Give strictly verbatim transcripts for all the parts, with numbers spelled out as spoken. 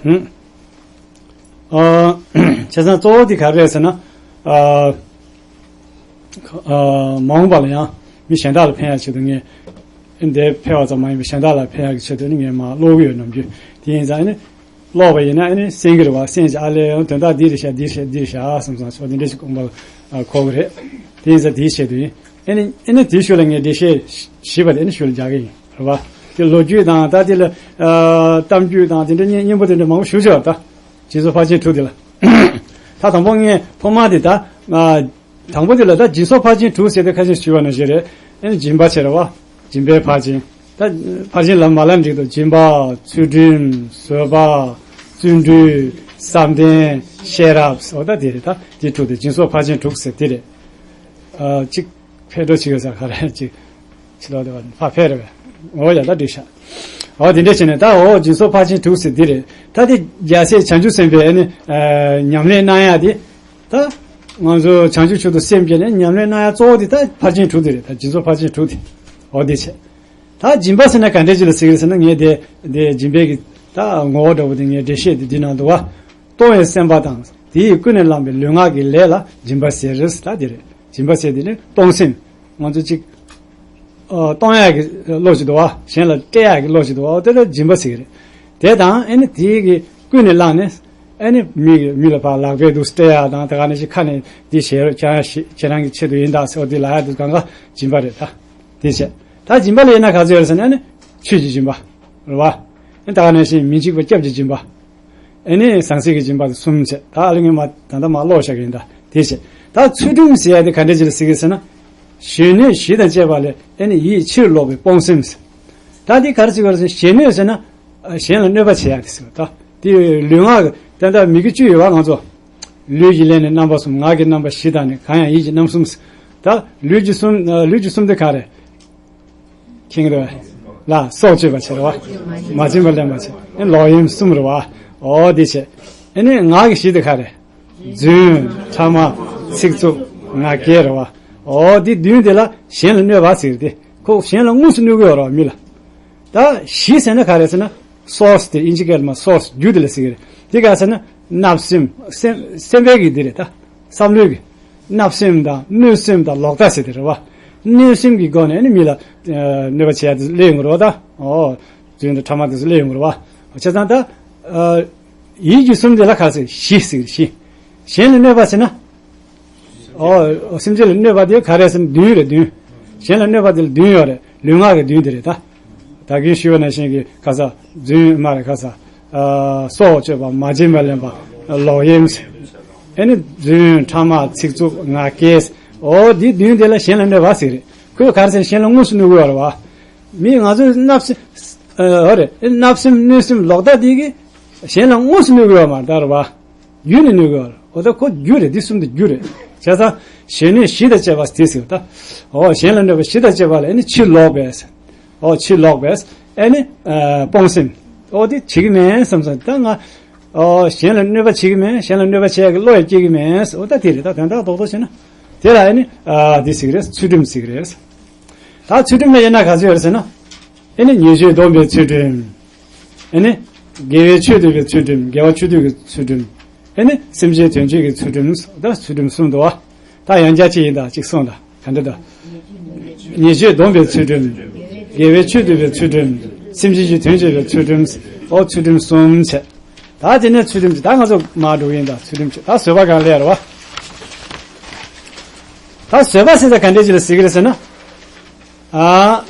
ཨ། བྱས་ཙང་གཙོ་བོ་དེ་ག་རེ་རེད་ཟེར་ན། ཨ། ཨ། མ་འོངས་པ་ལ་ཡང་མི་གཞན་དག་ལ་ཕན་ཡག་ཆེད་དུ་ངས་འདིར་ཕེབས་པ་ཙམ་མ་ཡིན་པར་གཞན་དག་ལ་ཕན་ཡག་གི་ཆེད་དུ་ནི་ངས་མར་ཀློག་གི་ཡོད། ནམ་རྒྱུན་དེ་ཡིན་ཙང་ནི་ཀློག་པ་ཡིན་ན་ནི་གསན་གྱི་རེད་བ། གསན་བྱས་ཨ་ལས་ཡང་དོན་དག་འདི་རེད་ཤག་འདི་རེད་ཤག་འདི་རེད་ཤག་བསམ་བསམ་ཚོ་དེ་འདྲ་ཞིག་དགོངས་པ་ལ་འཁོར་གི་རེད། དེ་ཡིན་ཙང་དེའི་ཆེད་དུ་ཡིན། ཨ་ནི་ཨ་ནི་དེའི་ཤུལ་ལ་ངས་འགྲེལ་བཤད་ཞིབ་པ་དེ་ནི་ཤུལ་ལ་རྒྱག་གི་ཡིན། རེད་བ། དེ་ལོ་རྒྱུས་དང་ད་དེ་ལ་ཨ་གཏམ་རྒྱུད་དང་དེ་འདྲ་སྙན་སྙན་པོ་དེ་འདྲ་མང་པོ་ཞུ་ཆོག་ད་སྦྱིན་སོགས་ཕར་ཕྱིན་དྲུག་དེ་ལ། ད་དང་པོ་ངས་ཐོག་མ་དེ་ད་ཨ་དང་པོ་དེ་ལ་ད་སྦྱིན་སོགས་ཕར་ཕྱིན་དྲུག་ཟེར་དེ་ཁ་ཤས་ཞུས་པ་ནང་བཞིན་རེད། ཨ་ནི་སྦྱིན་པ་བྱེད་རེད་བ། སྦྱིན་པའི་ཕར་ཕྱིན། ད་ཕར་ཕྱིན་ལབ་མ་ལབ་འགྲིག་འདུག་སྦྱིན་པ། ཚུལ་ཁྲིམས། བཟོད་པ། བརྩོན་འགྲུས། བསམ་གཏན། ཤེས་རབ། འོ་ད་དེ་རེད། ད་དེ་དྲུག་དེ་སྦྱིན་སོགས་ཕར་ཕྱིན་དྲུག་ཟེར་དེ་རེད། ཨ་གཅིག་ཕེབས་འགྲོ་བྱེད་དགོས་ས་ག་རེ་གཅིག་ཕྱི་ལོགས་དེ་བ་ཕར་ཕེབས་རེད་པས། འོ་ཡ་ད་འགྲིག་ཤག་འོ་དེ་འདྲ་བྱས་ནས་ད་འོ་སྦྱིན་སོགས་ཕར་ཕྱིན་དྲུག་ཟེར་འདི་རེད། ད་དེ་རྒྱལ་སྲས་བྱང་ཆུབ་སེམས་དཔའི་ཨ་ནི་ཨ་ཉམས་ལེན་གནང་ཡག་དེ། ད་ང་ཚོ་བྱང་ཆུབ་མཆོག་ཏུ་སེམས་བསྐྱེད་ནས་ཉམས་ལེན་གནང་ཡག་གཙོ་བོ་དེ་ད་ཕར་ཕྱིན་དྲུག་དེ་རེད། ད་སྦྱིན་སོགས་ཕར་ཕྱིན་དྲུག་དེ། འོ་དེ་བྱས། ད་སྦྱིན་པ་ཟེར་ན་ག་འདྲ་ཅིག་ལ་ཟེར་གི་རེད་ཟེར་ན་ངས་དེ་དེ་སྦྱིན་པའི་གི་ད་ངོ་བོ་འདྲ་པོ་དེ་ངས་འགྲེལ་བཤད་དེ་འདི་ནང་འདུག་བ། གཏོང་བའི་སེམས་པ་དང་དེས་ཀུན་ནས་བསླངས་པའི་ལུས་ངག་གི་ལས་ལ་སྦྱིན་པ་ཟེར། ད་དེ་རེད། སྦྱིན་པ་ཟེར་དེ་ནི་གཏོང་སེམས། ང་ཚོ་གཅིག་ཨ། གཏོང་ཡག་གི་བློ་ཞིག་འདུག་བ། གཞན་ལ་སྤྲད་ཡག་གི་བློ་ཞིག་འདུག་བ། དེ་ལ་སྦྱིན་པ་ཟེར་གི་རེད། དེ་དང་ཨ་ནི་དེའི་གི་ཀུན་ནས་བསླངས་ནས་ཨ་ནི་མི་མི་ལ་ཕར་ལག་པས་འདུག་སྤྲད་ཡག་དང་དེ་ག་ནང་བཞིན་ཁ་ནས་འདི་བྱེད་རོགས། ཁྱེད་རང་ཞིག་ཁྱེད་རང་གི་ཆེད་དུ་ཡིན་ད་ཟེར་བ་འདི་ལབ་ཡག་འདུག་གང་ག་སྦྱིན་པ་རེད་ད། དེ་བྱས། ད་སྦྱིན་པ་ལ་ཡིན་ན་ག་ཚོད་ཡོད་རེད་ཟེར་ན་ཨ་ནི་ཆོས་ཀྱི་སྦྱིན་པ་རེད་བ། ཨ་ནི་དེ་ག་ནང་བཞིན་མི་འཇིགས་པ་སྐྱབས་ཀྱི་སྦྱིན་པ། ཨ་ནི་ཟང་ཟིང་གི་སྦྱིན་པ་དེ་གསུམ་བྱས། ད་ཨ་ལས་ངས་མ་ད་ལྟ་མ་ཀློག་བཞག་གི་ཡིན་ད། དེ་བྱས། ད་ཚུལ་ཁྲིམས་ཟེར་ཡག་དེ་ག་འདྲ་ཅིག་ལ་ཟེར་གི་ཟེར་ན། གཞོན་ནུས་བཞི་དང་བཅས་པ་ལས་ཨ་ནི་ཡིད་ཕྱིར་ལོག་པའི་སྤོང་སེམས་ཟེར། ད་འདི་ག་རེ་ཟེར་གི་རེད་ཟེར་ན་གཞོན་ནུས་ཟེར་ན། ཨ། གཞན་ལ་གནོད་པ་བྱེད་ཡག་དེ་ཟེར་བ་ད། དེ་ལུས་ངག་གི་ད་ལྟ་མི་དགེ་བཅུ་ཡོད་བ་ང་ཚོ། ལུས་ཀྱི་ལས་ནི་རྣམ་པ་གསུམ། ངག་གི་རྣམ་པ་བཞི་དང་ནི། གང་ཡང་ཡིད་ཀྱི་རྣམ་གསུམ་ཟེར། ད་ལུས་ཀྱི་གསུམ། ཨ། ལུས་ཀྱི་གསུམ་དེ་ག་རེ། མཁྱེན་གྱི་རེད་བ། ལ་སྲོག་གཅོད་པ་བྱེད་རེད་བ། མ་བྱིན་པར་ལེན་པ་བྱེད། ཨེ་ལོག་གཡེམ་གསུམ་རེད་བ། འོ་དེ་བྱས། ཨེ་ནི་ངག་གི་བཞི་དེ་ག་རེ། རྫུན། ཕྲ་མ། ཚིག་རྩུབ། ངག་འཁྱལ་རེད་བ། འོ་དེ་བདུན་དེ་ལ་གཞན་ལ་གནོད་པ་ཟེར་ཏེ། ཁོ་གཞན་ལ་དངོས་སུ་གནོད་ཀྱི་ཡོད་རེད་བ་མི་ལ། ད་བཞི་ཟེར་ན་ག་རེ་ཟེར་ན། སོརས་དེ་ཨིན་ཇི་སྐད་ལ་མ་སོརས་རྒྱུ་དེ་ལ་ཟེར་གི་རེད། དེ་ག་ཟེར་ན་བརྣབ་སེམས། སེམས་སེམས་པའི་གི་དེ་རེད་ད། བསམ་བློའི་གི། བརྣབ་སེམས་དང་གནོད་སེམས་དང་ལོག་ལྟ་ཟེར་དེ་རེད་བ། གནོད་སེམས་ཀྱི་སྒོ་ནས་ནི་མི་ལ་ཨ་གནོད་པ་བྱེད་ཡག་དེ་ཚོ་སླེབས་ཡོང་གི་རེད་བ་ད། ཨོ། རྫུན་དང་ཕྲ་མ་དེ་ཚོ་སླེབས་ཡོང་གི་རེད་བ། བྱས་ཙང་ད། ཨ། ཡིད་ཀྱི་གསུམ་དེ་ལ་ག་ཟེར་བཞི་ཟེར་གི་བཞི། གཞན་ལ་གནོད་པ་ཟེར་ན། ཨོ། སེམས་ཅན་ལ་གནོད་པ་དེ་ག་རེ་ཟེར་ན་བདུན་རེད་བདུན། གཞན་ལ་གནོད་པ་དེ་ལ་བདུན་ཡོད་རེད། ལུས་ངག་གི་བདུན་དེ་རེད་ད། ད་གིན་ཞུས་པ་ནང་བཞིན་གྱི་ཁ་ས་རྫུན་མ་རེད་ཁ་ས། ཨ། སྲོག་གཅོད་པ། མ་བྱིན་པ་ལེན་པ། ལོག་གཡེམ། ཨ་ནི་རྫུན། ཕྲ་མ། ཚིག་རྩུབ། ངག་འཁྱལ། འོ་འདི་བདུན་དེ་ལ་གཞན་ལ་གནོད་པ་ཟེར་རེད། ཁོས་ག་རེ་ཟེར་གཞན་ལ་དངོས་སུ་གནོད་ཀྱི་ཡོད་རེད་བ། མི་ང་ཚོའི་བརྣབ་སེམས། ཨ། འོ་རེད། བརྣབ་སེམས་གནོད་སེམས་ལོག་ལྟ་དེ་གིས་གཞན་ལ་དངོས་སུ་གནོད་ཀྱི་ཡོད་མ་རེད་ད་རེད་བ། རྒྱུ་ནི་གནོད་ཀྱི་ཡོད་རེད། འོ་ད་ཁོ་རྒྱུ་རེད། འདི་གསུམ་དེ་རྒྱུ་རེད། བྱས་ཙང་གཞོན་ནུས་བཞི་དང་བཅས་པ་དེ་ཟེར་ད། འོ་གཞན་ལ་གནོད་པ་བཞི་དང་བཅས་པ་ལ་ཨ་ནི་ཕྱིར་ལོག་པས། འོ་ཕྱིར་ལོག་པས། ཨ་ནི་ཨ་སྤོང་སེམས། འོ་དེ་བྱེད་ཀྱི་མེད་བསམ་སོང་ད་ང་། འོ་གཞན་ལ་གནོད་པ་བྱེད་ཀྱི་མེད། གཞན་ལ་གནོད་པ་བྱེད་ཡག་གི་བློ་ཡང་སྐྱེ་གི་མེད། འོ་ད་དེ་རེད་ད། དོན་དག་རྡོག་རྡོག་བྱས་ན། དེ་ལ་ཨ་ནི་ཨ་དེ་ཟེར་གི་རེད། ཚུལ་ཁྲིམས་ཟེར་གི་རེད། ད་ཚུལ་ཁྲིམས་ལ་དབྱེ་ན་ག་ཚོད་ཡོད་རེད་ཟེར་ན། ཨེ་ནི་ཉེས་སྤྱོད་སྡོམ་པའི་ཚུལ་ཁྲིམས། ཨེ་ནི་དགེ་བའི་ཆོས་སྡུད་པའི་ཚུལ་ཁྲིམས། དགེ་བ་ཆོས་སྡུད་ཀྱི་ཚུལ་ཁྲིམས། ཨེ་ནི་སེམས་ཅན་དོན་བྱེད་ཀྱི་ཚུལ་ཁྲིམས། ད་ཚུལ་ཁྲིམས་གསུམ་འདུག་བ། ད་ཡང་བསྐྱར་གཅིག་ཡིན་ད་གཅིག་གསུངས་ད་ག་འདྲ་ད། ཉེས་སྤྱོད་སྡོམ་པའི་ཚུལ་ཁྲིམས། དགེ་བའི་ཆོས་སྡུད་པའི་ཚུལ་ཁྲིམས། སེམས་ཅན་གྱི་དོན་བྱེད་པའི་ཚུལ་ཁྲིམས། ཨོ་ཚུལ་ཁྲིམས་གསུམ་བྱས། ད་དེ་ནས་ཚུལ་ཁྲིམས་ཀྱི་ད་ང་ཚོ་མར་འགྲོ་གི་ཡིན་ད། ཚུལ་ཁྲིམས་ཀྱི་ད་བཟོད་པ་གང་ལས་རེད་བ། ད་བཟོད་པ་ཟེར་ད་ག་འདྲ་ཅིག་ལ་ཟེར་གི་རེད་ཟེར་ན། ཨ།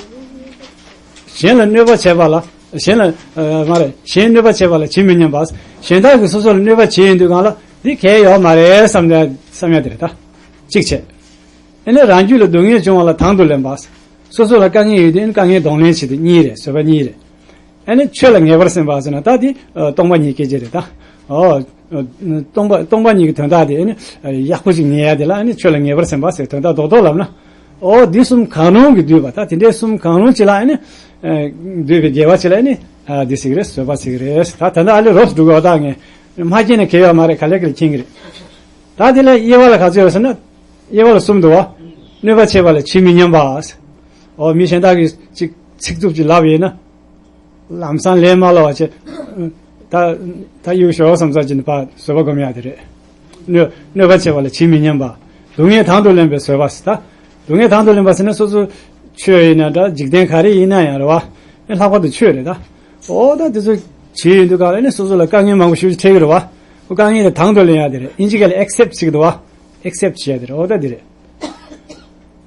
གཞན་ལ་གནོད་པ་བྱས་པ་ལ། གཞན་ལ། ཨ། མ་རེད། གཞན་གནོད་པ་བྱས་པ་ལ་ཇི་མི་སྙམ་པ། གཞན་དག་གིས་སོ་སོ་ལ་གནོད་པ་བྱས་ཡོང་དུས་སྒང་ལ་འདི་གལ་ཡོད་མ་རེད་བསམ་ཡ་བསམ་ཡ་དེ་རེད་ད། གཅིག་བྱས། ཨ་ནི་རང་རྒྱུད་ལ་སྡུག་བསྔལ་བྱུང་བ་ལ་དང་དུ་ལེན་པ། སོ་སོ་ལ་དཀའ་ངལ་ཡོད་དུས་ཨ་ནི་དཀའ་ངལ་གདོང་ལེན་བྱེད་དེ་གཉིས་རེད། བཟོད་པ་གཉིས་རེད། ཨ་ནི་ཆོས་ལ་ངེས་པར་སེམས་པ་ཟེར་ན་ད་འདི་ཨ་སྟོང་པ་ཉིད་སྐད་ཆ་རེད་ད། ཨོ། སྟོང་པ་སྟོང་པ་ཉིད་ཀྱི་དོན་དག་དེ་ཨ་ནི་ཡག་པོ་ཞིག་ངེས་ཡ་དེ་ལ་ཨ་ནི་ཆོས་ལ་ངེས་པར་སེམས་པ་ཟེར། དོན་དག་རྡོག་རྡོག་ལབ་ན། ཨོ་འདི་གསུམ་གང་རུང་གིས་བསྡུས་པ། ད་དེ་འདྲའི་གསུམ་གང་རུང་ཅིག་ལ་ཨ་ནི་བསྡུས་པའི་དགེ་བ་ཅིག་ལ་ཨ་ནི་འདི་ཟེར་གི་རེད། བཟོད་པ་ཟེར་གི་རེད། ད་ད་ལྟ་ཨ་ལེ་རོབ་འགྲོ་གི་ཡོད་ད། ངས་མ་མཁྱེན་ན་གལ་ཡོད་མ་རེད། ག་ལེ་ག་ལེ་མཁྱེན་གི་རེད། ད་དེ་ལ་དབྱེ་བ་ལ་ག་ཚོད་ཡོད་ཟེར་ན། དབྱེ་བ་ལ་གསུམ་འདུག་བ། གནོད་པ་བྱས་པ་ལ་ཇི་མི་སྙམ་པ། ཨོ་མི་གཞན་དག་གིས་ཅིག་ཚིག་རྩུབ་ཅིག་ལབ་ཡོད་ན། ལམ་སང་ལན་མ་སློག་པ་བྱས། ད་ ད་གཡུག་ཞོག་བསམ་ཚར་གྱི་ནི་ཕར་བཟོད་པ་སྒོམ་ཡག་དེ་རེད། གནོད་གནོད་པ་ཆེ་བ་ལ་ཇི་མི་སྙམ་པ། སྡུག་བསྔལ་དང་དུ་ལེན་པའི་བཟོད་པ་ཟེར་ད། སྡུག་བསྔལ་དང་དུ་ལེན་པ་ཟེར་ན་སོ་སོ་ཆོས་ཡིན་ན་འདྲ་འཇིག་རྟེན་ག་རེ་ཡིན་ན་ཡང་རེད་བ། ཨེ་ལྷག་པར་དུ་ཆོས་རེད་ད། འོ་ད་དེ་ཚོ་བྱེད་ཡོང་དུས་ག་ལ་ནི་སོ་སོ་ལ་དཀའ་ངལ་མང་པོ་ཞེ་པོ་ཅིག་འཕྲད་ཀྱི་རེད་བ། འོ་དཀའ་ངལ་དེ་དང་དུ་ལེན་ཡག་དེ་རེད། ཨིན་ཇི་སྐད་ལ་ཨེག་སེབ་ཊི་ཟེར་གྱི་འདུག་བ། ཨེག་སེབ་ཊི་བྱེད་ཡག་དེ་རེད། འོ་ད་དེ་རེད།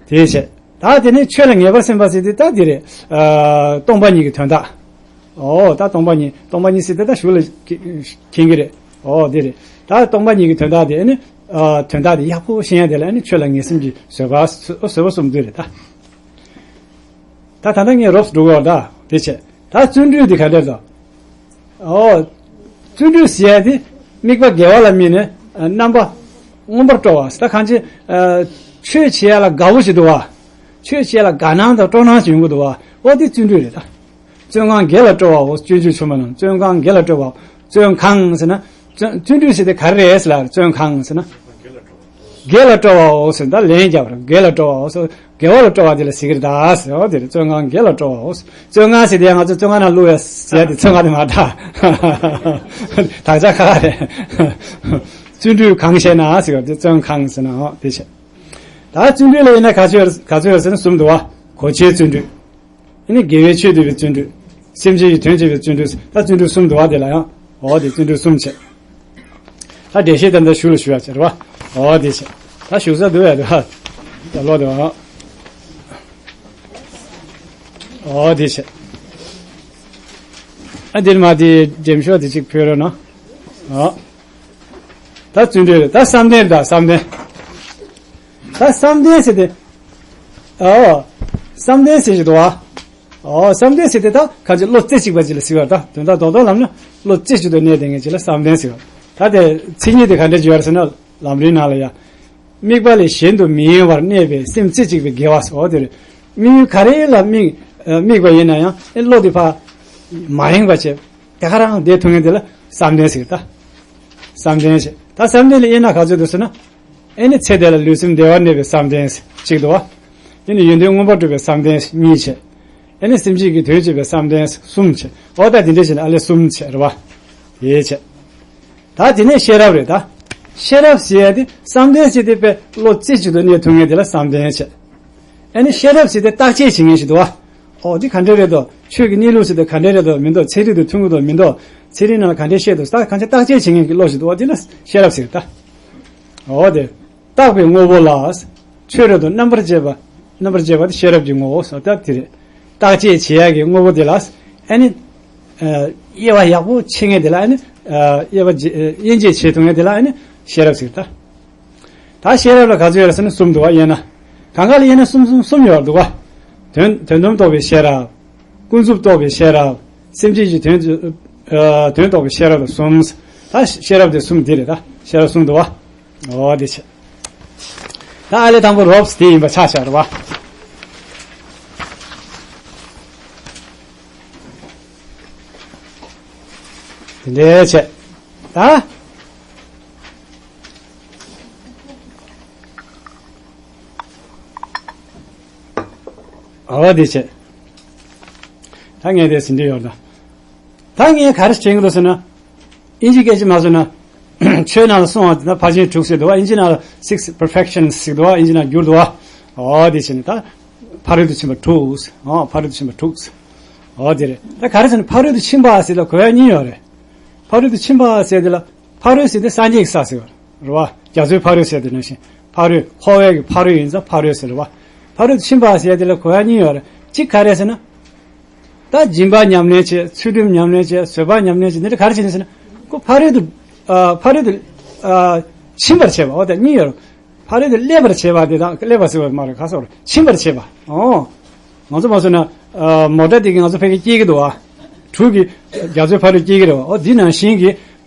དེའི་ཕྱིར། ད་དེ་ནས་ཆོས་ལ་ངེས་པར་སེམས་པ་ཟེར་དེ་ད་དེ་རེད། ཨ། སྟོང་པ་ཉིད་ཀྱི་དོན་དག་འོ་ད་སྟོང་པ་ཉིད་སྟོང་པ་ཉིད་ཟེར་དེ་ད་གཞུག་ལ་མཁྱེན་གྱི་རེད། འོ་དེ་རེད། ད་སྟོང་པ་ཉིད་ཀྱི་དོན་དག་དེ་ནི། ཨ། དོན་དག་དེ་ཡག་པོ་ཤེས་ཡག་དེ་ལ་ནི་ཆོས་ལ་ངེས་སེམས་ཀྱི་བཟོད་པ་བཟོད་པ་གསུམ་འདུས་རེད་ད། ད་ད་ལྟ་ངས་རོབ་ཏུ་འགྲོ་གི་ཡོད་ད། དེ་བྱས། ད་བརྩོན་འགྲུས་དེ་ག་འདྲ་དང་། ཨོ། བརྩོན་འགྲུས་ཟེར་ཡ་དེ་དམིགས་པ་དགེ་བ་ལ་དམིགས་ནས་རྣམ་པ་མངོན་པར་སྤྲོ་བ་ཟེར་ད་གང་ཅི། ཆོས་བྱེད་ཡ་ལ་དགའ་བོ་ཞིག་འདུག་བ། ཆོས་བྱེད་ཡ་ལ་དགའ་སྣང་དང་སྤྲོ་སྣང་ཞིག་ཡོང་གི་འདུག་བ། ཨོ་དེ་བརྩོན་འགྲུས་རེད་ད། བརྩོན་གང་དགེ་ལ་སྤྲོ་བའོ། སྤྱོད་འཇུག་ཆེན་མོ་ནང་བརྩོན་གང་དགེ་ལ་སྤྲོ་བའོ། བརྩོན་གང་ཟེར་ན། བརྩོན་བརྩོན་འགྲུས་ཟེར་དེ་ག་རེ་རེད་ཟེར་ལ་བརྩོན་གང་ཟེར་ན། དགེ་ལ་སྤྲོ་བའོ་ཟེར་ད་ལན་རྒྱབ་ར་དགེ་ལ་སྤྲོ་བའོ་ཟེར་དགེ་བ་ལ་སྤྲོ་བ་དེ་ལ་ཟེར་གི་རེད་ད་ཟེར། འོ་དེ་རེད། བརྩོན་གང་དགེ་ལ་སྤྲོ་བའོ་ཟེར། བརྩོན་གང་ཟེར་དེ་ང་ཚོ་བརྩོན་གང་ན་བླུག་ཡ་ཟེར་ཡ་དེ་བརྩོན་གང་དེ་མ་རེད་ད། དག་ཆ་ཁ་ཁ་རེད། བརྩོན་འགྲུས་གང་བྱས་ན་ཟེར་བ་དེ་བརྩོན་གང་ཟེར་ན་འོ་དེ་བྱས། ད་བརྩོན་འགྲུས་ལ་ཡིན་ན་ག་ཚོད་ག་ཚོད་ཡོད་ཟེར་ན་གསུམ་འདུག་བ། གོ་ཆའི་བརྩོན་འགྲུས། ཨ་ནི་དགེ་བའི་ཆོས་སྡུད་པའི་བརྩོན་འགྲུས། སེམས་ཅན་གྱི་དོན་བྱེད་པའི་བརྩོན་འགྲུས། ད་བརྩོན་འགྲུས་གསུམ་འདུག་བ་དེ་ལ་ཡང་། འོ་དེ་བརྩོན་འགྲུས་གསུམ་བྱས། ད་འགྲེལ་བཤད་ད་ལྟ་ཞུ་ལ་ཞུ་ཡ་བྱས་རེད་བ། འོ་དེ་བྱས། ད་ཞུ་ས་འདུག་ཡ་འདུག་ཧ། ད་ལོ་འདུག་ཨ། འོ་དེ་བྱས། ཨ་འདིར་མ་དེ་འགྲེམས་ཤོག་དེ་གཅིག་ཕུལ་རོགས་གནང་། འོ། ད་བརྩོན་འགྲུས་རེད། ད་བསམ་གཏན་རེད། ད་བསམ་གཏན། ད་བསམ་གཏན་ཟེར་ཏེ། ཨོ། བསམ་གཏན་ཟེར་གྱི་འདུག་བ། ཨོ་བསམ་གཏན་ཟེར་ཏེ་ད་གང་ཅི་བློ་རྩེ་གཅིག་པ་ཅིག་ལ་ཟེར་བ་ད་དོན་དག་རྡོག་རྡོག་ལབ་ན་བློ་རྩེ་གཅིག་ཏུ་གནས་བསྡད་མཁན་ཅིག་ལ་བསམ་གཏན་ཟེར་བ། ད་དེ་མཚན་ཉིད་དེ་ག་འདྲ་ཅིག་ཡོད་རེད་ཟེར་ན་ལམ་རིམ་ནང་ལ་ཡ། དམིགས་པ་ལས་གཞན་དུ་མི་གཡེང་བར་གནས་པའི་སེམས་རྩེ་གཅིག་པའི་དགེ་བ་ཟེར་བ་དེ་རེད། དམིགས་ཡུལ་ག་རེ་ལ་དམིགས་དམིགས་པ་ཡིན་ན་ཡང་བློ་དེ་ཕར་མ་ཡེངས་པ་བྱས་དེ་ག་རང་བསྡད་ཐུབ་མཁན་དེ་ལ་བསམ་གཏན་ཟེར་ད། བསམ་གཏན་ཟེར་ད་བསམ་གཏན་ལ་དབྱེ་ན་ག་ཚོད་འདུག་ཟེར་ན། ཨེ་ནི་ཚེ་འདི་ལ་ལུས་སེམས་བདེ་བར་གནས་པའི་བསམ་གཏན་གཅིག་འདུག་བ། ཨེ་ནི་ཡོན་ཏན་མངོན་པར་གྲུབ་པའི་བསམ་གཏན་གཉིས་བྱས། ཨེ་ནི་སེམས་ཅན་གྱི་དོན་བྱེད་པའི་བསམ་གཏན་གསུམ་བྱས། འོ་ད་དེ་འདྲ་བྱས་ན་ཨ་ལས་གསུམ་བྱས་རེད་བ། དེ་བྱས། ད་དེ་ནས་ཤེས་རབ་རེད་ད། ཤེས་རབ་ཟེར་ཡ་དེ་བསམ་གཏན་ཟེར་དེ་དཔེ་བློ་རྩེ་གཅིག་ཏུ་གནས་ཐུབ་མཁན་དེ་ལ་བསམ་གཏན་བྱས། ཨེ་ནི་ཤེས་རབ་ཟེར་དེ་བརྟག་དཔྱད་བྱེད་མཁན་ཞིག་འདུག་བ། ཨོ་འདི་ག་འདྲ་རེད་དོ། ཆོས་ཀྱི་གནས་ལུགས་ཟེར་དེ་ག་འདྲ་རེད་དོ་མི་འདུག་ཚན་རིག་དང་མཐུན་གྱི་འདུག་མི་འདུག་ཚན་རིག་ནང་ལ་ག་འདྲ་བཤད་འདུག་ད་གང་ཆ་བརྟག་དཔྱད་བྱེད་མཁན་གྱི་བློ་ཞིག་འདུག་བ། འདི་ལ་ཤེས་རབ་ཟེར་ད། འོ་དེ། བརྟག་པའི་དངོས་པོ་ལ། ཆོས་རབ་ཏུ་རྣམ་པར་དཔྱད་པ། རྣམ་པར་དཔྱད་པ་དེ་ཤེས་རབ་ཀྱི་ངོ་བོ་སོ་ད་དེ་རེད། བརྟག་དཔྱད་བྱེད་ཡག་གི་དངོས་པོ་དེ་ལ། ཨ་ནི། དབྱེ་བ་ཡག་པོ་ཕྱེ་མཁན་དེ་ལ་ཨ་ནི། དབྱེ་བ་དབྱེ་འབྱེད་བྱེད་ཐུབ་མཁན་དེ་ལ་ཨ་ནི་ཤེས་རབ་ཟེར་ད། ད་ཤེས་རབ་ལ་ག་ཚོད་ཡོད་རེད་ཟེར་ན་གསུམ་འདུག་བ། དབྱེ་ན། གང་ག་ལ་དབྱེ་ན་གསུམ་གསུམ་གསུམ་ཡོད་འདུག་བ། དོན་དོན་དམ་རྟོགས་པའི་ཤེས་རབ། ཀུན་རྫོབ་རྟོགས་པའི་ཤེས་རབ། སེམས་ཅན་གྱི་དོན་དོན་རྟོགས་པའི་ཤེས་རབ་ལ་གསུམ། ད་ཤེས་རབ་དེ་གསུམ་དེ་རེད་ད། ཤེས་རབ་གསུམ་འདུག་བ། འོ་དེ་བྱས། ད་ཨ་ལས་དང་པོ་རོབ་སི་དེ་ཡིན་པ་ཆ་བཞག་རེད་བ། དེ་འདྲའི་བྱས། ད། ཨ་བ་དེ་བྱས། ད་ངས་དེ་ཟིན་འདྲི་ཡོད་ད། ད་ངས་ག་རེ་བྱེད་ཀྱི་འདུག་ཟེར་ན། ཨིན་ཇི་སྐད་ཅིག་མ་བཟོས་ན། ཆོས་ནང་ལ་གསུངས་པ་དེ་ན་ཕར་ཕྱིན་དྲུག་ཟེར་འདུག་བ། ཨིན་ཇི་ནང་ལ་six perfections ཟེར་འདུག་བ། ཨིན་ཇི་ནང་བསྒྱུར་འདུག་བ། ཨོ་དེ་བྱས་ནས་ད། ཕ་རོལ་ཏུ་ཕྱིན་པ་དྲུག་ཨོ་ཕ་རོལ་ཏུ་ཕྱིན་པ་དྲུག་ཨོ་དེ་རེད། ད་ག་རེ་ཟེར་ན་ཕ་རོལ་ཏུ་ཕྱིན་པ་ཟེར་ལ་གོ་ཡ་གཉིས་ཡོད་རེད། ཕ་རོལ་ཏུ་ཕྱིན་པ་ཟེར་དེ་ལ། ཕ་རོལ་ཟེར་དེ་སངས་རྒྱས་ཀྱི་ས་ཟེར་བ་རེད་བ། རྒྱ་མཚོའི་ཕ་རོལ་ཟེར་དེ་ནང་བཞིན་ཕ་རོལ་འཁོར་བའི་གི་ཕ་རོལ་ཡིན་ཙང་ཕ་རོལ་ཟེར་རེད་བ། ཕ་རོལ་ཏུ་ཕྱིན་པ་ཟེར་དེ་ལ་གོ་ཡ་གཉིས་ཡོད་རེད། གཅིག་ག་རེ་ཟེར་ན། ད་སྦྱིན་པ་ཉམས་ལེན་བྱེད། ཚུལ་ཁྲིམས་ཉམས་ལེན་བྱེད། བཟོད་པ་ཉམས་ལེན་བྱེད། འདི་འདྲ་ག་རེ་བྱེད་ནས་ཟེར་ན། ཁོ་ཕ་རོལ་ཏུ། ཨ་ཕ་རོལ་ཏུ། ཨ་ཕྱིན་པར་བྱེད་པ། འོ་དེ་གཉིས་ཡོད་རེད། ཕ་རོལ་ཏུ་སླེབས་པར་བྱེད་པ་དེ་དང་སླེབས་པ་ཟེར་བ་མ་རེད། ག་ཟེར་བ་རེད། ཕྱིན་པར་བྱེད་པ། ཨོ། ང་ཚོ་མ་སོང་ན། ཨ་མོ་ཊ་དེ་གི་ང་ཚོ་ཕ་གི་སྐྱེལ་གི་འདུག་བ། གྲུ་གི་རྒྱ་མཚོའི་ཕ་རོལ་སྐྱེལ་གི་རེད་བ། ཨོ་འདི་ནང་བཞིན་གྱི།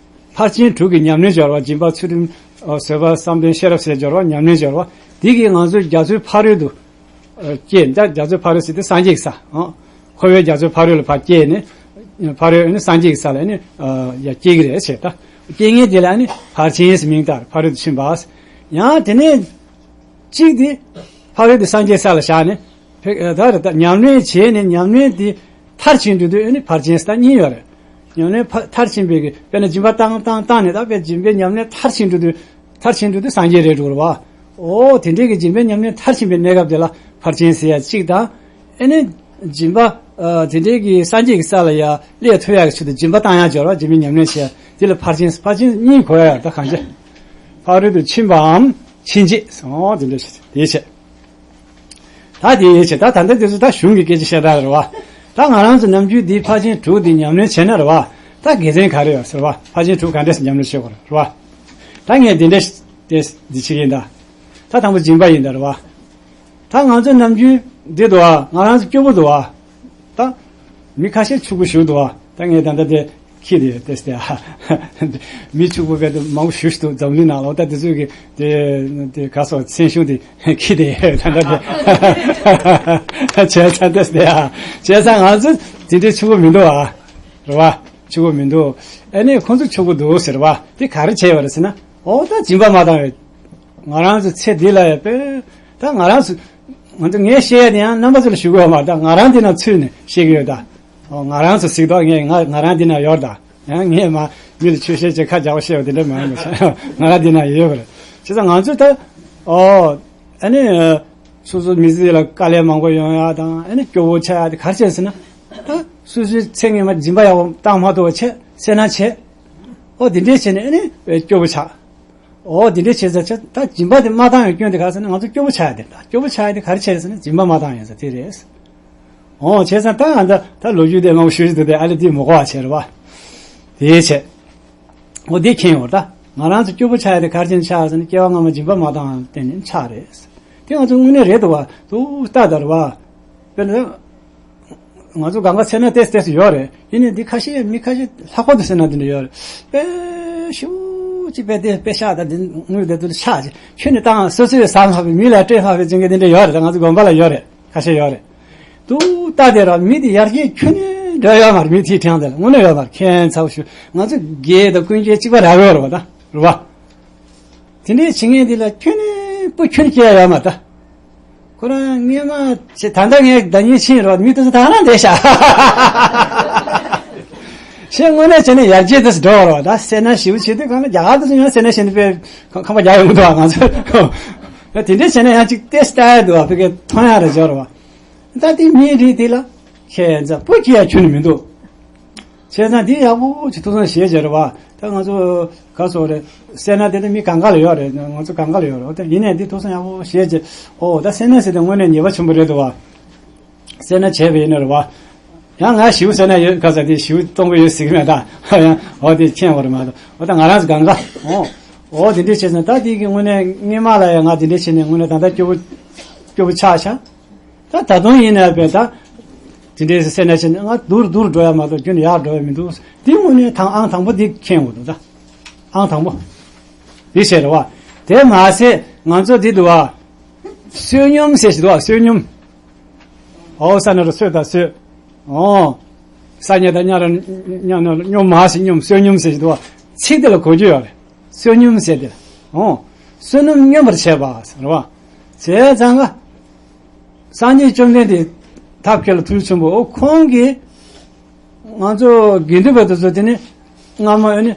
ཕར་ཕྱིན་དྲུག་གི་ཉམས་ལེན་སྦྱོར་བ། སྦྱིན་པ་ཚུལ་ཁྲིམས། ཨ་བཟོད་པ་བསམ་གཏན་ཤེས་རབ་ཟེར་སྦྱོར་བ་ཉམས་ལེན་སྦྱོར་བ། འདི་གིས་ང་ཚོ་རྒྱ་མཚོའི་ཕ་རོལ་ཏུ། སྐྱེས་འདི་རྒྱ་མཚོའི་ཕ་རོལ་ཟེར་དེ་སངས་རྒྱས་ཀྱི་ས། ཨང་། འཁོར་བའི་རྒྱ་མཚོའི་ཕ་རོལ་ལ་ཕར་སྐྱེས་ནས། ཕ་རོལ་ནི་སངས་རྒྱས་ཀྱི་ས་ལ་ནི། ཡ་སྐྱེ་གི་རེད་ཟེར་ད། སྐྱེ་མཁན་དེ་ལ་ནི་ཕར་ཕྱིན་ཟེར་མིང་བཏགས། ཕ་རོལ་ཏུ་ཕྱིན་པ། ཡང་དེ་ནས། གཅིག་དེ། ཕ་རོལ་ཏུ་སངས་རྒྱས་ས་ལ་བཞག་ནས། ཕེ་ད་རེད་ད་ཉམས་ལེན་བྱས་ནས་ཉམས་ལེན་དེ་མཐར་ཕྱིན་འགྲོ་དུས་ནི་ཕར་ཕྱིན་ཟེར་ད་གཉིས་ཡོད་རེད། ཉམས་ལེན་ཕ་མཐར་ཕྱིན་པའི་གི་དཔེར་ན་སྦྱིན་པ་བཏང་བཏང་བཏང་ནས་ད་དཔེ་སྦྱིན་པའི་ཉམས་ལེན་མཐར་ཕྱིན་འགྲོ་དུས་མཐར་ཕྱིན་འགྲོ་དུས་སངས་རྒྱས་རེད་འགྲོ་རེད་བ། ཨོ་དེ་འདྲའི་གི་སྦྱིན་པའི་ཉམས་ལེན་མཐར་ཕྱིན་པའི་གནས་སྐབས་དེ་ལ་ཕར་ཕྱིན་ཟེར་ཡ་གཅིག་དང་། ཨེ་ནི་སྦྱིན་པ་ཨ་དེ་འདྲའི་གི་སངས་རྒྱས་ཀྱི་ས་ལ་ཡ་སླེབས་ཐུབ་ཡ་གི་ཆེད་དུ་སྦྱིན་པ་བཏང་ཡ་སྦྱོར་བ་སྦྱིན་པའི་ཉམས་ལེན་བྱེད་ཡ་དེ་ལ་ཕར་ཕྱིན་ཕར་ཕྱིན་གཉིས་གོ་ཡ་ཡོད་ད་གང་ཅི། ཕ་རོལ་ཏུ་ཕྱིན་པའམ་ཕྱིན་བྱེད་ཨོ་དེ་འདྲ་ཞིག་དེའི་ཆེད། ད་དེ་ཡིན་ཕྱིར་ད་ད་ལྟ་དེ་ཚོ་ད་གཞུང་གི་སྐད་ཆ་བཤད་སྟངས་རེད་བ། ད་ང་རང་ཚོ་ནམ་རྒྱུན་འདིའི་ཕར་ཕྱིན་དྲུག་འདི་ཉམས་ལེན་བྱས་ན་རེད་བ། ད་དགེ་མཚན་ག་རེ་ཡོད་ཟེར་བ། ཕར་ཕྱིན་དྲུག་ག་འདྲས་སེ་ཉམས་ལེན་བྱེད་དགོས་རེད་བ། ད་ངས་འདི་འདྲས་དེ་འདི་བྱེད་ཀྱི་ཡིན་ད། ད་དང་པོ་སྦྱིན་པ་ཡིན་ད་རེད་བ། ད་ང་ཚོ་ནམ་རྒྱུན་འདི་འདུག་བ། ང་རང་ཚོ་སྐྱོ་པོ་འདུག་བ། ད་མི་ཁ་ཤས་ཕྱུག་པོ་ཞིག་འདུག་བ། ད་ངས་ད་ལྟ་དེ། ཁྱི་དེ་ཏེ་སྟེ་ཨ། མི་ཕྱུག་པོ་བས་དེ་མང་པོ་ཞུ་ཞུ་འདུག་འཛམ་གླིང་ནང་ལ་ད་དེ་ཚོས་ཀྱི་དེ་དེ་ག་སོགས་མཚན་གཞུང་དེ་ཁྱི་དེ་ད་ལྟ་དེ་བྱས་ཙང་ཏེ་སྟེ་ཨ། བྱས་ཙང་ང་ཚོ་དེ་འདྲའི་ཕྱུག་པོ་མི་འདུག་ཨ། རེད་བ། ཕྱུག་པོ་མི་འདུག་ཨ་ནི་ཁོང་ཚོ་ཕྱུག་པོ་འདུག་ཟེར་བ་དེ་ག་རེ་བྱས་པ་རེད་ཟེར་ན། ཨོ་ད་སྦྱིན་པ་མ་བཏང་བས། ང་རང་ཚོ་ཚེ་འདི་ལ་ཡ་དཔེ། ད་ང་རང་ཚོ། ང་ཚོ་ངས་བཤད་ཡ་དེ་ཡང་རྣམ་པ་ཚོ་ལ་ཞུ་དགོས་པ་མ་རེད་ད། ང་རང་འདི་ན་ཚུད་ནས་བཤད་ཀྱི་ཡོད་ད། ཨོ་ང་རང་ཚོ་གཟིགས་དོགས་ངས་ང་ང་རང་འདི་ན་ཡོད་ད། ཡང་ངས་མ་མི་ལ་ཆོས་བཤད་ཅེས་ཁ་རྒྱག་པ་བཤད་པ་དེ་འདྲ་མ་ཡིན་པ་ང་རང་འདི་ན་ཡོད་པ་རེད། བྱས་ཙང་ང་ཚོ་ད། ཨོ། ཨ་ནི། སོ་སོ་མི་ཚེ་ལ་དཀའ་ལས་མང་པོ་ཡོང་ཡ་དང་ཨ་ནི་སྐྱོ་བོ་ཆགས་ཡ་དེ་ག་རེ་བྱས་ཟེར་ན། ད་སོ་སོའི་ཚེ་སྔོན་མ་སྦྱིན་པ་ཡག་པོ་བཏང་མ་ཐུབ་པ་བྱས་སེར་སྣ་བྱས། ཨོ་དེ་འདྲས་བྱས་ནས་ཨ་ནི་སྐྱོ་བོ་ཆགས། ཨོ་དེ་འདྲའི་བྱས་ཙང་ད་སྦྱིན་པ་དེ་མ་བཏང་བའི་སྐྱོན་དེ་ག་རེ་ཟེར་ན་ང་ཚོ་སྐྱོ་པོ་ཆགས་ཡ་དེ་འདྲ། སྐྱོ་པོ་ཆགས་ཡ་དེ་ག་རེ་བྱས་ཟེར་ན་སྦྱིན་པ་མ་བཏང་ཡིན་ཙང་དེ་རེད། ཨོ་བྱས་ཙང་ད་ང་ད་ད་ལོ་རྒྱུས་དེ་མང་པོ་ཞུ་རྒྱུ་འདུག་དེ་ཨ་ལེ་དེ་མི་གོ་བ་བྱས་རེད་བ། དེའི་ཆེད། ཨོ་དེ་མཁྱེན་ཡོད་ད། ང་རང་ཚོ་སྐྱོ་པོ་ཆགས་ཡ་དེ་ག་རེ་བྱས་ཆགས་ཟེར་ན་སྐྱེ་བ་སྔ་མ་སྦྱིན་པ་མ་བཏང་བརྟེན་ནས་ཆགས་རེད། དེ་ང་ཚོ་དངོས་གནས་རེད་འདུག་བ་དུ་ལྟ་ད་རེད་བ། དཔེར་ན། ང་ཚོ་གང་ག་སེར་སྣ་ཏེས་ཏེས་ཡོད་རེད། ཡིན་ནའི་འདི་ཁ་ཤས་མི་ཁ་ཤས་ལྷག་པར་དུ་སེར་སྣ་འདི་འདྲ་ཡོད་རེད། དཔེ་ཤུགས་ཅིག་དཔེ་དེ་དཔེ་ཤག་དང་འདི་དངུལ་དེ་དུ་ཆག་ཅིག་ཁྱོད་ནི་བཏང་སོ་སོས་ཟ་མ་བའི་མི་ལ་སྤྲད་མ་བའི་ཅན་གྱི་འདི་འདྲ་ཡོད་རེད། ད་ང་ཚོ་དགོན་པ་ལ་ཡོད་རེད། ཁ་ཤས་ཡོད་རེད། དུ་ལྟ་དེ་ར་མི་དེ་ཡར་རྒྱས་ཁྱོད་ནི་འགྲོ་ཡོད་མ་རེད། མི་དེའི་ཕྲེང་དེ་ལ་དངོས་གནས་ཡོད་མ་རེད། ཁྱད་མཚར་ཞུ་ང་ཚོ་རྒྱས་དང་ཀུན་སྐྱེལ་གཅིག་པ་རག་ཡོད་རེད་བ། ད་རེད་བ། དེ་འདྲའི་བྱེད་མཁན་འདི་ལ་ཁྱོད་ནི་སྤུ་ཁྱོད་ནི་སྐྱེ་ཡ་ཡོད་མ་ད། ཁོ་རང་སྔས་མ་ཆེ་ད་ལྟ་ངས་ཟླ་ཉིན་ཕྱིན་རོགས་མི་དེ་ཚོ་ད་རང་བསྡད་ཤག་ཤེས་དངོས་གནས་བྱས་ན་ཡར་རྒྱས་དེ་འགྲོ་བ་རོགས་ད་སེར་སྣ་ཞིབ་བྱེད་དུས་གང་ལ་རྒྱ་གར་དེ་ཚོ་ཡང་སེར་སྣ་ཞིག་ནི་དཔེ་ཁང་པ་རྒྱག་ཡོང་གི་འདུག་ང་ཚོ་ད་དེ་འདྲའི་བྱས་ན་ཡང་ཅིག་ཏེ་སྟ་ཡ་འདུག་བ་ཕ་གི་མཐོང་ཡ་རེ་འབྱོར་བ་ད་དེ་མིའི་རིགས་དེ་ལ་ཁྱད་མཚར་སྤུ་སྐྱེ་ཡ་ཁྱོད་ནི་མི་འདུག་བྱས་ཙང་འདི་ཡག་པོ་ཅིག་ཐུགས་བསམ་བཞེས་བྱས་རེད་བ། ད་ང་ཚོ་ག་སོགས་རེད། སེར་སྣ་དེ་ནི་མི་གང་ག་ལ་ཡོད་རེད། ང་ཚོ་གང་ག་ལ་ཡོད་རེད། ད་ཡིན་ནའི་འདི་ཐུགས་བསམ་ཡག་པོ་བཞེས་བྱས། ཨོ་ད་སེར་སྣ་ཟེར་དེ་དངོས་གནས་ཉེས་པ་ཆེན་པོ་རེད་འདུག་བ། སེར་སྣ་བྱས་པ་ཡིན་ན་རེད་བ། ཡང་ང་ཞིའུ་སེར་སྣ་ཡོད་ག་ས་དེ་ཞིའུ་སྟོང་པ་ཡོད་ཟེར་གི་མེད་ད། ཡང་ཨོ་དེ་མཁྱེན་པ་རེད་མ་གཏོགས་ཨོ་ད་ང་རང་ཚོ་གང་ག་ཨོ། ཨོ་དེ་འདྲས་བྱས་ཙང་ད་དེ་གི་དངོས་གནས་སྔོན་མ་ལ་ཡང་ང་དེ་འདྲས་བྱས་ནས་དངོས་གནས་ད་ལྟ་སྐྱོ་པོ་སྐྱོ་པོ་ཆགས་ཤག་ད་ད་དུང་ཡིན་ན་བས་ད། དེ་འདྲའི་སེར་སྣ་ཆེ་ན་ང་སྡུག་རུ་སྡུག་རུ་འགྲོ་ཡ་མ་གཏོགས་རྒྱུན་ཡག་འགྲོ་ཡ་མི་འདུག་དེ་དངོས་གནས་དང་ཨང་དང་པོ་འདི་མཁྱེན་དགོས་འདུག་ད་ཨང་དང་པོ། འདི་བྱས་རེད་བ། དེ་མ་ཟད་ང་ཚོ་འདི་འདུག་བ། བསོད་སྙོམས་ཟེར་ཞིག་འདུག་བ་བསོད་སྙོམས། ཨོ་ས་ན་རུ་སོད་ད་སོད། ཨོ། ས་ཉ་ད་ཉ་ར་ཉ་ན་རུ་སྙོམས་མ་ཟེར་སྙོམས་བསོད་སྙོམས་ཟེར་ཞིག་འདུག་བ། ཚིག་འདི་ལ་གོ་རྒྱུ་ཡོད་རེད། བསོད་སྙོམས་ཟེར་དེ། ཨོ། བསོད་ནམས་སྙོམས་པར་བྱེད་པ་ཟེར་བ། བྱས་ཙང་ང་། སངས་རྒྱས་བཅོམ་ལྡན་འདས་ཐབས་མཁས་ལ་ཐུགས་རྗེ་ཆེན་པོ་ཨོ་ཁོང་གིས་ང་ཚོ་དགེ་འདུན་པ་དེ་ཚོ་དེ་ནི་སྔ་མོ་ཨ་ནི་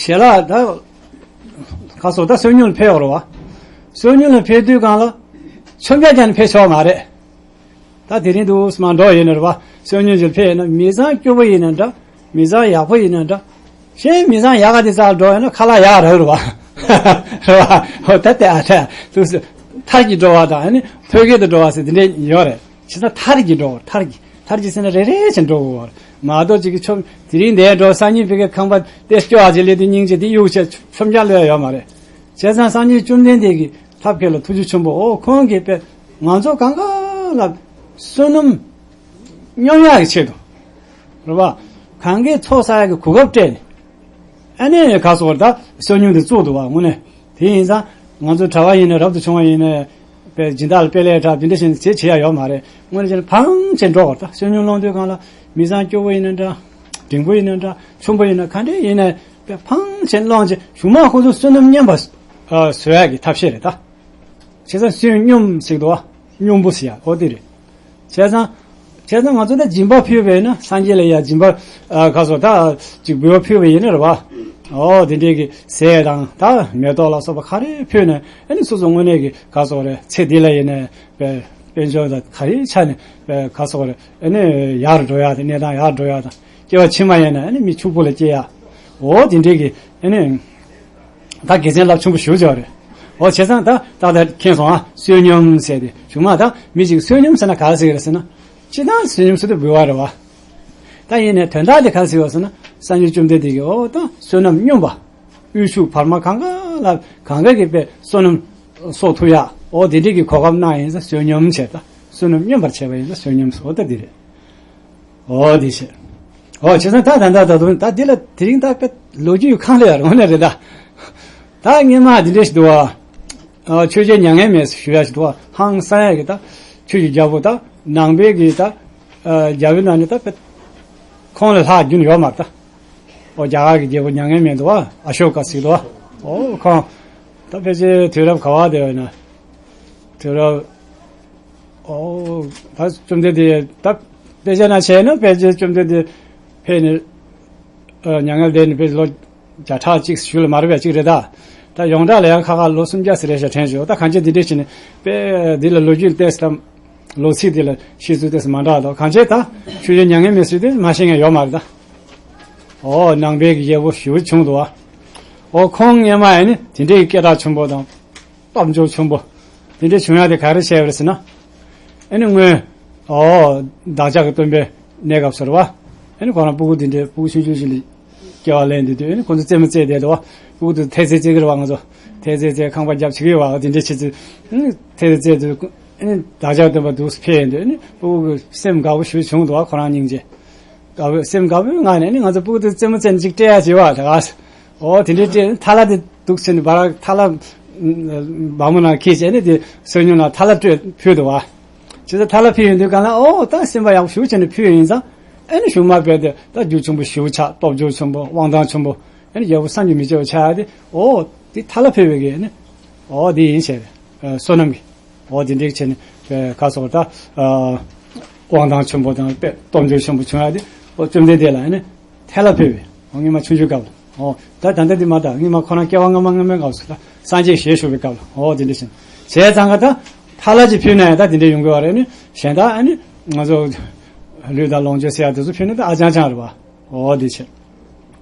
ཞལ་ལག་ད་ཁ་སོགས་ད་བསོད་སྙོམས་ལ་ཕེབས་ཡོད་རེད་བ། བསོད་སྙོམས་ལ་ཕེབས་དུས་གང་ལ་ཆོམ་རྐྱང་རྐྱང་ནས་ཕེབས་ཆོག་མ་རེད། ད་དེ་རིང་དུ་སྨན་འགྲོ་ཡིན་ནར་བ་བསོད་སྙོམས་ཀྱི་ཕེབས་ཡིན་ན་མི་ཚང་སྐྱོ་པོ་ཡིན་ན་འདྲ། མི་ཚང་ཡག་པོ་ཡིན་ན་འདྲ། གཞན་མི་ཚང་ཡག་ག་དེ་ཚང་འགྲོ་ཡིན་ན་ཁ་ལག་ཡག་རག་རུ་བ། རེད་བ། ཧོ་ད་དེ་ཨ་ཐ་ཐུགས་སུ་ཐར་གྱིས་འགྲོ་བ་དང་ཨ་ནི་ཐོད་རྒལ་དུ་འགྲོ་བ་ཟེར་དེ་འདྲས་ཡོད་རེད། བྱས་ཙང་ཐར་གྱིས་འགྲོ་བ་ཐར་གྱིས་ཐར་གྱིས་ཟེར་ན་རེ་རེ་བྱས་འགྲོ་དགོས་བ་མ་གཏོགས་ཅིག་གི་ཆོམ་དེ་རིང་འདས་འགྲོ་སང་ཉིན་བི་གའི་ཁང་པ་དེ་སྐྱོ་བ་ཅིག་སླེབས་དུས་སྙིང་རྗེ་དེ་གཡུག་བྱས་ཆོམ་རྐྱང་སླེབས་ཡོད་མ་རེད། བྱས་ཙང་སངས་རྒྱས་བཅོམ་ལྡན་འདས་ཀྱིས། ཐབས་མཁས་ལ་ཐུགས་རྗེ་ཆེན་པོ་ཨོ་ཁོང་གིས་དཔེ་ང་ཚོ་གང་ག་ལ་བསོད་ནམས་སྙོམས་ཡག་གི་ཆེད་དུ་རེད་བ། གང་གའི་ཚོགས་བསགས་ཡག་གི་གོ་སྐབས་སྤྲད་ནས་ཨ་ནི་ག་སོགས་ད་བསོད་སྙོམས་དེ་བཙུགས་འདུག་བ་དངོས་གནས་དེ་ཡིན་ཙང་ང་ཚོ་གྲྭ་པ་ཡིན་ན་རབ་ཏུ་བྱུང་བ་ཡིན་ན་དཔེ་སྦྱིན་བདག་ལ་དཔེ་ལས་གྲྭ་དེ་འདྲ་བཞིན་བྱེད་བྱེད་ཡག་ཡོད་མ་རེད། དངོས་གནས་བྱས་ན་ཕངས་བྱས་འགྲོ་བར་ད་བསོད་སྙོམས་སློང་དུས་གང་ལ་མི་ཚང་སྐྱོ་བོ་ཡིན་ན་འདྲ་འབྲིང་པོ་ཡིན་ན་འདྲ་ཆུང་པོ་ཡིན་ན་ག་འདྲས་ཡིན་ན་དཔེ་ཕངས་བྱས་སློང་བྱས་གཞུག་མ་ཁོ་ཚོ་བསོད་ནམས་སྙོམས་པ་བཟོ་ཡག་གི་ཐབས་ཤེས་རེད་ད། བྱས་ཙང་བསོད་སྙོམས་ཟེར་གི་འདུག་བ། སྙོམས་པོ་ཟེར་ཡ་ཨོ་དེ་རེད། བྱས་ཙང་ བྱས་ཙང་ང་ཚོ་ད་སྦྱིན་པ་ཕུལ་བས་ན་སངས་རྒྱས་ལ་ཡང་སྦྱིན་པ་ཨ་ག་སོ་ད་ཅིག་འབུལ་བ་ཕུལ་བ་ཡིན་ན་རེད་བ། ཨོ་དེ་འདྲས་ཀྱི་ཟས་དང་ད་མེ་ཏོག་ལ་སོགས་པ་ག་རེ་ཕུལ་ནས་ཨ་ནི་སོ་སོ་དངོས་གནས་ཀྱི་ག་སོ་རེད། ཚེ་འདི་ལ་ཡིན་ནས་པའི་དཔལ་འབྱོར་དང་ག་རེའི་ཆ་ནས་པའི་ག་སོ་རེད། ཨ་ནི་ཡར་འགྲོ་ཡག་དང་གནས་སྟངས་ཡར་འགྲོ་ཡག་དང་སྐྱེ་བ་ཕྱི་མ་ཡིན་ན་ཨ་ནི་མི་ཕྱུག་པོ་ལ་སྐྱེ་ཡག་ཨོ་དེ་འདྲས་ཀྱི་ཨ་ནི། ད་དགེ་མཚན་རླབས་ཆེན་པོ་ཞེ་པོ་ཅིག་རེད། འོ་བྱས་ཙང་ད་ད་ལྟ་མཁྱེན་སོང་ཨ། བསོད་སྙོམས་ཟེར་ཏེ་གཞུག་མ་ད་མི་གཅིག་བསོད་སྙོམས་ཟེར་ན་ག་རེ་ཟེར་གི་རེད་ཟེར་ན། སྤྱིར་བཏང་བསོད་སྙོམས་ཟེར་དུས་འབུལ་བ་རེད་བ། ད་ཡིན་ནའི་དོན་དག་དེ་ག་རེ་ཟེར་བ་ཟེར་ན་སངས་རྒྱས་བཅོམ་ལྡན་འདས་ཀྱིས་འོ་ད་བསོད་ནམས་སྙོམས་པ། དབུལ་ཕྱུག་བར་མ་གང་ག་ལ་གང་ག་གི་དཔེ་བསོད་ནམས་གསོག་ཐུབ་ཡག་འོ་དེ་འདྲས་ཀྱི་གོ་སྐབས་གནང་ཡིན་ཙང་བསོད་སྙོམས་བྱས། ད་བསོད་ནམས་སྙོམས་པར་བྱས་པ་ཡིན་ཙང་བསོད་སྙོམས་ཟེར་འོ་ད་འདི་རེད། ཨོ་དེ་བྱས། ཨོ་བྱས་ཙང་ད་ད་ད་ད་དུང་ད་འདི་ལ་དེ་རིང་ད་དཔེ་ལོ་རྒྱུས་གང་ལ་ཡང་རུང་ནས་རེད་ད། ད་སྔོན་མ་འདི་འདྲས་ཞིག་འདུག་བ། ཨོ་ཆོས་རྒྱལ་མྱ་ངན་མེད་ཞུ་ཡ་ཞིག་འདུག་བ། ཧང་སང་ཡ་གི་ད་ཆོས་ཀྱི་རྒྱལ་པོ་ད་ནང་པའི་གི་ད་ཨ་རྒྱལ་པོའི་ནང་ནས་ད་དཔེ་ཁོང་ལས་ལྷག་རྒྱུན་ཡོད་མ་རེད་ད། ཨོ་རྒྱ་གར་གི་རྒྱལ་པོ་མྱ་ངན་མེད་འདུག་བ། ཨ་ཤོ་ཀ་ཟེར་འདུག་བ། ཨོ་ཁོང་ད་ཕལ་ཆེར་དུས་རབས་ག་བ་དེ་ཡོད་ན། དུས་རབས། ཨོ། ད་བཅོམ་ལྡན་འདས་ད་དཔེ་ཆ་ནང་བྱས་ན་ཕལ་ཆེར་བཅོམ་ལྡན་འདས་ཕེབས་ནས་ཨ་མྱ་ངན་འདས་ནས་ཕལ་ཆེར་ལོ་བརྒྱ་ཕྲག་གཅིག་ཞུ་ལ་མ་རེད་པས་གཅིག་རེད་ད། ད་ཡོངས་གྲགས་ལ་ཡང་ཁ་ཁ་ལོ་སུམ་བརྒྱ་ཟེར་རེད་ཤག་དྲན་བྱུང་། ད་གང་ཅི་འདི་འདྲས་བྱས་ནས་དཔེ་འདི་ལ་ལོ་རྒྱུས་ཏོག་ཙམ་ལོ་ཚིགས་འདི་ལ་བཤད་ཚུལ་ཏོག་ཙམ་མ་འདྲ་འདུག་གང་ཅི་ད་ཆོས་རྒྱལ་མྱ་ངན་མེད་ཟེར་དུས་མ་ཤེས་མཁན་ཡོད་མ་རེད་ད། ཨོ་ནང་པའི་རྒྱལ་པོ་ཞེ་པོ་བྱུང་འདུག་བ། ཨོ་ཁོང་སྔོན་མ་ཡིན་ནི་དེ་འདྲའི་སྐད་གྲགས་ཆེན་པོ་དང་། སྟོབས་འབྱོར་ཆེན་པོ། དེ་འདྲའི་བྱུང་ཡ་དེ་ག་རེ་བྱས་པ་རེད་ཟེར་ན། ཨ་ནི་སྔོན། ཨོ། བདག་ཅག་གི་སྟོན་པའི་གནས་སྐབས་སུ་རེད་བ། ཨ་ནི་ཁོ་རང་སྤུ་གུ་དེ་འདྲའི་སྤུ་གུ་ཆུང་ཆུང་ཞིག་ལ་སྐྱེ་བ་ལེན་དུས་དུས་ཨ་ནི་ཁོ་ཚོ་རྩེད་མོ་རྩེས་བསྡད་འདུག་བ། སྤུ་གུ་དེ་ཐལ་རྩེད་རྩེ་གི་རེད་བ་ང་ཚོ། ཐལ་རྩེད་རྩེ་ཁང་པ་རྒྱབ་བྱེད་ཀྱི་ཡོད་བ་དེ་འདྲའི་བྱེད་ཚུལ། ཨ་ནི་ཐལ་རྩེད་རྩེས་དུས་ཨ་ནི་བདག་ཅག་སྟོན་པ་འདུག་སེ་ཕེབས་ཡོང་དུས་ཨ་ནི་སྤུ་གུ་གི་སེམས་དགའ་པོ་ཞེ་པོ་བྱུང་འདུག་བ་ཁོ་རང་སྙིང་རྗེ། དགའ་པོས་སེམས་དགའ་པོའི་ངང་ནས་ནི་ང་ཚོ་སྤུ་གུ་དེ་རྩེད་མོ་རྩེ་ནས་ཅིག་སྤྲད་ཡ་བྱེད་བ་དེ་ག། ཨོ་དེ་འདྲའི་སྤྲད་ཐ་ལ་དེ་འདུག་ཟེར་ནས་བར་ཐ་ལ་སྦ་མོ་ནང་འཁྱེར་བྱས་ནས་དེ་བསོད་སྙོམས་ལ་ཐ་ལ་སྤྲོད་ཕུལ་འདུག་བ། བྱས་ཙང་ཐ་ལ་ཕུལ་ཡོང་དུས་གང་ལ་ཨོ་ད་སེམས་པ་ཡག་པོ་ཞེ་པོ་བྱས་ནས་ཕུལ་ཡིན་ཙང་ཨ་ནི་གཞུག་མ་དཔེ་དེ་ད་རྒྱུ་ཆེན་པོ་ཞེ་པོ་ཆགས་སྟོབས་འབྱོར་ཆེན་པོ་དབང་ཐང་ཆེན་པོ་ཨ་ནི་རྒྱལ་པོ་བསམ་གྱིས་མི་ཁྱབ་པ་ཆགས་ཡ་དེ་ཨོ་དེ་ཐ་ལ་ཕུལ་བའི་གི་ཨ་ནི་ཨོ་དེ་ཡིན་བྱས་བསོད་ནམས་ཀྱི། འོ་དེ་འདྲའི་བྱས་ནས་ཁ་སོགས་ད་དབང་ཐང་ཆེན་པོ་དང་དཔེ་སྟོབས་འབྱོར་ཆེན་པོ་བྱུང་ཡ་དེ་འོ་བཅོམ་ལྡན་འདས་ལ་ནི་ཐལ་བ་ཕུལ་བས་འོ་སྔོན་མ་ཆུང་ཆུང་སྐབས་ལ་འོ་ད་ད་ལྟ་འདི་མ་ད་སྔོན་མ་ཁོ་རང་སྐྱེ་བ་སྔ་མ་སྔ་མའི་སྐབས་སུ་ད་སངས་རྒྱས་ཞལ་བཞུགས་པའི་སྐབས་ལ་འོ་དེ་འདྲ་བྱས་ནས་བྱས་ཙང་ཀ་ད་ཐལ་བ་ཅིག་ཕུལ་ན་ཡང་ད་དེ་འདྲ་ཡོང་གི་བ་རེད། ནི་གཞན་དག་ཨ་ནི་ང་ཚོ་ལུས་དང་ལོངས་སྤྱོད་ཟེར་ཡ་དེ་ཚོ་ཕུལ་ན་ད་ཨ་ཅང་ཅང་རེད་བ། འོ་དེ་བྱས།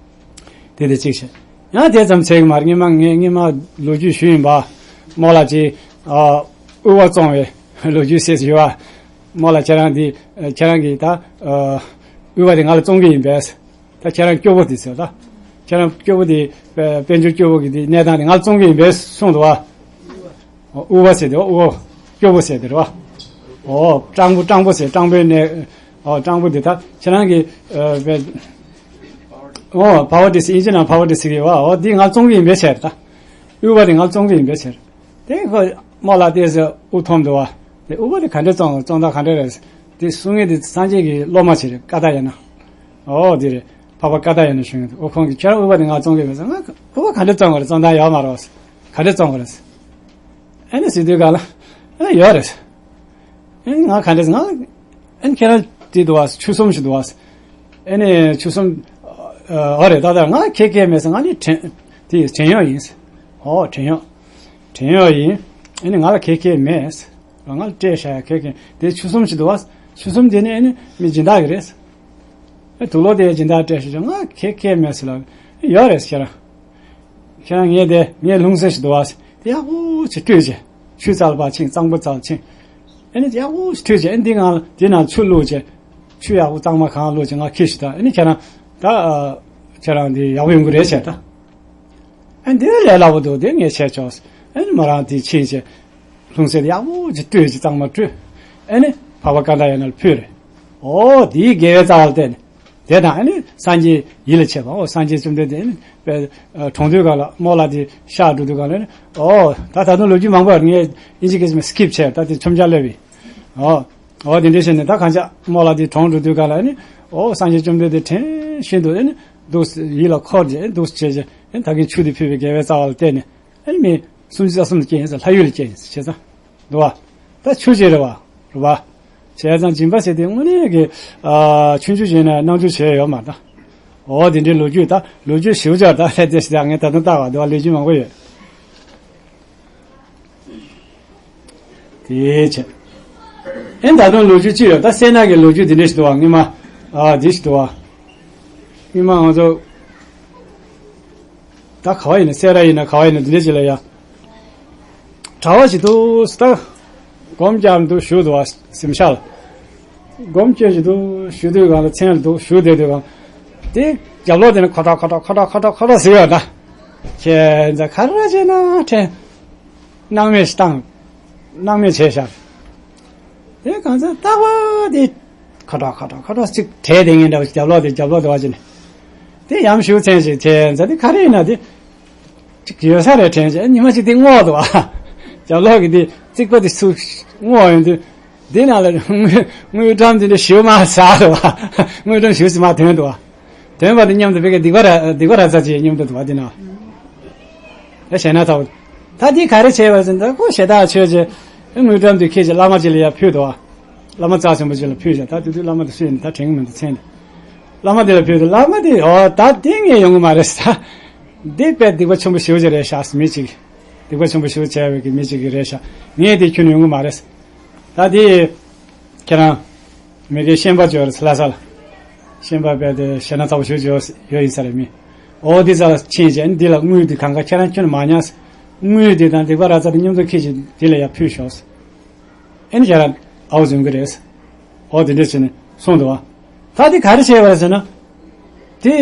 དེ་དེ་གཅིག་བྱས། ཡང་དེ་ཙམ་ཚད་ཀྱི་མ་རེད། སྔོན་མ་ངས་སྔོན་མ་ལོ་རྒྱུས་ཞུས་ཡིན་པ། རྨོ་ལགས་ཀྱིས་ཨ་དབུལ་བ་བཙོང་བའི་ལོ་རྒྱུས་བཤད་ཡོད་པ། རྨོ་ལགས་ཁྱེད་རང་འདི་ཁྱེད་རང་གིས་ད་ཨ་དབུལ་བ་དེ་ང་ལ་བཙོང་གི་ཡིན་པས། ད་ཁྱེད་རང་སྐྱོ་པོ་དེ་ཟེར་ད། ཁྱེད་རང་སྐྱོ་པོ་དེ་དཔལ་འབྱོར་སྐྱོ་པོ་གི་དེ་གནས་སྟངས་དེ་ང་ལ་བཙོང་གི་ཡིན་པས་གསུངས་འདུག་བ། དབུལ་བ་ཟེར་དེ་དབུལ་བ་སྐྱོ་པོ་ཟེར་དེ་རེད་བ། ཨོ་སྤྲང་པོ་སྤྲང་པོ་ཟེར་སྤྲང་པོའི་གནས། ཨོ་སྤྲང་པོ་དེ་ད་ཁྱེད་རང་གི་ཨ་ཨོ་པ་ཝར་ཊི་ཟེར་ཨིན་ཇི་ནང་པ་ཝར་ཊི་ཟེར་གི་ཡོད་བ། ཨོ་འདི་ང་བཙོང་གི་ཡིན་པས་ཟེར་ད། དབུལ་བ་དེ་ང་བཙོང་གི་ཡིན་པས་ཟེར། དེ་ཁོ་རྨོ་ལགས་དེ་ཟེར་དབུ་འཐོམ་འདུག་བ། དེ་དབུལ་བ་དེ་ག་འདྲས་བཙོང་བཙོང་སྟངས་ག་འདྲས་རེད། དེ་གསུང་མཁན་དེ་སངས་རྒྱས་ཀྱི་སློབ་མ་ཞིག་རེད། ཀ་ཏ་ཡ་ན། ཨོ་དེ་རེད། འཕགས་པ་ཀ་ཏ་ཡ་ན་ཞུ་མཁན་དེ། ཨོ་ཁོང་གིས་ཁྱེད་རང་དབུལ་བ་དེ་ང་བཙོང་གི་ཡོད་ཟེར། ང་དབུལ་བ་ག་འདྲས་བཙོང་དགོས་རེད། བཙོང་སྟངས་ཡོད་མ་རེད་ཟེར། ག་འདྲས་བཙོང་དགོས་རེད་ཟེར། ཨ་ནི་ཟེར་དུས་ག་ལ་ཨ་ནི་ཡོད་རེད། ཨ་ནི་ང་ག་འདྲས་ང་ཨ་ནི་ཁྱེད་རང་དེ་འདུག་བ། ཆུ་གསུམ་ཞིག་འདུག་བ། ཨ་ནི་ཆུ་གསུམ་ཨ་རེད། ད་ལྟ་ང་ཁེ་ཁེ་མེད་ཟེར། ང་ནི་བྲན་དེ་བྲན་གཡོག་ཡིན་ཟེར། ཨོ་བྲན་གཡོག་བྲན་གཡོག་ཡིན། ཨ་ནི་ང་ལ་ཁེ་ཁེ་མེད་ཟེར། ང་ལ་སྤྲད་བཞག་ཡ་ཁེ་ཁེ་དེ་ཆུ་གསུམ་ཞིག་འདུག་བ། ཆུ་གསུམ་དེ་ནི་ཨ་ནི་མི་སྦྱིན་བདག་གི་རེད་ཟེར། ཨ་དུག་ལོག་དེ་སྦྱིན་བདག་སྤྲད་བཞག་ང་ཁེ་ཁེ་མེད་ཟེར་ལ། ཡོད་རེད་ཟེར། ཁྱེད་རང་ངས་དེ་ངའི་ལྷུང་བཟེད་ཞིག་འདུག་བ། དེ་ཡག་པོ་ཅིག་བཀྲུས་བྱས། ཆུ་བཙལ་བར་ཕྱིན། གཙང་པོ་བཙལ་ཕྱིན། ཨ་ནི་དེ་ཡག་པོ་ཅིག་བཀྲུས་བྱས། ཨ་ནི་འདི་ནང་ལ་དེ་ནང་ཆུ་བླུགས་བྱས། ཆུ་ཡག་པོ་གཙང་མ་གང་བླུགས་བྱས་ང་ཁྱེར་ཤོག་ད། ཨ་ནི་ཁྱེད་རང་ད་ཨ་ཁྱེད་རང་འདི་ཡག་པོ་ཡོང་གི་རེད་བྱས་ད། ཨ་ནི་འདི་ལས་སླ་པོ་འདུག་དེ་ངས་བྱས་ཆོག་ཨ་ནི་མོ་རང་དེ་ཕྱིན་བྱས། ལྷུང་བཟེད་ཡག་པོ་ཅིག་བཀྲུས་ཅིག་གཙང་མ་བཀྲུས། ཨ་ནི་འཕགས་པ་ཀ་ཏ་ཡ་ན་ལ་ཕུལ་རེད། ཨོ་དེའི་དགེ་བའི་རྩ་བ་ལ་བརྟེན་ནས། དེ་དང་ཨ་ནི་སངས་རྒྱས་ཡིད་ལ་བྱེད་པ། ཨོ་སངས་རྒྱས་བཅོམ་ལྡན་འདས་ཨ་ནི་དཔེ་གྲོངས་དུས་ག་ལ་རྨོ་ལགས་དེ་གཤགས་འགྲོ་དུས་ག་ལ་ཨ་ནི་ཨོ་ད་ད་དུང་ལོ་རྒྱུས་མང་པོ་ཡོད། ངས་ཨིན་ཇི་སྐད་ཆ་སི་ཀིབ་བྱས། ད་དེ་མཚམས་སྦྱར་སླེབས་ཡིན། ཨོ་ཨོ་དེ་འདྲ་བྱས་ནས་ད་གང་ཅག་རྨོ་ལགས་དེ་གྲོངས་འགྲོ་དུས་ག་ལ་ཨ་ནི་ཨོ་སངས་རྒྱས་བཅོམ་ལྡན་འདས་དྲན་བཞིན་དུ་ཨ་ནི་འདུག་ཡིད་ལ་འཁོར་བྱས་འདུག་བྱས་བྱས་ཨ་ནི་ད་གིན་ཆུ་དེ་ཕུལ་བའི་དགེ་བའི་རྩ་བ་ལ་བརྟེན་ནས། ཨ་ནི་མི་སུམ་ཅུ་རྩ་གསུམ་ལ་སྐྱེས་ཡིན་ཟེར། ལྷ་ཡུལ་ལ་སྐྱེས་ཡིན་ཟེར། བྱས་ཙང་། འདུག་བ། ད་ཆོས་ཅན་རེད་བ། རེད་བ། བྱས་ཙང་སྦྱིན་པ་ཟེར་དེ་དངོས་གནས་ཀྱི་ཨ་ཆུང་ཆུང་བྱས་ན་རྣམ་འགྱུར་བྱས་ཡོད་མ་རེད་ད། འོ་དེ་འདྲའི་ལོ་རྒྱུས་ད་ལོ་རྒྱུས་ཞིབ་ཆ་ད་ལྷད་དེ་ཞིག་ད་ངས་ད་དུང་བལྟ་བ་འདི་བ་ལོ་རྒྱུས་མང་པོ་ཡོད། དེའི་ཕྱིར། ཨེ་ད་དུང་ལོ་རྒྱུས་ཅི་ཡོད་ད་སེར་སྣ་གི་ལོ་རྒྱུས་འདི་འདྲ་ཞིག་འདུག་བ་སྔོན་མ། ཨ་འདི་ཞིག་འདུག་བ། སྔོན་མ་ང་ཚོ་ད་ག་བ་ཡིན་ན་སེ་ར་ཡིན་ན་ག་བ་ཡིན་ན་འདི་འདྲ་ཞིག་ལ་ཡ། གྲྭ་བ་ཞིག་འདུག་ད། སྒོམ་རྒྱབ་འདུག་བཞུགས་འདུག་བ་གཟིམ་ཤག་ལ། སྒོམ་སྐྱོན་ཞིག་འདུག་བཞུགས་དུས་གང་ལ་མཚན་ལ་འདུག་བཞུགས་བསྡད་དུས་གང་། དེ་རྒྱབ་ལོགས་དེ་ནས་ཁོ་ཁྲག་ཁོ་ཁྲག་ཁོ་ཁྲག་ཁོ་ཁྲག་ཁོ་ཁྲག་ཟེར་ཡོད་ད། ཁྱེད་ཚོ་ག་རེ་བྱས་ན་ཕྲན། སྣང་མེད་ཞིག་བཏང་། སྣང་མེད་བྱས་བཞག་དེ་གང་ཚ་རྟག་པ་དེ། ཁ་གྲག་ཁ་གྲག་ཁ་གྲག་ཅིག་བྲེལ་དེ་ངན་འདྲ་བ་ཞིག་རྒྱབ་ལོག་དེ་རྒྱབ་ལོག་དེ་བ་ཅི་ནས། དེ་ཡམ་ཞུ་མཚན་ཞིག་བྱས་ཚ་དེ་ག་རེ་ཡིན་ན་དེ། ཅིག་ཡོད་ས་རེད་དྲན་བྱས་ཉི་མ་ཅིག་དེ་སྔོག་འདུག་བ། རྒྱབ་ལོག་གི་དེ་རྩིག་པ་དེ་སུ་སྔོག་ཡོང་དུས། དེ་ནང་ལ་དངུལ་དངུལ་ཀྲམ་དེ་འདྲ་ཞུ་མ་ཟ་འདུག་བ། དངུལ་ཀྲམ་ཞུ་ཟི་མ་ཐོན་འདུག་བ། དོན་པ་དེ་མཉམ་དུ་བེ་ག་སྡིག་པ་ར་སྡིག་པ་ར་ཚ་ཅེས་མཉམ་དུ་འདུག་བ་དེ་ན། ད་ཞེ་ན་ཚ་བོ། ད་དེ་ག་རེ་བྱས་པ་ཟེར་ན་ད་ཁོ་ཞེ་དྲག་ཆོས་ཅེས། དངུལ་ཀྲམ་དེ་ཁྱེད་ཀྱི་བླ་མ་ཅིག་ལ་ཡར་ཕུལ་འདུག་བ། བླ་མ་རྩ་ཆེན་པོ་ཅིག་ལ་ཕུལ་བཞག་ད་དུས་དུས་བླ་མ་དེ་སུ་ཡིན་ད་དྲན་གི་མི་འདུག་མཚན་དེ། བླ་མ་དེ་ལ་ཕུལ་དུས་བླ་མ་དེ་ཨོ་ད་དེ་ངས་ཡོང་གི་མ་རེད་ས། འདི་དཔེ་སྡིག་པ་ཆེན་པོ་ཞེ་པོ་ཅིག་རེད་ཤག་མི་ཅིག་སྡིག་པ་ཆེན་པོ་ཞེ་པོ་བྱས་པའི་གི་མི་ཅིག་གི་རེད་ཤག་ངས་དེ་ཁྱོན་ནས་ཡོང་གི་མ་རེད། ད་དེ། ཁྱེད་རང་། མི་དགེ་ཤན་པ་ཅོ་རེད་ལྷ་ས་ལ། ཤན་པ་བས་དེ་ཞེ་ན་ཚ་བོ་ཞུ་ཅོ་ཡོད་ཡིན་ས་རེད་མི། ཨོ་དེ་ས་ལ་ཕྱིན་བྱས་འདི་ལ་དངུལ་དེ་གང་ག་ཁྱེད་རང་ཁྱོན་ནས་མ་ཉར། དངུལ་དེ་དང་སྡིག་པ་ར་ཚ་དེ་མཉམ་དུ་ཁྱེད་ཀྱིས་དེ་ལ་ཡར་ཕུལ་ཤོག་ཨེ་ནི་ཁྱེད་རང་ཨའུ་བཟུང་གི་རེད། ཨོ་དེ་འདྲ་བྱས་ནས་སོང་འདུག་བ། ད་དེ་ག་རེ་བྱས་པ་རེད་ཟེར་ན། དེ་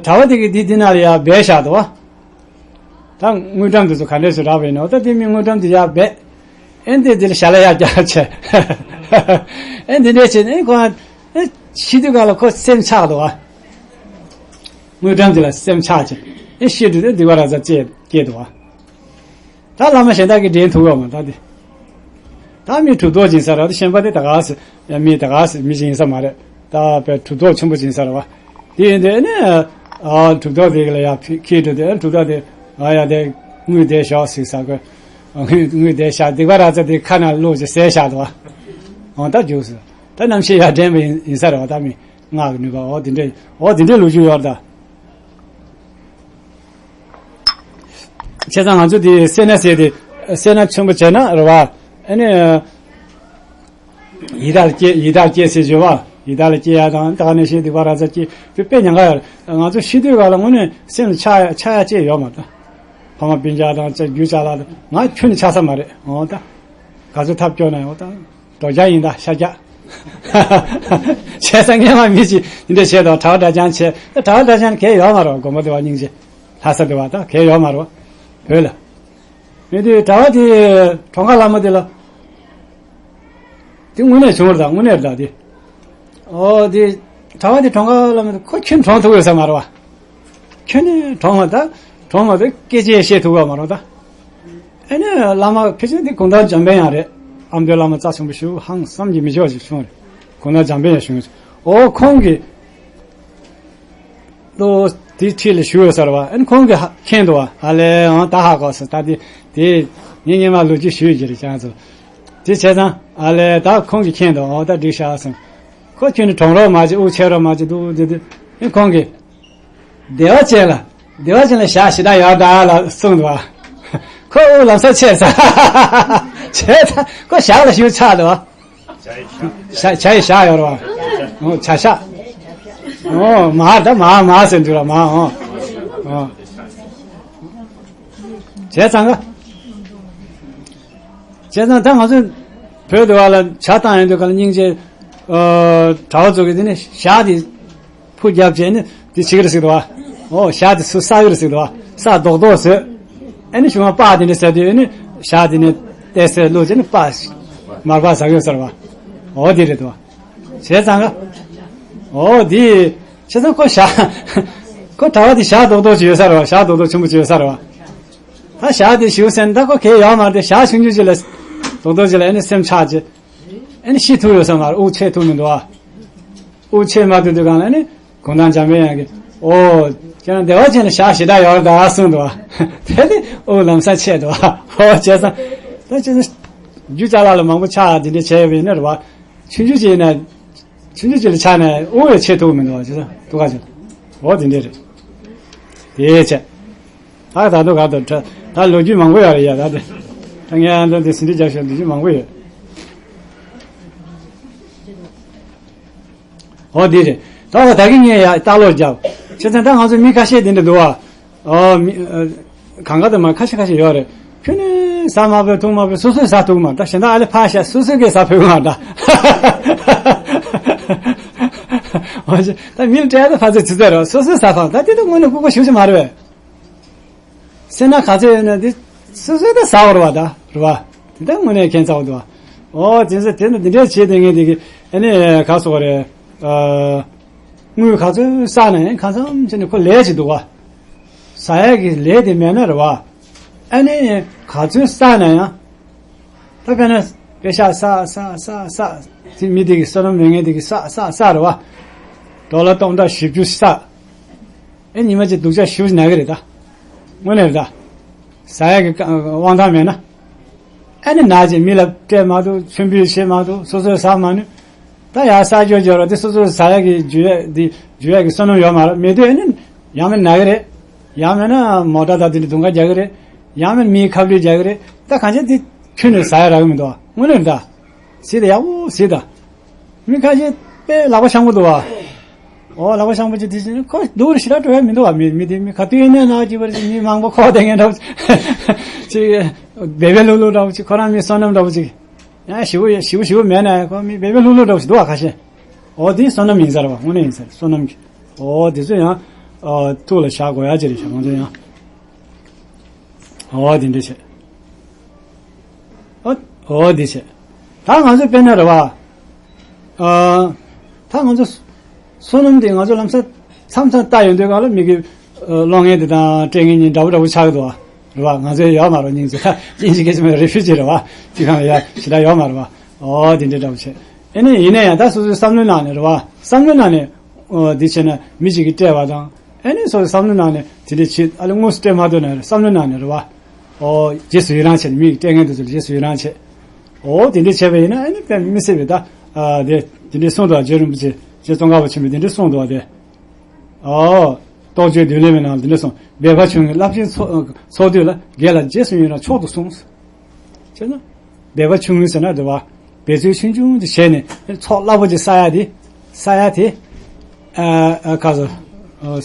གྲྭ་བ་དེ་གིས་དེ་དེ་ན་ལ་ཡར་སྦས་བཞག་འདུག་བ། ད་དངུལ་ཀྲམ་དེ་ཚོ་ག་འདྲས་སུ་རག་པ་ཡིན་ནོ་ད་དེ་མི་དངུལ་ཀྲམ་དེ་ཡར་སྦས། ཨེ་འདི་འདི་ལ་ཞལ་ལ་ཡར་རྒྱག་བྱས། ཨེ་འདི་འདྲས་བྱས་ནས་ཁོ་ཨེ་ཤི་དུས་ག་ལ་ཁོ་སེམས་ཆགས་འདུག་བ། དངུལ་ཀྲམ་དེ་ལ་སེམས་ཆགས་བྱས་ཨེ་ཤི་དུས་དེ་སྡིག་པ་ར་ཚ་སྐྱེས་སྐྱེས་འདུག་བ། ད་བླ་མ་གཞན་དག་གིས་འདྲེན་ཐུབ་ཡོད་མ་ད་དེ། ད་མི་གྲུབ་ཐོབ་སྦྱིན་ས་ར་ད་ཤན་པ་དེ་ད་ག་སེ་ཡ་མི་ད་ག་སེ་མི་སྦྱིན་ས་མ་རེད། ད་དཔེ་གྲུབ་ཐོབ་ཆེན་པོ་སྦྱིན་ས་ར་བ། དེ་ཡིན་དུས་ནི་ཨ་གྲུབ་ཐོབ་དེ་ལ་ཡ་ཁྱི་གྲུབ་དེ་གྲུབ་ཐོབ་དེ་ཨ་ཡ་དེ་དངུལ་དེ་ཞོག་ཟིག་ས་གོ། དངུལ་དངུལ་དེ་ཤ་སྡིག་པ་ར་ཚ་དེ་ཁ་ན་བླུགས་ཅིག་ཟས་བཞག་འདུག་བ། འོ་ད་རྒྱུགས་སོ། ད་རྣམ་ཤེས་ཡར་འདྲེན་པ་ཡིན་ཡིན་ས་ར་བ་ད་མི་སྔགས་ཀྱི་ནུས་པ་འོ་དེ་འདྲས་འོ་དེ་འདྲས་ལོ་རྒྱུས་ཡོད་ར་ད། བྱས་ཙང་ང་ཚོ་དེ་སེར་སྣ་ཟེར་དེ་སེར་སྣ་ཆེན་པོ་བྱས་ན་རེད་བ། ཨ་ནི། ཡི་དྭགས་སྐྱེ་ཡི་དྭགས་སྐྱེ་ཟེར་བརྗོད་བ། ཡི་དྭགས་ལ་སྐྱེ་ཡ་དང་ད་ག་ནས་ཤེས་སྡིག་པ་ར་ཚ་སྐྱེ་དེ་དཔེ་ཉེན་ཁ་ཡོད་རེད། ང་ཚོ་ཤི་དུས་ག་ལ་དངོས་གནས་སེམས་ལ་ཆགས་ཡ་ཆགས་ཡ་ཅིག་ཡོད་མ་རེད། ཕ་མ་སྤུན་ཀྱག་དང་ཅིག་རྒྱུ་ཅག་ལ་ང་ཁྱོན་ནས་ཆགས་ས་མ་རེད་འོ་ད། ག་ཚོད་ཐབས་སྐྱོ་ན་ཡང་འོ་ད། འགྲོ་རྒྱ་ཡིན་ད་ཤ་རྒྱ། བྱས་ཙང་སྔས་མ་མི་ཅིག་འདི་འདྲ་བྱས་དང་གྲྭ་བ་གྲྭ་རྐྱང་བྱས་ད་གྲྭ་བ་གྲྭ་རྐྱང་གལ་ཡོད་མ་རེད་དགོན་པ་དེ་བ་སྙིང་རྗེ། ལྷ་ས་དེ་བ་ད་གལ་ཡོད་མ་རེད་བ། བོད་ལ། མི་དེ་གྲྭ་བ་དེ་གྲོང་ཁ་བླ་མ་དེ་ལ། དེ་དངོས་གནས་བྱུང་བ་དང་དངོས་གནས་རེད་དེ། ཨོ་དེ་གྲྭ་བ་དེ་གྲོང་ཁ་བླ་མ་དེ་ཁོ་ཁྱོན་གྲོང་ཐུབ་ཡོད་ས་མ་རེད་བ། ཁྱོན་ནས་གྲོང་བ་ད་གྲོང་བ་དེ་སྐད་ཆ་བཤད་ཐུབ་ཡོད་མ་རེད་ད། ཨེ་ནས་བླ་མ་ཕལ་ཆེར་དེ་གུང་ཐང་འཇམ་དཔལ་ཡང་རེད། ཨ་མདོའི་བླ་མ་རྩ་ཆེན་པོ་ཞུ་ཧང་བསམ་གྱིས་མི་ཆོག་ཅིག་བྱུང་རེད། གུང་ཐང་འཇམ་དཔལ་ཡང་བྱུང་ཡོད། ཨོ་ཁོང་གིས། ལོ་དེའི་འཁྲིས་ལ་བཞུགས་ཡོད་ས་རེད་བ། ཨ་ནི་ཁོང་གིས་ཧ་མཁྱེན་འདུག་བ། ཨ་ལས་ཨང་ད་ཧ་གོ་སོང་ད་དེ་དེ་ངས་སྔོན་མ་ལོ་རྒྱུས་ཞུས་ཀྱི་རེད་ཀྱང་ཚོ། དེ་བྱས་ཙང་ཨ་ལས་ད་ཁོང་གིས་མཁྱེན་འདུག་ཨོ་ད་འགྲིག་ཤག་སོང་། ཁོ་ཁྱོད་ནི་གྲོངས་རོགས་མ་བྱེད་དབུགས་ཆད་རོགས་མ་བྱེད་འདུག་དེ་དེ་ཨ་ནི་ཁོང་གིས། བདེ་བ་ཅན་ལ་བདེ་བ་ཅན་ལ་ཞག་ཞེ་དྲག་ཡོད་ད་ལ་གསུངས་འདུག་བ། ཁོ་དབུགས་ལམ་སང་ཆད་ས། བྱས་ཙང་ཁོ་ཞག་ལ་ཞུ་ཆགས་འདུག་བ། བྱ་བྱ་ཡི་ཞག་ཡོད་རེད་བ། ཨོ་བྱ་ཤག་ཨོ་མ་ད་མ་མ་ཟེར་འདུག་ར་མ་ཨོ། ཨོ། བྱས་ཙང་ག་བྱས་ཙང་ད་ང་ཚོ་བོད་དུ་བ་ལ་བྱ་བཏང་ཡོང་དུས་ག་ལ་སྙིང་རྗེ། ཨོ་གྲྭ་བ་ཚོ་གི་དེ་ནི་ཞག་དེ་ཕུ་རྒྱབ་བྱས་ནི་དེ་བྱེད་ཀྱི་རེད་ཟེར་འདུག་བ། ཨོ་ཞག་དེ་སུ་ཟ་གི་རེད་ཟེར་འདུག་བ། ས་རྡོག་རྡོག་བཟོས། ཨེ་ནི་གཞུག་མ་སྤགས་དེ་འདྲ་ཟ་དུས་ཨེ་ནི་ཞག་དེ་ནས་ཏོག་ཙམ་བླུགས་བྱས་ནི་སྤགས་མར་སྤགས་ཟ་གི་ཡོད་ས་རེད་བ། ཨོ་དེ་རེད་འདུག་བ། བྱས་ཙང་ག་ཨོ་དེ་བྱས་ཙང་ཁོ་ཞག་ཁོ་གྲྭ་བ་དེ་ཞག་རྡོག་རྡོག་ཅིག་ཡོད་ས་རེད་བ། ཞག་རྡོག་རྡོག་ཆེན་པོ་ཅིག་ཡོད་ས་རེད་བ། ད་ཞག་དེ་ཞུ་སེམས་ད་ཁོ་གལ་ཡོད་མ་རེད་དེ་ཞག་ཆུང་ཆུང་ཅིག་ལ་རྡོག་རྡོག་ཅིག་ལ་ཨེ་ནི་སེམས་ཆགས་ཅིག་ཨེ་ནི་ཤི་ཐུབ་ཡོད་ས་མ་རེད། དབུགས་ཆད་ཐུབ་མི་འདུག་ཨ། དབུགས་ཆད་མ་ཐུབ་དུས་གང་ལ་ཨེ་ནི་གུང་ཐང་འཇམ་དཔལ་དབྱངས་ཀྱིས་ཨོ་ཁྱེད་རང་བདེ་བ་ཅན་ལ་ཞག་ཞེ་དྲག་ཡོད་རེད་ད་གསུངས་འདུག་ཨ། དེ་ནི་དབུགས་ལམ་སང་ཆད་འདུག་ཨ། ཨོ་བྱས་ཙང་ད་ཁྱེད་ཚོ་རྒྱུ་ཅ་ལག་ལ་མང་པོ་ཆགས་དེ་འདྲ་བྱས་ཡོད་པ་ཡིན་ན་རེད་བ། ཆུང་ཆུང་ཅིག་ཡིན་ན། ཆུང་ཆུང་ཅིག་ལ་ཆགས་ནས་དབུ་བས་ཆེ་ཐུབ་མི་འདུག་བ། ཅི་ད་ཐུག་ག་ཅིག་འོ་དེ་འདྲས་རེད། དེའི་ཆེད། ད་ད་དུང་ག་དུ་ད་ལོ་རྒྱུས་མང་པོ་ཡོད་རེད་ཡ། ད་དེ་ད་ངས་ཨ་འདྲ་དེ་ཟིན་བྲིས་རྒྱབ་ཤོག་ལོ་རྒྱུས་མང་པོ་ཡོད། འོ་དེ་རེད། ད་ད་གི་ངས་ཡ་ལྟ་ཀློག་རྒྱབ། བྱས་ཙང་ད་ང་ཚོ་མི་ཁ་ཤས་དེ་འདྲ་འདུག་བ། ཨོ་མི་ཨ། གང་ག་དུ་མ་ཁ་ཤས་ཁ་ཤས་ཡོད་རེད། ཁྱོད་ནི་ཟ་མ་ཕོད་འཐུང་མ་ཕོད་སོ་སོས་ཟ་ཐུབ་མ་ད་གཞན་དག་ཨ་ལེ་ཕ་ཤ་སོ་སོས་གས་ཟ་ཕོད་མ་ད། འོ་ཅི་ད་མི་ལ་སྤྲད་ད་ཕ་ཚོད་ཙི་ཙི་རེད། སོ་སོས་ཟ་ཕང་ད་དེ་ད་དངོས་གནས་ལྐུགས་པ་ཞུ་ཞིག་མ་རེད་པས། སེམས་ན་ག་ཚོད་ཡོད་ན་དེ་སོ་སོས་ད་ཟ་བར་བ་ད་རེད་བ། དེ་ད་དངོས་གནས་ཁྱད་མཚར་བ་འདུག་བ། ཨོ་དེ་ཚོ་དེ་ནི་འདི་འདྲས་བྱས་དེ་ངས་དེ་གི་ཨ་ནི་ག་སོགས་རེད། ཨ། དངུལ་ག་ཚོད་བསགས་ན་ཡང་གང་འཚམ་བྱས་ནས་ཁོ་ལས་ཅིག་འདུག་བ། ཟ་ཡག་གི་ལས་དེ་མེད་ན་རེད་བ། ཨ་ནི་ག་ཚོད་བསགས་ན་ཡང་། ད་དཔེར་ན་པེ་ཤག་བསགས་བསགས་བསགས་བསགས་དེ་མི་དེ་གི་བསོད་ནམས་མེད་མཁན་དེ་གི་བསགས་བསགས་བསགས་རེད་བ། ཌོ་ལར་སྟོང་ཕྲག་བཞི་བཅུ་བསགས། ཨེ་ཉི་མ་གཅིག་སྡུག་ཅག་ཞེ་པོ་ཅིག་ན་གི་རེད་ད། དངོས་གནས་རེད་ད། ཟ་ཡག་གི་དབང་ཐང་མེད་ན། ཨ་ནི་ན་ཅིག་མི་ལ་སྤྲད་མ་ཐུབ་མཆོད་འབུལ་བྱེད་མ་ཐུབ་སོ་སོས་ཟ་མ་ནུས། ད་ཡར་ས་ཆ་འབྱོར་བ་དེ་སོ་སོས་ཟ་ཡག་གི་འཇུ་ཡག་འདི་འཇུ་ཡག་གི་བསོད་ནམས་ཡོད་མ་རེད། མེད་དུས་ཨ་ནི་ཡང་མིན་ན་གི་རེད། ཡང་མིན་ན་མོ་ཊ་དང་དེ་འདྲ་དུང་ཁ་རྒྱག་གི་རེད། ཡང་མིན་མིའི་ཁ་བསླུས་རྒྱག་གི་རེད། ད་གང་ཅི་དེ་ཁྱོན་ནས་ཟ་ཡག་རག་གི་མི་འདུག་བ། དངོས་གནས་རེད་ད། ཟས་དེ་ཡག་པོ་ཟས་ད། མི་ཁ་ཤས་དཔེ་ལག་པ་འཆང་པོ་འདུག་བ། ཨོ་ལག་པ་འཆང་པོ་ཅིག་དེ་བཞིན་ཁོ་སྡུག་རུ་ཞེ་དྲག་འགྲོ་ཡ་མི་འདུག་བ། མི་མི་དེ་མི་ག་དུས་ཡིན་ནའི་ན་ཅིག་བར་ཅིག་མི་མང་པོ་ཁོག་བསྡད་མཁན་འདྲ་པོ་ཅིག་སྦལ་པའི་ལྷུག་ལྷུག་འདྲ་པོ་ཅིག་ཁོ་རང་མི་བསོད་ནམས་འདྲ་པོ་ཅིག་ཡང་ཞེ་པོ་ཞེ་པོ་ཞེ་པོ་མེད་ན་ཁོ་མི་སྦལ་པའི་ལྷུག་ལྷུག་འདྲ་པོ་ཞིག་འདུག་བ་ཁ་ཤས། ཨོ་དེ་བསོད་ནམས་ཡིན་ས་རེད་བ། དངོས་གནས་ཡིན་ས་རེད་བསོད་ནམས་ཀྱི། ཨོ་དེ་ཚོ་ཡང་ཨ་ཐུགས་ལ་བཞག་དགོས་ཡ་ཅིག་རེད་ཤག་ང་ཚོ་ཡང་། ཨོ་དེ་འདྲ་བྱས། ཨོ་ཨོ་དེ་བྱས། ད་ང་ཚོ་དཔེར་ན་རེད་བ། ཨ། ད་ང་ཚོ་བསོད་ནམས་དེ་ང་ཚོ་ལམ་སང་མཚམས་མཚམས་ལྟ་ཡོང་དུས་ག་ལ་མི་གི་ཨ་གློག་བརྙན་དེ་དང་སྤྲད་མཁན་གཉིས་འདྲ་པོ་འདྲ་པོ་ཆགས་ཀྱི་འདུག་བ། རེད་བ། ང་ཚོའི་ཡོད་མ་རེད་སྙིང་རྗེ། ད་དབྱིན་ཇི་སྐད་ཆ་མ་རེ་ཕུ་ཅི་རེད་བ། དེ་གང་ལ་ཡ་ཞེ་དྲག་ཡོད་མ་རེད་བ། ཨོ་དེ་འདྲ་འདྲ་པོ་བྱས། ཨེ་ནས་ཡིན་ན་ཡང་ད་སོ་སོའི་བསམ་བློའི་ནང་ནས་རེད་བ། བསམ་བློའི་ནང་ནས་ཨོ་དེ་བྱས་ན་མི་གཅིག་གིས་སྤྲད་པ་དང་། ཨེ་ནས་སོ་སོའི་བསམ་བློའི་ནང་ནས་དེ་འདྲ་བྱེད་ཨ་ལས་དངོས་སུ་སྤྲད་མ་ཐུབ་ན་རེད་བསམ་བློའི་ནང་ནས་རེད་བ། ཨོ་རྗེས་སུ་ཡི་རང་བྱས་ནས་མི་གིས་སྤྲད་མཁན་དེ་ཚོ་ལ་རྗེས་སུ་ཡི་རང་བྱས། ཨོ་དེ་འདྲ་བྱས་པ་ཡིན་ན་ཨེ་ནས་དཔེ་མི་སྲིད་པའི་ད། ཨ་དེ་དེ་འདྲ་གསུངས་འདུག་བ། རྗེ་རིན་པོ་ཆེ་རྗེ་ཙོང་ཁ་པ་ཆེན་པོས་དེ་འདྲ་གསུངས་འདུག་བ་དེ། ཨོ། རྟོགས་བརྗོད་མདུན་ལེགས་མའི་ནང་ལ་འདི་འདྲ་གསུངས། སྦས་པ་ཆུང་ངུས་རླབས་ཆེན་ཚོགས་ཚོགས་དུས་ལ། དགེ་ལ་རྗེས་སུ་ཡི་རང་མཆོག་ཏུ་གསུངས། བྱས་ན། སྦས་པ་ཆུང་ངུས་ཟེར་ན་འདི་བ། འབད་རྩོལ་ཆུང་ཆུང་ཅིག་བྱས་ནས་ཚོགས་རླབས་པོ་ཅིག་བསགས་ཡ་དེ། བསགས་ཡ་དེ། ཨ་ཨ་ག་ཟེར། ཨ།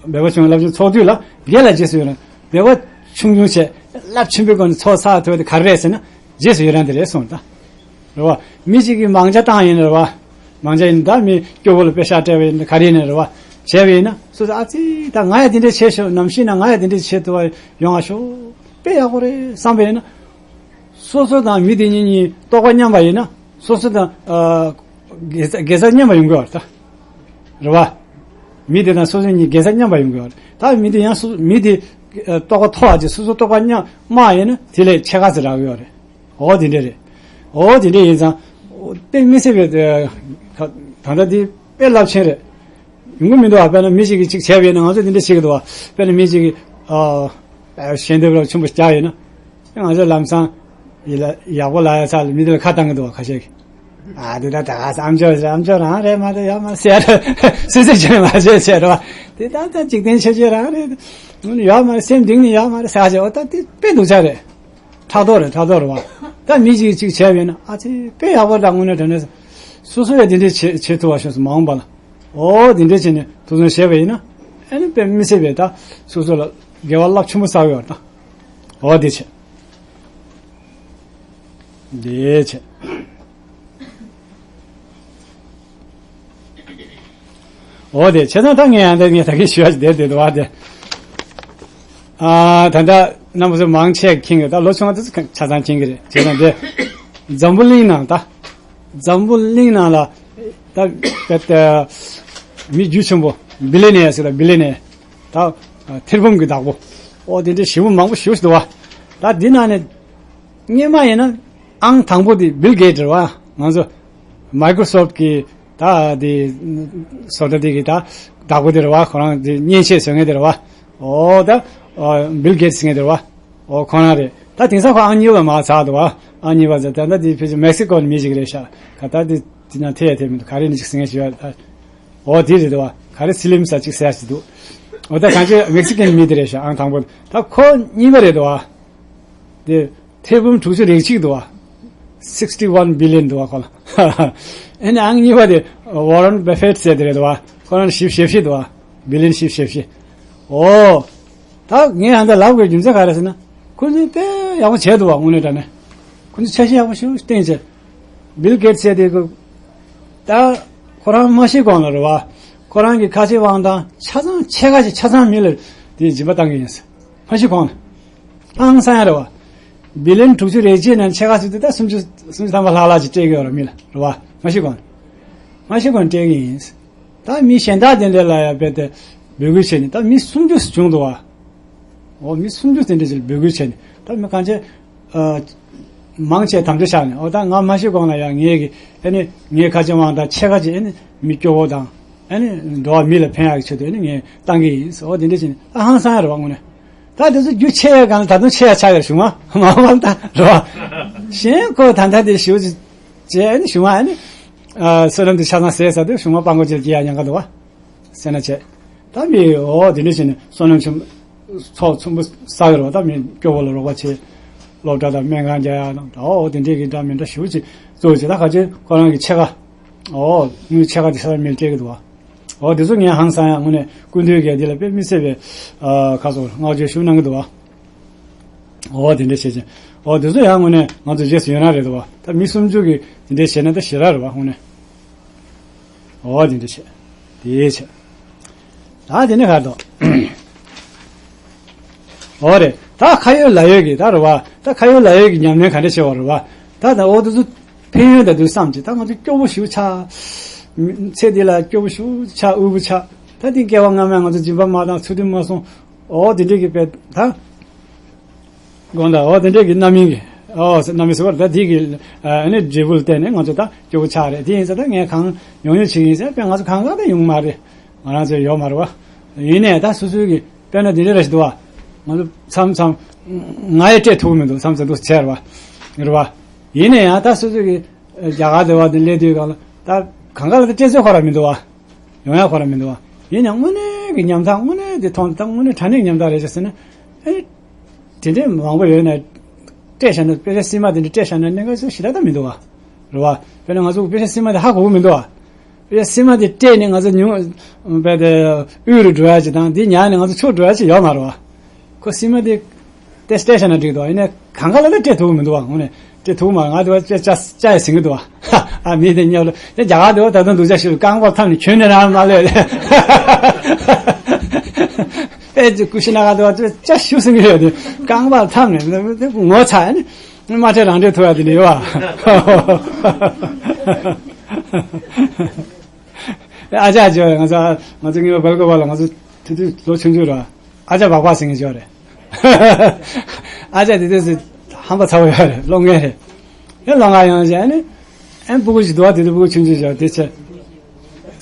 སྦས་པ་ཆུང་ངུས་རླབས་ཆེན་ཚོགས་དུས་ལ། དགེ་ལ་རྗེས་སུ་ཡི་རང་། སྦས་པ་ཆུང་ཆུང་བྱས། རླབས་ཆེན་པོའི་སྒོ་ནས་ཚོགས་བསགས་ཐུབ་པ་དེ་ག་རེ་རེད་ཟེར་ན། རྗེས་སུ་ཡི་རང་དེ་རེད་གསུངས་ད། རེད་བ། མི་གཅིག་གིས་མང་ཇ་བཏང་ཡིན་རེད་བ། མང་ཇ་ཡིན་ད་མི་སྐྱོ་བོ་ལ་པེ་ཤག་སྤྲད་པ་ཡིན་ག་རེ་ཡིན་རེད་བ། བྱས་པ་ཡིན་ན་སོ་སོ་ཨ་ཙི་ད་ང་ཡང་དེ་འདྲས་བྱེད་ཤོག་ནམ་ཤི་ན་ང་ཡང་དེ་འདྲས་བྱེད་ཐུབ་པ་ཡོང་བ་ཤོག་དཔེ་ཡག་པོ་རེད་བསམ་པ་ཡིན་ན། སོ་སོ་དང་མི་དེ་གཉིས་གཉིས་རྟོགས་པ་མཉམ་པ་ཡིན་ན་སོ་སོ་དང་ཨ། དགེ་རྩ་དགེ་རྩ་མཉམ་པ་ཡོང་གི་ཡོད་རེད་ད། རེད་བ། མི་དེ་དང་སོ་སོ་གཉིས་དགེ་རྩ་མཉམ་པ་ཡོང་གི་ཡོད་རེད་ད། མི་དེ་ཡང་སོ་མི་དེ་ཨ་རྟོགས་པ་མཐོ་བ་ཅིག་སོ་སོ་རྟོགས་པ་མཉམ་དམའ་ཡིན་ན་དེ་ལས་ཕྱེད་ཀ་ཙམ་རག་གི་ཡོད་རེད། འོ་དེ་འདྲས་རེད། འོ་དེ་འདྲས་ཡིན་ཙང་། དཔེ་མི་སྲིད་པའི་ད་ད་ལྟ་འདི་དཔེ་རླབས་ཆེན་རེད། ཡོང་གི་མི་འདུག་བ། དཔེར་ན་མི་ཞིག་གིས་ཅིག་བྱས་པ་ཡིན་ན་ང་ཚོས་འདི་འདྲས་བྱེད་ཀྱི་འདུག་བ། དཔེར་ན་མི་ཞིག་གིས་ཨ་ཞལ་འདེབས་རབས་ཆེན་པོ་རྒྱག་ཡོད་ན། ང་ཚོས་ལམ་སང་ཡིད་ལ་ཡག་པོ་ལབ་ཡ་ཚ་ལ་མི་དེ་ལ་ཁ་བཏང་གི་འདུག་བ་ཁ་ཤས་ཀྱིས། ཨ་དེ་ད་ད་ག་ས་ཨམ་ཅོག་ཨམ་ཅོག་རང་རེད་མ་གཏོགས་ཡོད་མ་རེད་ཟེར། སུས་སུས་བྱས་མ་བྱས་བྱས་རེད་བ། དེ་ད་ད་འཇིག་རྟེན་ཆོས་བརྒྱད་རང་རེད། ཡོད་མ་རེད་སེམས་གཏིང་ནས་ཡོད་མ་རེད་ཟེར་བྱས། འོ་ད་དེ་དཔེ་སྡུག་ཅག་རེད། ཕྲག་དོག་རེད་ཕྲག་དོག་རེད་བ། ད་མི་གཅིག་གཅིག་བྱས་པ་ཡིན་ན་ཨ་ཙི་དཔེ་ཡག་པོ་རེད་ད། དངོས་གནས་དྲང་གནས་སོ་སོ་ཡང་དེ་འདྲས་བྱེད་བྱེད་ཐུབ་པ་ཤོག་ཟེར་མ་འོངས་པ་ལ། འོ་དེ་འདྲས་བྱས་ནས་ཐུགས་བསམ་བཞེས་པ་ཡིན་ན། ཨ་ནི་དཔེ་མི་སྲིད་པའི་ད་སོ་སོ་ལ་དགེ་བ་རླབས་ཆེན་པོ་བསགས་ཡོད་རེད་ད། འོ་དེ་བྱས། འདི་བྱས། འོ་དེ་བྱས་ཙང་ད་ངས་ཡང་ད་ངས་ད་གིན་ཞུ་བ་ཞིག་དེར་བསྡད་འདུག་བ་དེ། ཨ་ད་ལྟ་རྣམ་པ་ཚོ་མང་ཆེ་མཁྱེན་གི། ད་ལོ་ཆུང་བ་དེ་ཚོ་ཆ་ཚང་མཁྱེན་གི་རེད། བྱས་ཙང་དེ་འཛམ་བུ་གླིང་ནང་ད། འཛམ་བུ་གླིང་ནང་ལ་ད་ད་མི་རྒྱུ་ཆེན་པོ་བི་ལི་ནེ་ཡར་ཟེར་ལ་བི་ལི་ནེ་ཡར་ད་ཐེར་འབུམ་གྱི་བདག་པོ། ཨོ་དེ་འདྲའི་ཞེ་པོ་མང་པོ་ཞེ་པོ་ཞིག་འདུག་བ། ད་འདི་ནང་ནས་སྔོན་མ་ཡིན་ན་ཨང་དང་པོ་དེ་བིལ་གེ་ཊི་རེད་བ། ང་ཚོ་མའི་ཀྲོ་སོབ་ཀྱི་ད་དེ་བཟོ་གྲྭ་དེ་གི་ད་བདག་པོ་དེ་རེད་བ། ཁོ་རང་དེ་མཉེན་ཆས་བཟོ་མཁན་དེ་རེད་བ། ཨོ་ད་ཨོ་བིལ་གེ་ཊི་ཟེར་མཁན་དེ་རེད་བ། ཨོ་ཁོ་རང་རེད། ད་དེང་སང་ཁོ་ཨང་གཉིས་པ་མར་ཚར་འདུག་བ། ཨ་གཉིས་པ་ཟེར་ད་ལྟ་དེ་ཕལ་ཆེར་མེག་སི་ཀོ་ནས་མི་ཞིག་རེད་ཤག་ག་ད་དེ་དེ་ན་ཐེ་ཡ་ཐེ་མི་འདུག་ག་རེ་ནི་ཅིག་ཟེར་མཁན་ཞིག་ཡོད་ད། འོ་དེ་རེད་དོ། ག་རེ་སི་ལིམ་ས་ཅིག་ཟེར་ཞིག་འདུག་འོ་ད་གང་ཅི་མེག་སི་ཀན་མི་དེ་རེད་ཤག་ཨང་དང་པོ་ད་ཁོ་གཉིས་པ་རེད་དོ། དེ་ཐེར་འབུམ་དྲུག་ཅུ་རེ་གཅིག་འདུག་བ། sixty one billion འདུག་བ་ཁོ་ལ། ཨེ་ནི་ཨང་གཉིས་པ་དེ་ཝོ་རན་བྷ་ཧྥེད་ཟེར་དེ་རེད་འདུག་བ། ཁོ་རང་བཞི་བཅུ་ཞེ་བཞི་འདུག་བ། བྷི་ལི་ཡན་བཞི་བཅུ་ཞེ་བཞི། ཨོ། ད་ངས་ཧ་ད་ལབ་དགོས་རྒྱུ་མཚན་ག་རེ་ཟེར་ན། ཁོ་ཚོས་དཔེ་ཡག་པོ་བྱས་འདུག་བ་དངོས་གནས་དྲང་གནས། ཁོ་ཚོས་འཆར་གཞི་ཡག་པོ་ཞིག་བཏིང་བྱས། བྷིལ་གེ་ཊི་ཟེར་དེ་ཁོ། ད་ཁོ་རང་མ་ཤི་གོང་ལ་རེད་བ། ཁོ་རང་གི་ཁ་ཆེ་དབང་ཐང་ཆ་ཚང་ཕྱེད་ཀ་ཅིག་ཆ་ཚང་མི་ལ་དེ་སྦྱིན་པ་བཏང་གི་ཡིན་ཟེར། མ་ཤི་གོང་ལ། ཧང་སང་ཡ་རེད་བ། བྷི་ལི་ཡན་དྲུག་ཅུ་རེ་གཅིག་ནང་ཕྱེད་ཀ་ཟེར་དུས་ད་སུམ་ཅུ་སུམ་ཅུ་ཐམ་པ་ལྷག་ལྷག་ཅིག་སྤྲད་ཀྱི་ཡོད་རེད་མི་ལ་རེད་བ། མ་ཤི་གོང་ལ། མ་ཤི་གོང་ལ་སྤྲད་ཀྱི་ཡིན། ད་མི་གཞན་དག་དེ་འདྲ་ལ་ཡང་རྦད་དེ་འབོད་སྐུལ་བྱས་ནས་ད་མི་སུམ་ཅུ་བྱུང་འདུག་བ། འོ་མི་སུམ་ཅུ་དེ་འདྲ་ཅིག་ལ་འབོད་སྐུལ་བྱས་ནས་ད་མི་གང་ཅི། ཨ། མང་ཆེ་དམ་བཅའ་བཞག་ནས་འོ་ད་ང་མ་ཤི་གོང་ལ་ཡང་ངེད་ཀྱི་ཨ་ནི་ངའི་ཁ་ཆེ་དབང་ཐང་ཕྱེད་ཀ་ཅིག་ཨ་ནི་མི་སྐྱོ་བོ་དང་ཨ་ནི་འགྲོ་བ་མི་ལ་ཕན་ཡག་གི་ཆེད་དུ་ཨ་ནི་ངས་བཏང་གི་ཡིན་ཟེར། འོ་དེ་འདྲ་བྱས་ནས་ད་ཧང་སང་ཡ་རེད་བ་དངོས་གནས། ད་དེ་ཚོ་རྒྱུ་ཆེ་ཡ་གང་ལ་ད་དུང་ཆེ་ཡ་ཆགས་ཡོད་རེད་གཞུག་མ་མ་མ་ད་རེད་བ། གཞན་ཁོ་ད་ལྟ་དེ་ཞུ་ཅི་བྱས་ཨ་ནི་གཞུག་མ་ཨ་ནི། ཨ། བསོད་ནམས་དེ་ཆ་ཚང་ཟད་ཟ་དུས་གཞུག་མ་སྤྲང་པོ་ཅིག་སྐྱེ་ཡ་ཉེན་ཁ་འདུག་བ། སེར་སྣ་བྱས། ད་མི་འོ་དེ་འདྲ་བྱས་ནས་བསོད་ནམས་ཆེན་ཚོགས་ཆེན་པོ་བསགས་ཡོད་རེད་བ། ད་མི་སྐྱོ་བོ་ལ་རོགས་པ་བྱེད། སློབ་གྲྭ་དང་སྨན་ཁང་རྒྱག་ཡ་དང་ད་འོ་དེ་འདྲས་ཀྱི་འདྲ་མི་འདྲ་ཞེ་པོ་ཅིག་གཙོ་བོ་བྱས། ད་ག་ཅིག་ཁོ་རང་གི་ཕྱེད་ཀ། འོ་དངུལ་ཕྱེད་ཀ་དེ་ས་མིར་སྤྲད་ཀྱི་འདུག་བ། འོ་དེ་ཚོ་ངས་ཧང་སང་ཡ་དངོས་གནས་སྐུ་མདུན་གྱི་འདི་ལ་དཔེ་མི་སྲིད་པའི་ཨ་ཁ་སོ་བསྔགས་བརྗོད་ཞུ་གནང་གི་འདུག་བ། འོ་དེ་འདྲ་བྱས་ཅིང་། འོ་དེ་ཚོ་ཡང་དངོས་གནས་ང་ཚོ་རྗེས་སུ་ཡི་རང་རེད་འདུག་བ། ད་མི་སུམ་ཅུ་གིས་དེ་འདྲ་བྱས་ན་ད་ཞེ་དྲག་རེད་བ་དངོས་གནས། འོ་དེ་འདྲ་བྱས། དེ་བྱས། ད་དེ་ནས་ག་རེ་འདུག་འོ་རེད། ད་ཁ་ཡོད་ལག་ཡོད་ཀྱི་ད་རེད་བ། ད་ཁ་ཡོད་ལག་ཡོད་ཀྱི་ཉམས་ལེན་ག་འདྲ་བྱེད་པ་རེད་བ། ད་ད་འོ་དེ་ཚོ་ཕན་ཡོན་ད་དུ་བསམ་གྱི། ད་ང་ཚོ་སྐྱོ་བོ་ཞེ་པོ་ཆགས། ཚེ་འདི་ལ་སྐྱོ་བོ་ཞེ་པོ་ཆགས་དབུལ་པོ་ཆགས། ད་དེ་སྐྱེ་བ་སྔ་མ་ང་ཚོ་སྦྱིན་པ་མ་བཏང་ཚུལ་ཁྲིམས་མ་སྲུང་། འོ་དེ་འདྲས་ཀྱི་དཔེ་ད། དགོངས་དག་འོ་དེ་འདྲས་ཀྱི་རྣམ་སྨིན་གྱི། འོ་རྣམ་སྨིན་ཟེར་བ་ད་དེ་གི་ཨ་ནི་འབྲས་བུ་ལ་བརྟེན་ནས་ང་ཚོ་ད་སྐྱོ་བོ་ཆགས་རེད། དེ་ཡིན་ཙང་ད་ངས་གང་ཡོང་ཡོང་བྱེད་ཀྱི་ཡིན་ཟེར། དཔེ་ང་ཚོ་གང་ག་ད་ཡོང་མ་རེད། ང་རང་ཚོ་ཡོད་མ་རེད་བ། ཡིན་ནའི་ད་སོ་སོའི་གི་དཔེར་ན་འདི་འདྲ་རེ་ཞིག་འདུག་བ། ང་ཚོ་མཚམས་མཚམས་ང་ཡི་སྤྲད་ཐུབ་ཀྱི་མི་འདུག་མཚམས་མཚམས་འདུག་ཟེར་བ། རེད་བ། ཡིན་ནའི་ཡང་ད་སོ་སོའི་གི་རྒྱ་གར་སྡེ་བ་འདི་སླེབས་དུས་གང་ལ་ད་གང་ག་ལ་ད་སྤྲད་ཚོད་ཁོ་ར་མི་འདུག་བ། ཡོང་ཡག་ཁོ་ར་མི་འདུག་བ། ཡིན་ཡང་དངོས་གནས་ཀྱི་ཉམ་ཐག་དངོས་གནས་དེ་མཐོང་ད་དངོས་གནས་དྲང་གནས་ཉམ་ཐག་རེད་ཅེས་ཟེར་ན། ཨེ། དེ་འདྲའི་མང་པོ་ཡོད་ན། སྤྲད་བཞག་ན་དཔེ་ཆ་སིལ་མ་དེ་འདྲ་སྤྲད་བཞག་ན་གནད་འགག་ཚོ་ཞེ་དྲག་ད་མི་འདུག་བ། རེད་བ། དཔེར་ན་ང་ཚོ་དཔེ་ཆ་སིལ་མ་དེ་ཧ་གོ་གི་མི་འདུག་བ། དཔེ་ཆ་སིལ་མ་དེ་སྤྲད་ནས་ང་ཚོ་ཉུང་། དཔེ་དེ་དབུལ་རུ་འགྲོ་ཡ་ཅིག་དང་དེ་ཉར་ནས་ང་ཚོ་ཕྱུག་འགྲོ་ཡ་ཅིག་ཡོད་མ་རེད་བ། ཁོ་སིལ་མ་དེ། དེ་སྤྲད་བཞག་ན་འགྲིག་འདུག་ཡིན་ནའི་གང་ག་ལ་ད་སྤྲད་ཐུབ་ཀྱི་མི་འདུག་བ། དངོས་ནས་སྤྲད་ཐུབ་མ་རེད། ང་དེ་བ་ཅ་ཅ་ཅ་ཡི་ཟིན་གྱི་འདུག་བ། ཨ་མི་དེ་ཉོ་ལ་དེ་རྒྱ་གར་དེ་བ་ད་དུང་སྡུག་ཅག་ཞིག་རྐང་པ་འཐམ་ནས་གྱོན་ནས་རང་མ་ལོས་ལས། དཔེ་ཅིག་ཀུ་ཤི་ན་ག་དེ་བ་ཅ་ཅ་ཞུ་ཟིན་གྱི་ཡོད་དེ་རྐང་པ་འཐམ་ནས་དེ་ངོ་ཚ་ནས་མ་ཁྲེལ་རང་ཁྲེལ་ཐུབ་ཡ་དེ་འདྲ་ཡོད་བ། ཨ་ཅག་ཅིག་ཡོད་རེད། ང་ཚོ་ང་ཚོ་ངེད་པ་སྦེལ་ཀོབ་ལ་ང་ཚོ་དེ་དུས་ལོ་ཆུང་ཆུང་རེད། ཨ་ཅག་སྦག་སྦག་ཟེར་མཁན་ཅིག་ཡོད་རེད། ཨ་ཅག་དེ་དུས་སུ་ཧམ་པ་ཚ་བོ་ཡོད་རེད། སློབ་མཁན་རེད། ཡང་ལོ་ང་ཡོང་བྱས་ཨ་ནི། ཨ་ནི་སྤུ་གུ་ཞིག་འདུག་བ། དེ་དུས་སྤུ་གུ་ཆུང་ཆུང་ཞིག་དེ་ཆེ།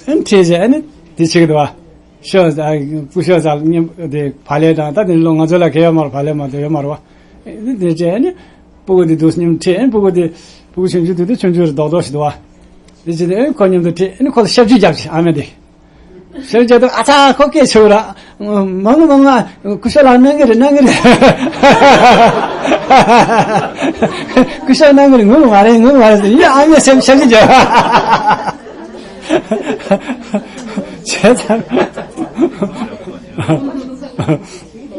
ཨ་ནི་ཁྲིད་བྱས་ཨ་ནི་དེ་བྱེད་ཀྱི་འདུག་བ། ཤོག་ཨ་སྐུ་ཞབས་ཚ་མཉམ་དེ་བག་ལེབ་དང་ད་དེ་ལོ་ང་ཚོ་ལ་གལ་ཡོད་མ་རེད། བག་ལེབ་མ་གཏོགས་ཡོད་མ་རེད་བ། ཨ་ནི་དེ་བྱས་ཨ་ནི། སྤུ་གུ་དེ་དུས་མཉམ་ཁྲིད། ཨེ་སྤུ་གུ་དེ་སྤུ་གུ་ཆུང་ཆུང་དེ་དུས་ཆུང་ཆུང་རེད། རྡོག་རྡོག་ཞིག་འདུག་བ། དེ་བྱས་ཏེ་ཨེ་ཁོ་མཉམ་དུ་ཁྲིད། ཨེ་ཁོ་ལ་ཞབས་ཕྱི་རྒྱབ་ཅིག་ཨ་མས་དེ། ཞབས་ཕྱི་རྒྱབ་དུས་ཨ་ཚ་ཁོ་སྐད་ཆེ་བོ་ར། མང་ངོ་མང་ང་སྐུ་ཞབས་ལགས་གནང་གི་རེད། གནང་གི་རེད། སྐུ་ཞབས་གནང་གི་རེད། ངུ་གི་མ་རེད། ངུ་གི་མ་རེད་ཟེར། ཡ་ཨ་མས་ཞབས་ཞབས་ཕྱི་རྒྱབ། བྱས་ཙང་།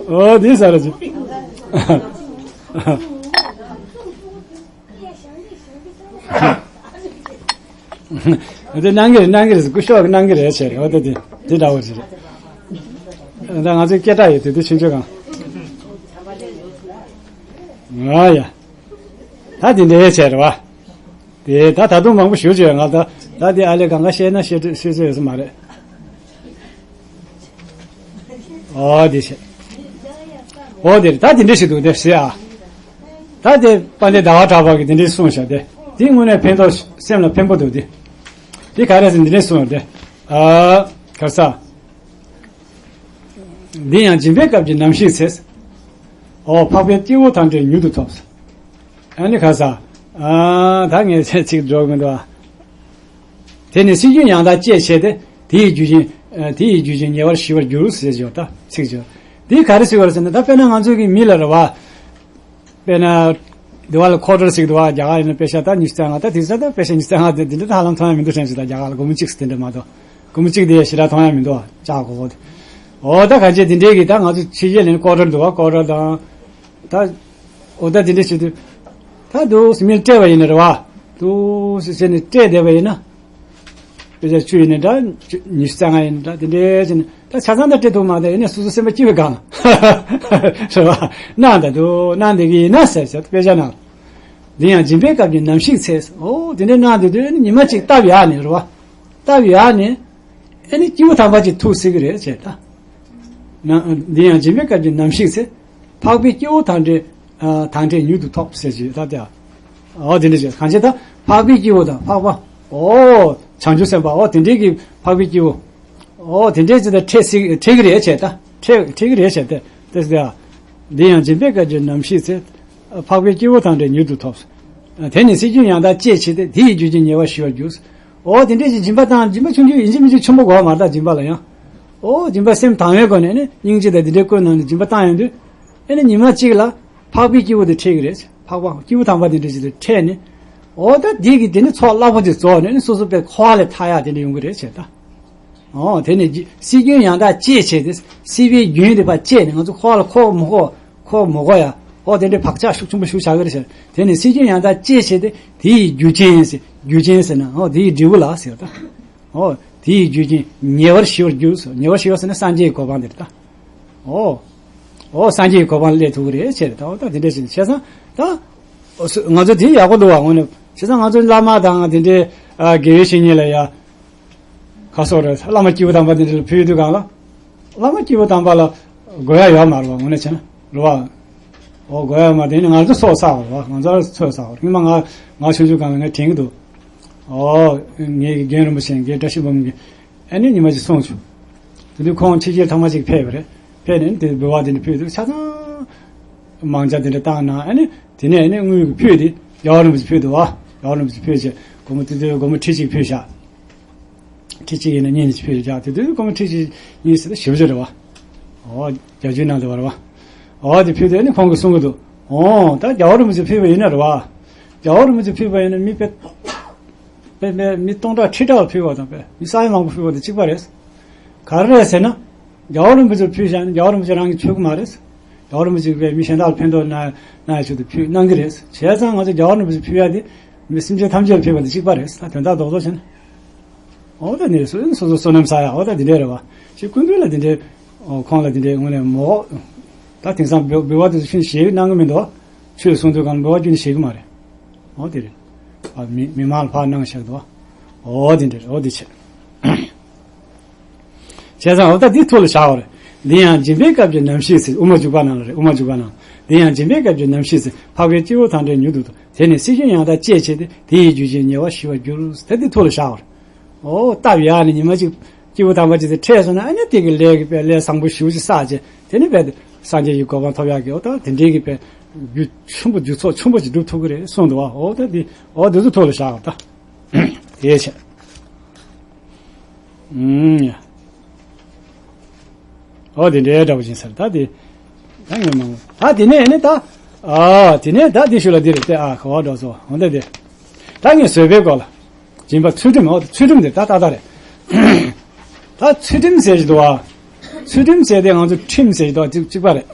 འོ་དེ་ས་ར་ཅིག་འོ་དེ་གནང་གི་རེད། གནང་གི་རེད། སྐུ་ཞབས་གནང་གི་རེད་བྱས་རེད། འོ་དེ་དེ་དེ་འདྲ་བོ་ཞིག་རེད། ད་ང་ཚོའི་སྐད་གྲགས་ཡོད་དེ་དེ་ཆུང་ཆུང་གང་། ཨ་ཡ། ད་དེ་འདྲའི་བྱས་རེད་བ། དེ་ད་ད་དུང་མང་པོ་ཞུ་བྱས་ང་ད་ད་དེ་ཨ་ལས་གང་ག་བཤད་ན་བཤད་བཤད་ཚོད་ཡོད་ས་མ་རེད། ཨོ་དེ་བྱས། ཨོ་དེ་རེད། ད་དེ་འདྲ་ཞིག་འདུག་དེ་ཟེར་ཨ། ད་དེ་དཔལ་ལྡན་ཟླ་བ་གྲགས་པ་གིས་དེ་འདྲ་གསུངས་ཤག་དེ་དེ་དངོས་གནས་ཕན་ཐོགས་སེམས་ལ་ཕན་པོ་འདུག་དེ་དེ་ག་རེ་ཟེར་འདི་འདྲ་གསུངས་དེ། ཨ་ག་ས། འདི་ཡང་སྦྱིན་པའི་སྐབས་ཀྱི་ནམ་ཞིག་ཚེ། ཨོ་འཕགས་པའི་སྐྱེ་བོ་ཐམས་ཅད་མྱུར་དུ་ཐོབ། ཨ་ནི་ག་ས། ཨ། ད་ངས་ཚིག་འགྲོ་གི་མི་འདུག་ཨ། དེ་ནི་སྲིད་རྒྱུན་ཡང་དག་བཅད་བྱས་ཏེ། དེ་ཡི་རྒྱུ་རྐྱེན། ཨ། དེ་ཡི་རྒྱུ་རྐྱེན་ཉེ་བར་ཞི་བར་འགྱུར་ཟེར་ཞོག་ད་ཚིག་ཅིག་དེ་ག་རེ་ཟེར་བ་རེད་ཟེར་ན། ད་དཔེར་ན་ང་ཚོ་གི་མི་ལ་རེད་བ། དཔེར་ན། དེ་བ་ལ་ཁོ་ཊར་ཟེར་གི་འདུག་བ། རྒྱ་གར་ཡིན་ན་པེ་ཤ། ད་ཉི་ཤུ་རྩ་ལྔ། ད་དེང་སང་ད་པེ་ཤ་ཉི་ཤུ་རྩ་ལྔ་དེ་འདི་འདྲ་ཧ་ལམ་མཐོང་ཡ་མི་འདུག་དྲན་ཞིག་ད་རྒྱ་གར་ལ་སྒོར་མོ་གཅིག་ཟེར་དེ་འདྲ་མ་གཏོགས། སྒོར་མོ་གཅིག་དེ་ཞེ་དྲག་མཐོང་ཡ་མི་འདུག་བ། ལྕགས་སྒོར་པོ་དེ། འོ་ད་གང་བྱས་དེ་འདྲའི་གི་ད་ང་ཚོ་ཕྱི་རྒྱལ་ལ་ནི་ཁོ་ཊར་འདུག་བ། ཁོ་ཊར་དང་། ད། འོ་ད་དེ་འདྲ་བྱེད་དུས། ད་འདུག་སེ་མིར་སྤྲད་པ་ཡིན་ན་རེད་བ། འདུག་སེ་བྱས་ནས་སྤྲད་བསྡད་པ་ཡིན་ན། པེ་ཤ་བཅུ་ཡིན་ནའི་འདྲ། ཉི་ཤུ་རྩ་ལྔ་ཡིན་ནའི་འདྲ། དེ་འདྲའི་བྱས་ནས་ད་ཆ་ཚང་ད་སྤྲད་ཐུབ་མ་རེད། ཡིན་ནའི་སོ་སོ་སེམས་པ་སྐྱིད་པའི་སྒང་ལ། རེད་བ། གནང་ད་འདུག་གནང་བསྡད་ཀྱི་ཡིན་ན་ཟེར་ཟེར་པེ་ཤ་ནང་། འདི་ཡང་སྦྱིན་པའི་སྐབས་ཀྱི་ནམ་ཞིག་ཚེ། འོ་དེ་འདྲའི་གནང་བསྡད་དུས་ཨ་ནི་ཉི་མ་གཅིག་སྟབས་ཡག་ནས་རེད་བ། སྟབས་ཡག་ནས། ཨ་ནི་སྐྱེས་བུ་དམ་པ་ཅིག་ཐུག་སྲིད་ཀྱི་རེད་ཅེས་ད། ན། འདི་ཡང་སྦྱིན་པའི་སྐབས་ཀྱི་ནམ་ཞིག་ཚེ། འཕགས་པའི་སྐྱེས་བུ་དང་འདྲེས། ཨ། དང་འདྲེས་མྱུར་དུ་ཐོབ་ཟེར་ཞིག་ད་ལྟ། ཨོ་དེ་འདྲ་ཞིག་གང་བྱེད་ད། འཕགས་པའི་སྐྱེས་བུ་དང་འཕགས་པ། ཨོ། བྱང་ཆུབ་སེམས་དཔའ། ཨོ་དེ་འདྲའི་གི་འཕགས་པའི་སྐྱེས་བུ། ཨོ་དེ་འདྲའི་ཅིག་ད་འཕྲད་སྲིད། འཕྲད་ཀྱི་རེད་ཅེས་ད། འཕྲད། འཕྲད་ཀྱི་རེད་ཅེས་ད། དེ་ཟེར་ད། འདི་ཡང་སྦྱིན་པའི་སྐབས་ཀྱི་ནམ་ཞིག་ཚེ། འཕགས་པའི་སྐྱེས་བུ་དང་འདྲེས་མྱུར་དུ་ཐོབ། དེ་ནི་སྲིད་རྒྱུན་ཡང་དག་བཅད་བྱས་ཏེ། དེ་ཡི་རྒྱུ་རྐྱེན་ཉེ་བར་ཞི་བར་འགྱུར། འོ་དེ་འདྲའི་ཅིག་སྦྱིན་པ་བཏང་། སྦྱིན་པ་ཆུང་ཆུང་ཡིན་གཅིག་མིན་གཅིག་ཆེན་པོ་དགོས་མ་རེད་ད་སྦྱིན་པ་ལ་ཡང་། འོ་སྦྱིན་པ་སེམས་དང་བའི་སྒོ་ནས་ནི་སྙིང་རྗེ་དང་དེ་འདྲའི་བཀོད་གནང་ནས་སྦྱིན་པ་བཏང་ཡོང་དུས། ཨེ་ནི་ཉི་མ་གཅིག་ལ་འཕགས་པའི་སྐྱེས་བུ་དེ་འཕྲད་ཀྱི་རེད། འཕགས་པ་སྐྱེས་བུ་དམ་པ་དེ་འདྲ་ཅིག་དེ་འཕྲད་ནས། འོ་ད་དེ་གི་དེ་ནི་ཚོགས་རླབས་པོ་དེ་རྫོགས་ནས་ནི་སོ་སོ་དཔེ་འཁོར་བ་ལས་ཐར་ཡག་དེ་འདྲ་ཡོང་གི་རེད་ཅེས་ད། འོ་དེ་ནི་སྲིད་རྒྱུན་ཡང་དག་བཅད་བྱས་ཏེ། སྲིད་པའི་རྒྱུན་དེ་ཕར་བཅད་ནས་ང་ཚོ་འཁོར་བ་ལ་འཁོར་མི་འཁོར། འཁོར་མི་འཁོར་ཡ། འོ་དེ་འདྲའི་བག་ཆགས་ཤུགས་ཆེན་པོ་ཞིག་བཞག་གི་རེད་ཟེར། དེ་ནི་སྲིད་རྒྱུན་ཡང་དག་བཅད་བྱས་ཏེ། དེ་ཡི་རྒྱུ་རྐྱེན་ཟེར། རྒྱུ་རྐྱེན་ཟེར་ན་འོ་དེ་ཡི་འབྲས་བུ་ལ་ཟེར་ད། འོ་དེ་ཡི་རྒྱུ་རྐྱེན་ཉེ་བར་ཞི་བར་འགྱུར་ཟེར། ཉེ་བར་ཞི་བ་ཟེར་ན་སངས་རྒྱས་ཀྱི་གོ་འཕང་དེ་རེད་ད། འོ། འོ་སངས་རྒྱས་ཀྱི་གོ་འཕང་ལ་སླེབས་ཐུབ་ཀྱི་རེད་ཟེར་ད། འོ་ད་དེ་འདྲ་ཞིག་བྱས་ཙང་ད། འོ་སུ། ང་ཚོ་དེ་ཡག་པོ་འདུག་བ། དངོས་གནས་བྱས་ཙང་ང་ཚོ་བླ་མ་དང་དེ་འདྲའི། ཨ། དགེ་བའི་བཤེས་གཉེན་ལ་ཡ། ཁ་སོགས་རེད། བླ་མ་སྐྱེས་བུ་དམ་པ་དེ་འདྲ་ལ་ཕུལ་དུས་སྒང་ལ། བླ་མ་སྐྱེས་བུ་དམ་པ་ལ་དགོས་ཡ་ཡོད་མ་རེད་བ། དངོས་གནས་བྱས་ན་རེད་བ། འོ་དགོས་ཡ་མ། དེ་ནི་ང་ཚོ་ཚོགས་བསགས་པ་རེད་བ། ང་ཚོ་ཚོགས་བསགས་པ་རེད། སྔོན་མ་ང་ང་ཆུང་ཆུང་སྒང་ལ་ངས་དྲན་གྱི་འདུག་འོ་ངའི་རྒན་རིན་པོ་ཆེ་རྒན་བཀྲ་ཤིས་འབུམ་གྱིས་ཨ་ནི་ཉི་མ་ཅིག་གསུངས་བྱུང་། དེ་དུས་ཁོང་ཆིག་སྒྲིལ་ཐེངས་མ་གཅིག་ཕེབས་པ་རེད། ཕེབས་ནས་དེ་འབུལ་བ་དེ་འདྲ་ཕུལ་དུས་ཆ་ཚང་མང་ཇ་དེ་འདྲ་བཏང་གནང་། ཨ་ནི་དེ་ནས་ཨ་ནི་དངུལ་གྱི་ཕུད་དེ་རྒྱལ་བ་རིན་པོ་ཆེ་ཕུལ་འདུག་བ། རྒྱལ་བ་རིན་པོ་ཆེ་ཕུལ་བྱས་སྒོར་མོ་དེ་དུས་སྒོར་མོ་ཁྲི་གཅིག་ཕུལ་བཞག་ཁྲི་གཅིག་ཡིན་ན་གཉིས་ནས་ཕུལ་བཞག་དེ་དུས་སྒོར་མོ་ཁྲི་གཅིག་གཉིས་ཟེར་ན་ཞེ་པོ་ཅིག་རེད་བ། འོ་རྒྱ་ཇུས་ནང་དུ་བ་རེད་བ། འོ་དེ་ཕུལ་དུས་ཨ་ནི་ཁོང་གིས་གསུང་གི་འདུག་འོ་ད་རྒྱལ་བ་རིན་པོ་ཆེ་ཕུལ་བ་ཡིན་ན་རེད་བ། རྒྱལ་བ་རིན་པོ་ཆེ་ཕུལ་བ་ཡིན་ན་མི་དཔེ། དཔེ་དཔེ་མི་སྟོང་ཕྲག་ཁྲི་ཕྲག་ལ་ཕུལ་བ་དང་དཔེ་མི་ས་ཡ་མང་པོ་ཕུལ་བ་དང་གཅིག་པ་རེད། ག་རེ་རེད་ཟེར་ན། རྒྱལ་བ་རིན་པོ་ཆེར་ཕུལ་བཞག་ན་རྒྱལ་བ་རིན་པོ་ཆེ་རང་གིས་མཆོད་ཀྱི་མ་རེད། རྒྱལ་བ་རིན་པོ་ཆེ་གིས་དཔེ་མི་གཞན་དག་ལ་ཕན་ཐོགས་གནང་གནང་ཡ་ཆེད་དུ་ཕུལ་གནང་གི་རེད། བྱས་ཙང་ང་ཚོ་རྒྱལ་བ་རིན་པོ་ཆེར་ཕུལ་ཡ་དེ་མི་སེམས་ཅན་ཐམས་ཅད་ལ་ཕུལ་བ་དང་གཅིག་པ་རེད། ད་དོན་དག་རྡོག་རྡོག་བྱས་ན། འོ་ད་ནི་སོ་སོ་སོ་སོ་ནམ་ས་ཡ་འོ་ད་འདི་འདྲས་རེད་བ། ཞེས་སྐུ་མདུན་ལ་འདི་འདྲས། འོ་ཁོང་ལ་འདི་འདྲས་དངོས་གནས་མོ། ད་དེང་སང་འབུལ་འབུལ་བ་དེ་ཚོ་ཤིན་ཏུ་བཞེས་གནང་གི་མི་འདུག་ཆོས་གསུང་དུས་གང་འབུལ་བ་རྒྱུན་བཞེས་གི་མ་རེད། འོ་དེ་རེད། ཨ་མི་མི་མང་ལ་ཕར་གནང་བཞག་འདུག་འོ་དེ་འདྲས་རེད། འོ་དེ་བྱས། བྱས་ཙང་འོ་ད་འདི་ཐུགས་ལ་བཞག་པ་རེད། འདི་ཡང་སྦྱིན་པའི་སྐབས་ཀྱི་ནམ་ཞིག་ཟེར། དབུ་མ་འཇུག་པ་ནང་ལ་རེད། དབུ་མ་འཇུག་པ་ནང་། འདི་ཡང་སྦྱིན་པའི་སྐབས་ཀྱི་ནམ་ཞིག་ཟེར། འཕགས་པའི་སྐྱེས་བུ་དང་འདྲེས་མྱུར་དུ་ཐོབ། དེ་ནི་སྲིད་རྒྱུན་ཡང་དག་བཅད་བྱས་ཏེ། དེ་ཡི་རྒྱུ་རྐྱེན་ཉེ་བར་ཞི་བར་འགྱུར། ད་འདི་ཐུགས་ལ་བཞག་པ་རེད། འོ་སྟབས་ཡག་ནས་ཉི་མ་གཅིག་སྐྱེས་བུ་དམ་པ་ཅིག་དེ་འཕྲད་སོང་ན་ཨ་ནི་དེ་གི་ལས་ཀྱི་དཔེ་ལས་བཟང་པོ་ཞེ་པོ་ཅིག་བསགས་བྱས་དེ་ནི་དཔེ་སངས་རྒྱས་ཀྱི་གོ་འཕང་ཐོབ་ཡག་གི་འོ་ད་དེ་འདྲའི་གི་དཔེ་རྒྱུ་ཆེན་པོ་རྒྱུ་ཚོགས་ཆེན་པོ་ཅིག་སྒྲུབ་ཐུབ་ཀྱི་རེད་གསུངས་འདུག་བ། འོ་ད་འདི་འོ་འདི་ཚོ་ཐུགས་ལ་བཞག་པ་ད། དེ་བྱས། ཨུམ། ཡ། འོ་དེ་འདྲའི་འདྲ་པོ་ཅིག་ཟེར་ད་དེ། ད་ངས་མང་པོ་ད་དེ་ནས་ནི་ད། ཨ་དེ་ནས་ད་དེ་ཞུ་ལ་འདི་རེད་དེ། ཨ་ག་བ་འགྲོ་སོ་འོ་ད་དེ། ད་ངས་བཟོད་པའི་སྐོར་ལ། སྦྱིན་པ་ཚུལ་ཁྲིམས། འོ་ཚུལ་ཁྲིམས་དེ་ད་ཏག་ཏག་རེད། ད་ཚུལ་ཁྲིམས་ཟེར་གྱི་འདུག་བ། ཚུལ་ཁྲིམས་ཟེར་དེ་ང་ཚོ་ཁྲིམས་ཟེར་གྱི་འདུག་བ་གཅིག་གཅིག་པ་རེད།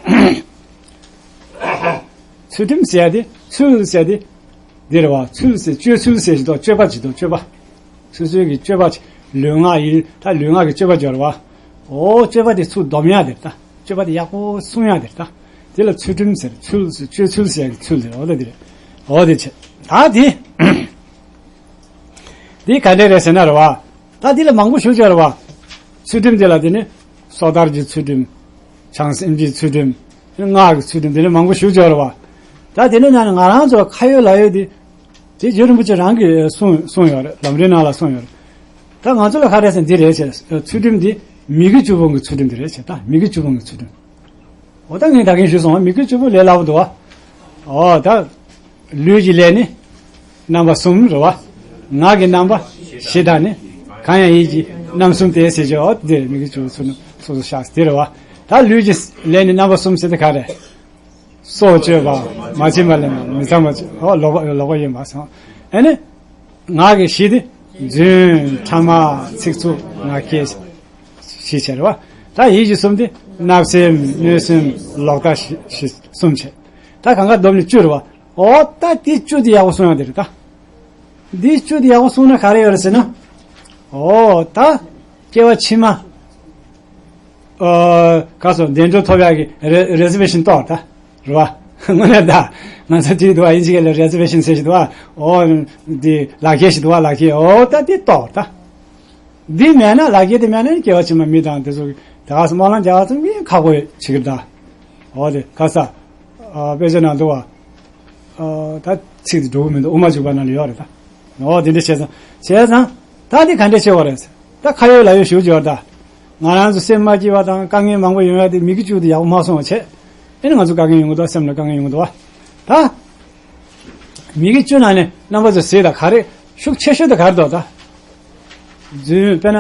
ཚུལ་ཁྲིམས་ཟེར་ཡ་དེ་ཚུལ་ཟེར་དེ། འདི་རེད་བ། ཚུལ་ཟེར་སྤྱོད་ཚུལ་ཟེར་ཞིག་འདུག་སྤྱོད་པ་ཅིག་འདུག་སྤྱོད་པ། སོ་སོའི་གི་སྤྱོད་པ་ཅིག་ལུས་ངག་ཡིད། ད་ལུས་ངག་གི་སྤྱོད་པ་སྦྱོར་བ། འོ་སྤྱོད་པ་དེ་ཚུར་སྡོམ་ཡ་དེ་རེད་ད། སྤྱོད་པ་དེ་ཡག་པོ་སྲུང་ཡ་དེ་རེད་ད། དེ་ལ་ཚུལ་ཁྲིམས་ཟེར། ཚུལ་ཟེར་སྤྱོད་ཚུལ་ཟེར་ཡ་གི་ཚུལ་དེ་རེད། འོ་ད་དེ་རེད། འོ་དེ་བྱས། ད་དེ། འདི་ག་འདྲས་རེད་ཟེར་ན་རེད་བ། ད་འདི་ལ་མང་པོ་ཞུ་ཆོག་རེད་བ། ཚུལ་ཁྲིམས་འདི་ལ་དེ་ནི་སོ་ཐར་གྱི་ཚུལ་ཁྲིམས། བྱང་སེམས་ཀྱི་ཚུལ་ཁྲིམས། སྔགས་ཀྱི་ཚུལ་ཁྲིམས་དེ་ནི་མང་པོ་ཞུ་ཆོག་རེད་བ། ད་དེ་ནི་ནང་ནས་ང་རང་ཚོ་ཁ་ཡོད་ལག་ཡོད་དེ། དེ་རྗེ་རིན་པོ་ཆེ་རང་གིས་གསུངས་གསུངས་ཡོད་རེད། ལམ་རིམ་ནང་ལ་གསུངས་ཡོད་རེད། ད་ང་ཚོ་ལ་ག་རེ་ཟེར་འདི་རེད་ཟེར། ཚུལ་ཁྲིམས་འདི་མི་དགེ་བཅུ་སྤོང་གི་ཚུལ་ཁྲིམས་འདི་རེད་ཟེར། ད་མི་དགེ་བཅུ་སྤོང་གི་ཚུལ་ཁྲིམས། འོ་ད་ངས་ད་གིན་ཞུས་སོང་། མི་དགེ་བཅུ་སྤོང་ལས་སླ་པོ་འདུག་བ། འོ་ད། ལུས་ཀྱི་ལས་ནི། རྣམ་པ་གསུམ་རེད་བ། ངག་གི་རྣམ་པ་བཞི་དང་ནི། གང་ཡང་ཡིད་ཀྱི་རྣམ་གསུམ་སྟེ་ཟེར་གྱི་འོ་དེ་མིག་གི་བཅུ་གསུམ་སོ་སོ་བཞག་དེ་རེད་བ། ད་ལུས་ཀྱི་ལས་ནི་རྣམ་པ་གསུམ་ཟེར་དེ་ག་རེད། སྲོག་གཅོད་པ། མ་བྱིན་པ་ལེན་པ། མི་ཚངས་པ་སྤྱོད། ཨོ་ལོག་པ་ལོག་པ་ཡིན་པ་སོང་། ཨ་ནི། ངག་གི་བཞི་དེ། རྫུན། ཕྲ་མ། ཚིག་རྩུབ། ངག་འཁྱལ། བཞི་བྱས་རེད་བ། ད་ཡིད་ཀྱི་གསུམ་དེ། བརྣབ་སེམས། གནོད་སེམས། ལོག་ལྟ། བཞི་བཞི་གསུམ་བྱས། ད་གང་ག་བསྡོམས་ནས་བཅུ་རེད་བ། ཨོ་ད་དེ་བཅུ་དེ་ཡག་པོ་གསུང་ཡག་དེ་རེད་ད། འདི་བཅུ་དེ་ཡག་པོ་གསུངས་ན་ག་རེ་ཡོད་རེད་ཟེར་ན། ཨོ་ད། སྐྱེ་བ་ཕྱི་མ། ཨ། ག་སོ་བདེ་འགྲོ་ཐོབ་ཡག་གི་རེ་རེ་ཟི་བེ་ཤིན་གཏོར་ད། རེད་བ། དངོས་གནས་ད། ང་ཚོ་དེ་འདུག་བ་ཨིན་ཇི་སྐད་ལ་རེ་ཟི་བེ་ཤིན་ཟེར་ཞིག་འདུག་བ། ཨོ། འདི་ལག་ཁྱེར་ཞིག་འདུག་བ་ལག་ཁྱེར་ཨོ་ད་འདི་གཏོར་ད། འདི་མེད་ན་ལག་ཁྱེར་དེ་མེད་ན་སྐྱེ་བ་ཕྱི་མ་མི་དང་དེ་ཚོ་ད་ག་སོ་སྨོན་ལམ་རྒྱག་ཙམ་གྱིས་ཁག་པོ་བྱེད་ཀྱི་ད། ཨོ་དེ་ག་ས། ཨ། དཔེ་ཆ་ནང་འདུག་བ། ཨ། ད་ཚིག་དེ་འགྲོ་གི་མི་འདུག་དབུ་མ་འཇུག་པ་ནང་ལ་ཡོད་རེད་ད། ཨོ་དེ་འདྲ་བྱས་ཙང་བྱས་ཙང་། ད་དེ་ག་འདྲ་བྱེད་དགོས་རེད། ད་ཁ་ཡོད་ལག་ཡོད་ཞུ་རྒྱུ་ཡོད་ད། ང་རང་ཚོ་སེམས་མ་སྐྱིད་པ་དང་དཀའ་ངལ་མང་པོ་ཡོང་ཡ་དེ་མི་གི་བཅུ་དེ་ཡག་པོ་མ་སོང་བ་བྱས། ཨེ་ནི་ང་ཚོ་དཀའ་ངལ་ཡོང་གི་འདུག་སེམས་ལ་དཀའ་ངལ་ཡོང་གི་འདུག་བ། ད། མི་གི་བཅུ་ནང་ནས་རྣམ་པ་ཚོ་གཟིགས་དང་ག་རེ་ཤུགས་ཆེ་ཤོས་དེ་ག་རེ་འདུག་ད། རྫུན་དཔེར་ན།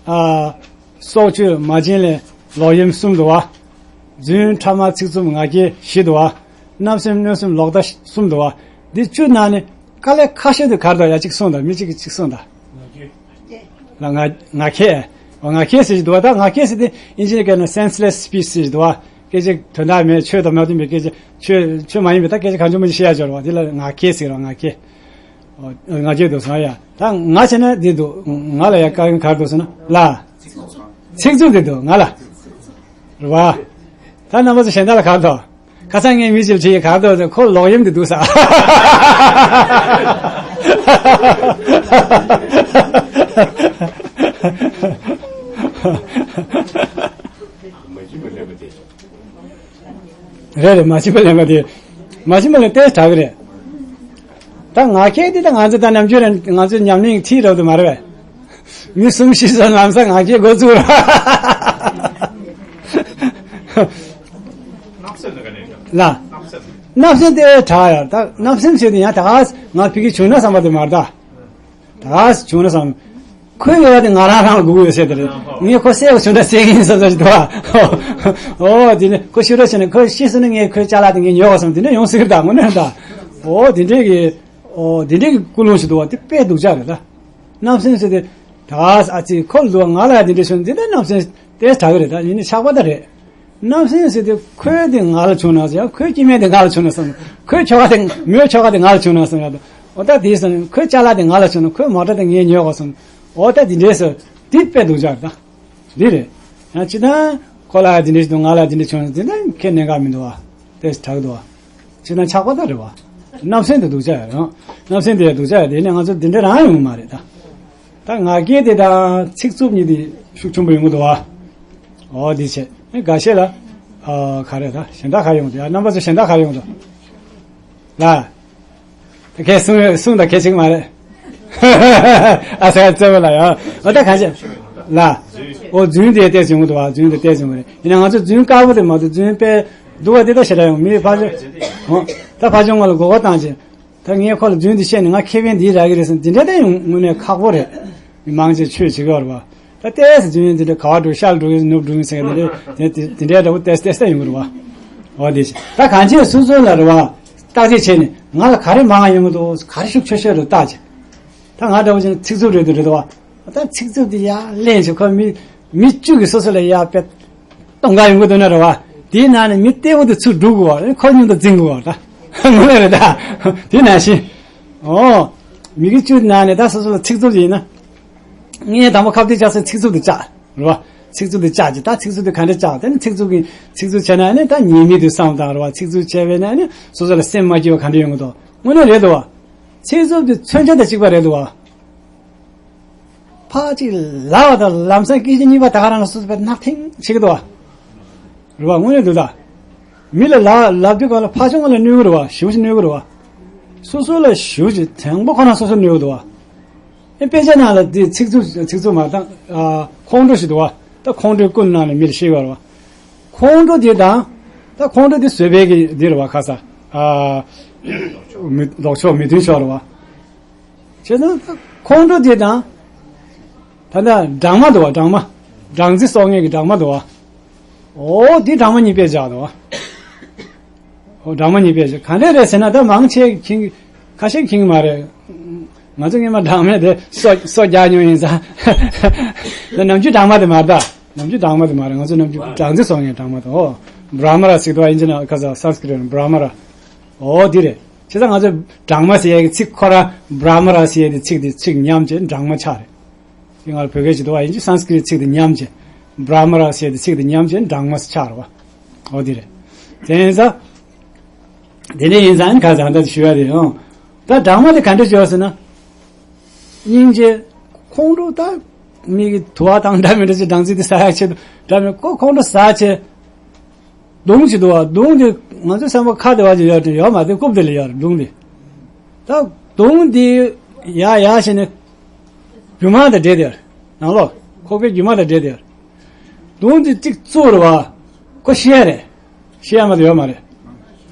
ཨ། སྲོག་གཅོད་མ་བྱིན་ལེན་ལོག་གཡེམ་གསུམ་འདུག་བ། རྫུན་ཕྲ་མ་ཚིག་རྩུབ་ངག་འཁྱལ་བཞི་འདུག་བ། བརྣབ་སེམས་གནོད་སེམས་ལོག་ལྟ་གསུམ་འདུག་བ། འདི་བཅུ་ནང་ནས་དཀའ་ལས་ཁག་ཤོས་དེ་ག་རེ་འདུག་ཡ་གཅིག་གསུངས་དང་མི་གཅིག་གིས་གཅིག་གསུངས་དང་། ལ་ང་ངག་འཁྱལ། ཨོ་ངག་འཁྱལ་ཟེར་གྱི་འདུག་བ། ད་ངག་འཁྱལ་ཟེར་དེ་ཨིན་ཇི་ནས་སྐད་ན་སེན་སི་ལེ་སི་སི་པི་ཆི་ཟེར་གྱི་འདུག་བ། སྐད་ཆ་དོན་དག་མེད་ཆོས་དང་མ་མཐུན་པའི་སྐད་ཆ་ཆོས་ཆོས་མ་ཡིན་པའི་ད་སྐད་ཆ་གང་བྱུང་མང་བྱུང་བཤད་ཡ་སྦྱོར་བ་དེ་ལ་ངག་འཁྱལ་ཟེར་བ་ངག་འཁྱལ། ཨོ་ངག་འཁྱལ་འདུག་སོང་ཡ། ད་ང་བྱས་ན་འདི་འདུག་ང་ལ་ཡ་དཀའ་ངལ་ག་རེ་འདུག་ཟེར་ན་ལ། ཚིག་རྩུབ་འདི་འདུག་ང་ལ། རེད་བ། ད་རྣམ་པ་ཚོ་གཞན་དག་ལ་ག་རེ་འདུག་ཁ་སང་ངས་མི་ཞིག་ལ་དྲིས་ཡི་ག་རེ་འདུག་ཟེར་ཁོ་ལོག་གཡེམ་དེ་འདུག་ས། རེད་རེད། མ་བྱིན་པ་ལེན་པ་དེ། མ་བྱིན་པ་ལེན་ཏེ་དྲག་གི་རེད། ད་ངག་འཁྱལ་དེ་ད་ང་ཚོ་ད་ནམ་རྒྱུན་རང་ང་ཚོ་ཉམས་ལེན་ཁྲིད་རབ་ཏུ་མ་རེད་པས། མི་གསུམ་བཞི་ཙམ་ལམ་སང་ངག་འཁྱལ་འགོ་བཙུགས་ར། ལ། བརྣབ་སེམས་དེ་དྲག་ཡ་ད་བརྣབ་སེམས་བྱས་ཏེ་ཡང་ད་ག་ང་ཕ་གི་བྱུང་ན་བསམ་པ་དེ་མ་རེད་ད། ད་བྱུང་ན་བསམ། ཁོའི་ཡོད་དེ་ང་རང་རང་ལ་སྒུག་ཡོད་ཟེར་དེ་རེད། ངས་ཁོ་བསད་པ་བྱུང་ན་བསད་ཀྱི་ཡིན་བསམ་བསམ་ཞིག་འདུག་བ། ཨོ་དེ་ནས་ཁོ་ཤི་རོགས་བྱས་ན་ཁོ་ཤི་སོང་ན་ངས་ཁོའི་ཅ་ལག་དེ་ངས་ཉོ་བ་བསམ་དེ་འདྲ་ཡོང་སྲིད་ཀྱི་ད་དངོས་གནས་ད། ཨོ་དེ་འདྲས་ཀྱི་ཨོ་དེ་འདྲས་ཀྱི་ཀུན་སློང་ཞིག་འདུག་བ་དེ་དཔེ་སྡུག་ཅག་རེད་ད། བརྣབ་སེམས་ཟེར་དེ། ད་ཨ་ཙི་ཁོ་ལ་འདུག་བ་ང་ལ་ཡང་དེ་འདྲས་བྱུང་དེ་ད་བརྣབ་སེམས་དེ་དྲག་གི་རེད་ད་ཡིན་ནའི་ཆགས་པ་ད་རེད། བརྣབ་སེམས་ཟེར་དུས་ཁོའི་དེ་ང་ལ་བྱུང་ན་ཟེར་ཡང་ཁོའི་སྐྱེ་དམན་དེ་ང་ལ་བྱུང་ན་བསམ། ཁོའི་ཁྱོ་ག་དེ་མོའི་ཁྱོ་ག་དེ་ང་ལ་བྱུང་ན་བསམ་ཡང་དུ་འོ་ད་དེ་བསམ་ཁོའི་ཅ་ལག་དེ་ང་ལ་བྱུང་ན་ཁོའི་མོ་ཊ་དེ་ངས་ཉོས་དགོས་བསམ། འོ་ད་དེ་འདྲས་ཟེར་དེ་དཔེ་སྡུག་ཅག་རེད་ད། འདི་རེད། ཡང་ཅི་ད་ཁོ་ལ་དེ་འདྲས་ཞིག་འདུག་ང་ལ་དེ་འདྲས་བྱུང་ན་དེ་ད་ཁས་ལེན་ག་མི་འདུག་བ། དེ་དྲག་འདུག་བ། ཅི་ད་ཆགས་པ་ད་རེད་བ། བརྣབ་སེམས་དེ་སྡུག་ཅག་ཡ་རེད། བརྣབ་སེམས་དེ་སྡུག་ཅག་ཡ་དེ་ནས་ང་ཚོ་དེ་འདྲས་རང་ཡོང་གི་མ་རེད་ད། ད་ངག་འཁྱལ་དེ་དང་ཚིག་རྩུབ་གཉིས་དེ་ཤུགས་ཆེན་པོ་ཡོང་གི་འདུག་བ། འོ་འདི་བྱས་ཨེ་འགའ་ཤས་ལ། ཨ་ག་རེ་ད་གཞན་དག་ག་ཡོང་འདུག་ཡ་རྣམ་པ་ཚོ་གཞན་དག་ག་ཡོང་འདུག་ལ། ད་ཁས་གསུང་གསུང་དང་ཁས་ཆིག་མ་རེད། ཨ་ས་ཡ་རྩེ་བ་ལ་ཡ་འོ་ད་ག་ཤས་ལ། འོ་རྫུན་དེ་ཏོག་ཙམ་ཡོང་གི་འདུག་བ་རྫུན་དེ་ཏོག་ཙམ་ཡོང་གི་རེད་ཡིན་ན་ང་ཚོ་རྫུན་དཀར་པོ་དེ་མ་གཏོགས་རྫུན་དཔེ་སྡུག་པ་དེ་ད་ཞེ་དྲག་ཡོང་མི་ཕར་ཕྱོགས། འོ་ད་ཕར་ཕྱོགས་ང་ལ་མགོ་སྐོར་བཏང་བྱས། ད་ངས་ཁོ་ལ་རྫུན་འདི་བཤད་ནས་ང་ཁེ་ཕན་འདི་རག་གི་རེད་ཟེར་འདི་འདྲ་ད་ཡོང་དངོས་གནས་ཁག་པོ་རེད། མི་མང་ཆེ་ཆོས་བྱེད་ཀྱི་ཡོད་རེད་བ། ད་ཏོག་ཙམ་རྫུན་འདི་འདྲ་ག་བ་འགྲོ་ཤར་འགྲོ་གི་ནུབ་འགྲོ་གི་ཟེར་གི་འདི་འདྲ་འདི་འདི་འདྲའི་འདྲ་བོ་ཏོག་ཙམ་ཏོག་ཙམ་ད་ཡོང་གི་རེད་བ། འོ་དེ་བྱས་ད་གང་ཅི་སོ་སོ་ལ་རེད་བ། བརྟག་དཔྱད་བྱས་ནས་ང་ལ་ག་རེ་མང་ང་ཡོང་གི་འདུག་ག་རེ་ཤུགས་ཆེ་ཤོས་རེད་བརྟག་བྱས། ད་ང་འདྲ་བོ་བྱས་ན་ཚིག་རྩུབ་རེད་འདུག་རེད་བ། ད་ཚིག་རྩུབ་དེ་ཡར་ལེན་བྱས་ཁོ་མི་མི་བཅུ་གིས་སོ་སོ་ལ་ཡར་དཔེ་གཏོང་ག་ཡོང་གི་འདུག་ན་རེད་བ། དེའི་ནང་ནས་མི་གཏེ་པོ་དེ་ཚུར་སྒྲུག་དགོས་བ་ཁོ་མཉམ་དུ་འཛིང་དགོས་བ་ད། དངོས་གནས་རེད་ད། དེ་ནང་བཞིན། ཨོ། མི་གི་བཅུ་ནང་ནས་ད་སོ་སོ་ལ་ཚིག་རྩུབ་ཡིན་ན། ངས་དང་པོ་ཁ་གཏད་བཅག་ས་ཚིག་རྩུབ་དེ་བཅག་རེད་བ། ཚིག་རྩུབ་དེ་བཅག་ཅིག་ད་ཚིག་རྩུབ་དེ་ག་འདྲ་བཅག་དེ་ནི་ཚིག་རྩུབ་ཀྱི་ཚིག་རྩུབ་བྱས་ན་ནི་ད་ཉེས་དམིགས་དེ་བསམ་དང་རེད་བ་ཚིག་རྩུབ་བྱས་པས་ན་ནི་སོ་སོ་ལ་སེམས་མ་སྐྱིད་པ་ག་འདྲ་ཡོང་གི་འདུག་དངོས་གནས་རེད་འདུག་བ། ཚིག་རྩུབ་དེ་མཚོན་ཆ་དང་གཅིག་པ་རེད་འདུག་བ། ཕར་གཅིག་ལབ་པ་དང་ལམ་སང་སྐད་ཅིག་གཉིས་པ་ད་ག་རང་ལ་སོ་སོ་བས་ནག་ཐིང་བྱེད་ཀྱི་འདུག་བ། རེད་བ་དངོས་གནས་འདུག་ད། མི་ལ་ལབ་ལབ་དུས་གང་ལ་ཕར་ཕྱོགས་ལ་གནོད་ཀྱི་རེད་བ་ཞེ་པོ་ཞིག་གནོད་ཀྱི་རེད་བ། སོ་སོ་ལ་ཞེ་པོ་ཞིག་དང་པོ་ཁོ་རང་སོ་སོ་གནོད་ཀྱི་འདུག་བ། ཨེ་དཔེ་ཆ་ནང་ལ་འདི་ཚིག་རྩུབ་ཚིག་རྩུབ་མ་དང་ཨ་ཁོང་ཁྲོ་ཞིག་འདུག་བ། ད་ཁོང་ཁྲོའི་ཀུན་ནང་ལ་མི་ལ་ཤེས་ཀྱི་རེད་བ། ཁོང་ཁྲོ་འདི་དང་། ད་ཁོང་ཁྲོ་འདི་བཟོད་པའི་གི་འདི་རེད་བ་ཁ་ས། ཨ་མི་ལྡོག་ཕྱོགས་མི་མཐུན་ཕྱོགས་རེད་བ། བྱས་ཙང་ཁོང་ཁྲོ་དེ་དང་། ད་ལྟ་སྦྲང་མ་འདུག་བ། སྦྲང་མ། སྦྲང་རྩི་གསོག་མཁན་གྱི་སྦྲང་མ་འདུག་བ། འོ་དེ་སྦྲང་མ་གཉིས་དཔེ་བཞག་འདུག་བ། འོ་སྦྲང་མ་གཉིས་དཔེ་བཞག་ག་འདྲས་རེད་ཟེར་ན། ད་མང་ཆེ་མཁྱེན། ཁ་ཤས་མཁྱེན་གྱི་མ་རེད། ང་ཚོ་སྔོན་མ་སྦྲང་མས་དེ་སོ་སོ་རྒྱག་མྱོང་ཡིན་ཙང་། ད་ནམ་རྒྱུན་སྦྲང་མ་དེ་མ་རེད་ད། ནམ་རྒྱུན་སྦྲང་མ་དེ་མ་རེད། ང་ཚོ་ནམ་རྒྱུན་སྦྲང་རྩི་གསོག་མཁན་སྦྲང་མ་དང་། འོ་བྷྲ་མ་ར་ཟེར་འདུག་བ། ཨིན་ཇི་ནང་ཁ་ས་སཾ་སྐྲྀ་ཏ་ནང་བྷྲ་མ་ར། འོ་དེ་རེད། བྱས་ཙང་ང་ཚོས་སྦྲང་མ་ཟེར་ཡ་གི་ཚིག་ཁོ་རང་བྷྲ་མ་ར་ཟེར་ཡ་དེ་ཚིག་དེ་ཚིག་ཉམས་བྱས་སྦྲང་མ་ཆགས་རེད། དེ་སྔར་བོད་སྐད་ཅིག་འདུག་བ། ཡིན་གཅིག་སཾ་སྐྲྀ་ཏ་ཚིག་དེ་ཉམས་བྱས། བྷྲ་མ་ར་ཟེར་ཡ་དེ་ཚིག་དེ་ཉམས་བྱས་སྦྲང་མ་ཆགས་རེད་བ། འོ་དེ་རེད། དེ་ཡིན་ཙང་། དེ་འདྲ་ཡིན་ཙང་ཁ་སང་ད་ཞུ་ཡ་དེ་ཡང་། ད་སྦྲང་མ་དེ་ག་འདྲ་བྱོས་ཟེར་ན། སྙིང་རྗེ། ཁོང་ཁྲོ་ད། མི་གི་དུ་བ་དང་འདྲ་མི་འདྲ་ཅིག་སྦྲང་རྩི་དེ་ཟ་ཡ་ཆེད་དུ་འདྲ་མི་ཁོ་ཁོང་ཁྲོ་ཟ་ཆེད། མདུང་ཅིག་འདུག་བ། མདུང་དེ་ང་ཚོའི་སེམས་པ་ཁ་བདེ་བ་ཅིག་ཡོད་དེ་ཡོད་མ་རེད། རྐུབ་དེ་ལ་ཡོད་རེད་མདུང་དེ། ད་མདུང་དེ་ཡར་ཡར་བྱས་ནས་རྒྱུ་མ་དང་འདྲེས་དེ་ཡོད་རེད། ནང་ལོགས་ཁོག་པའི་རྒྱུ་མ་དང་འདྲེས་དེ་ཡོད་རེད། མདུང་དེ་གཅིག་བཙུགས་རེད་བ། ཁོ་ཤི་ཡ་རེད། ཤི་ཡ་མ་གཏོགས་ཡོད་མ་རེད།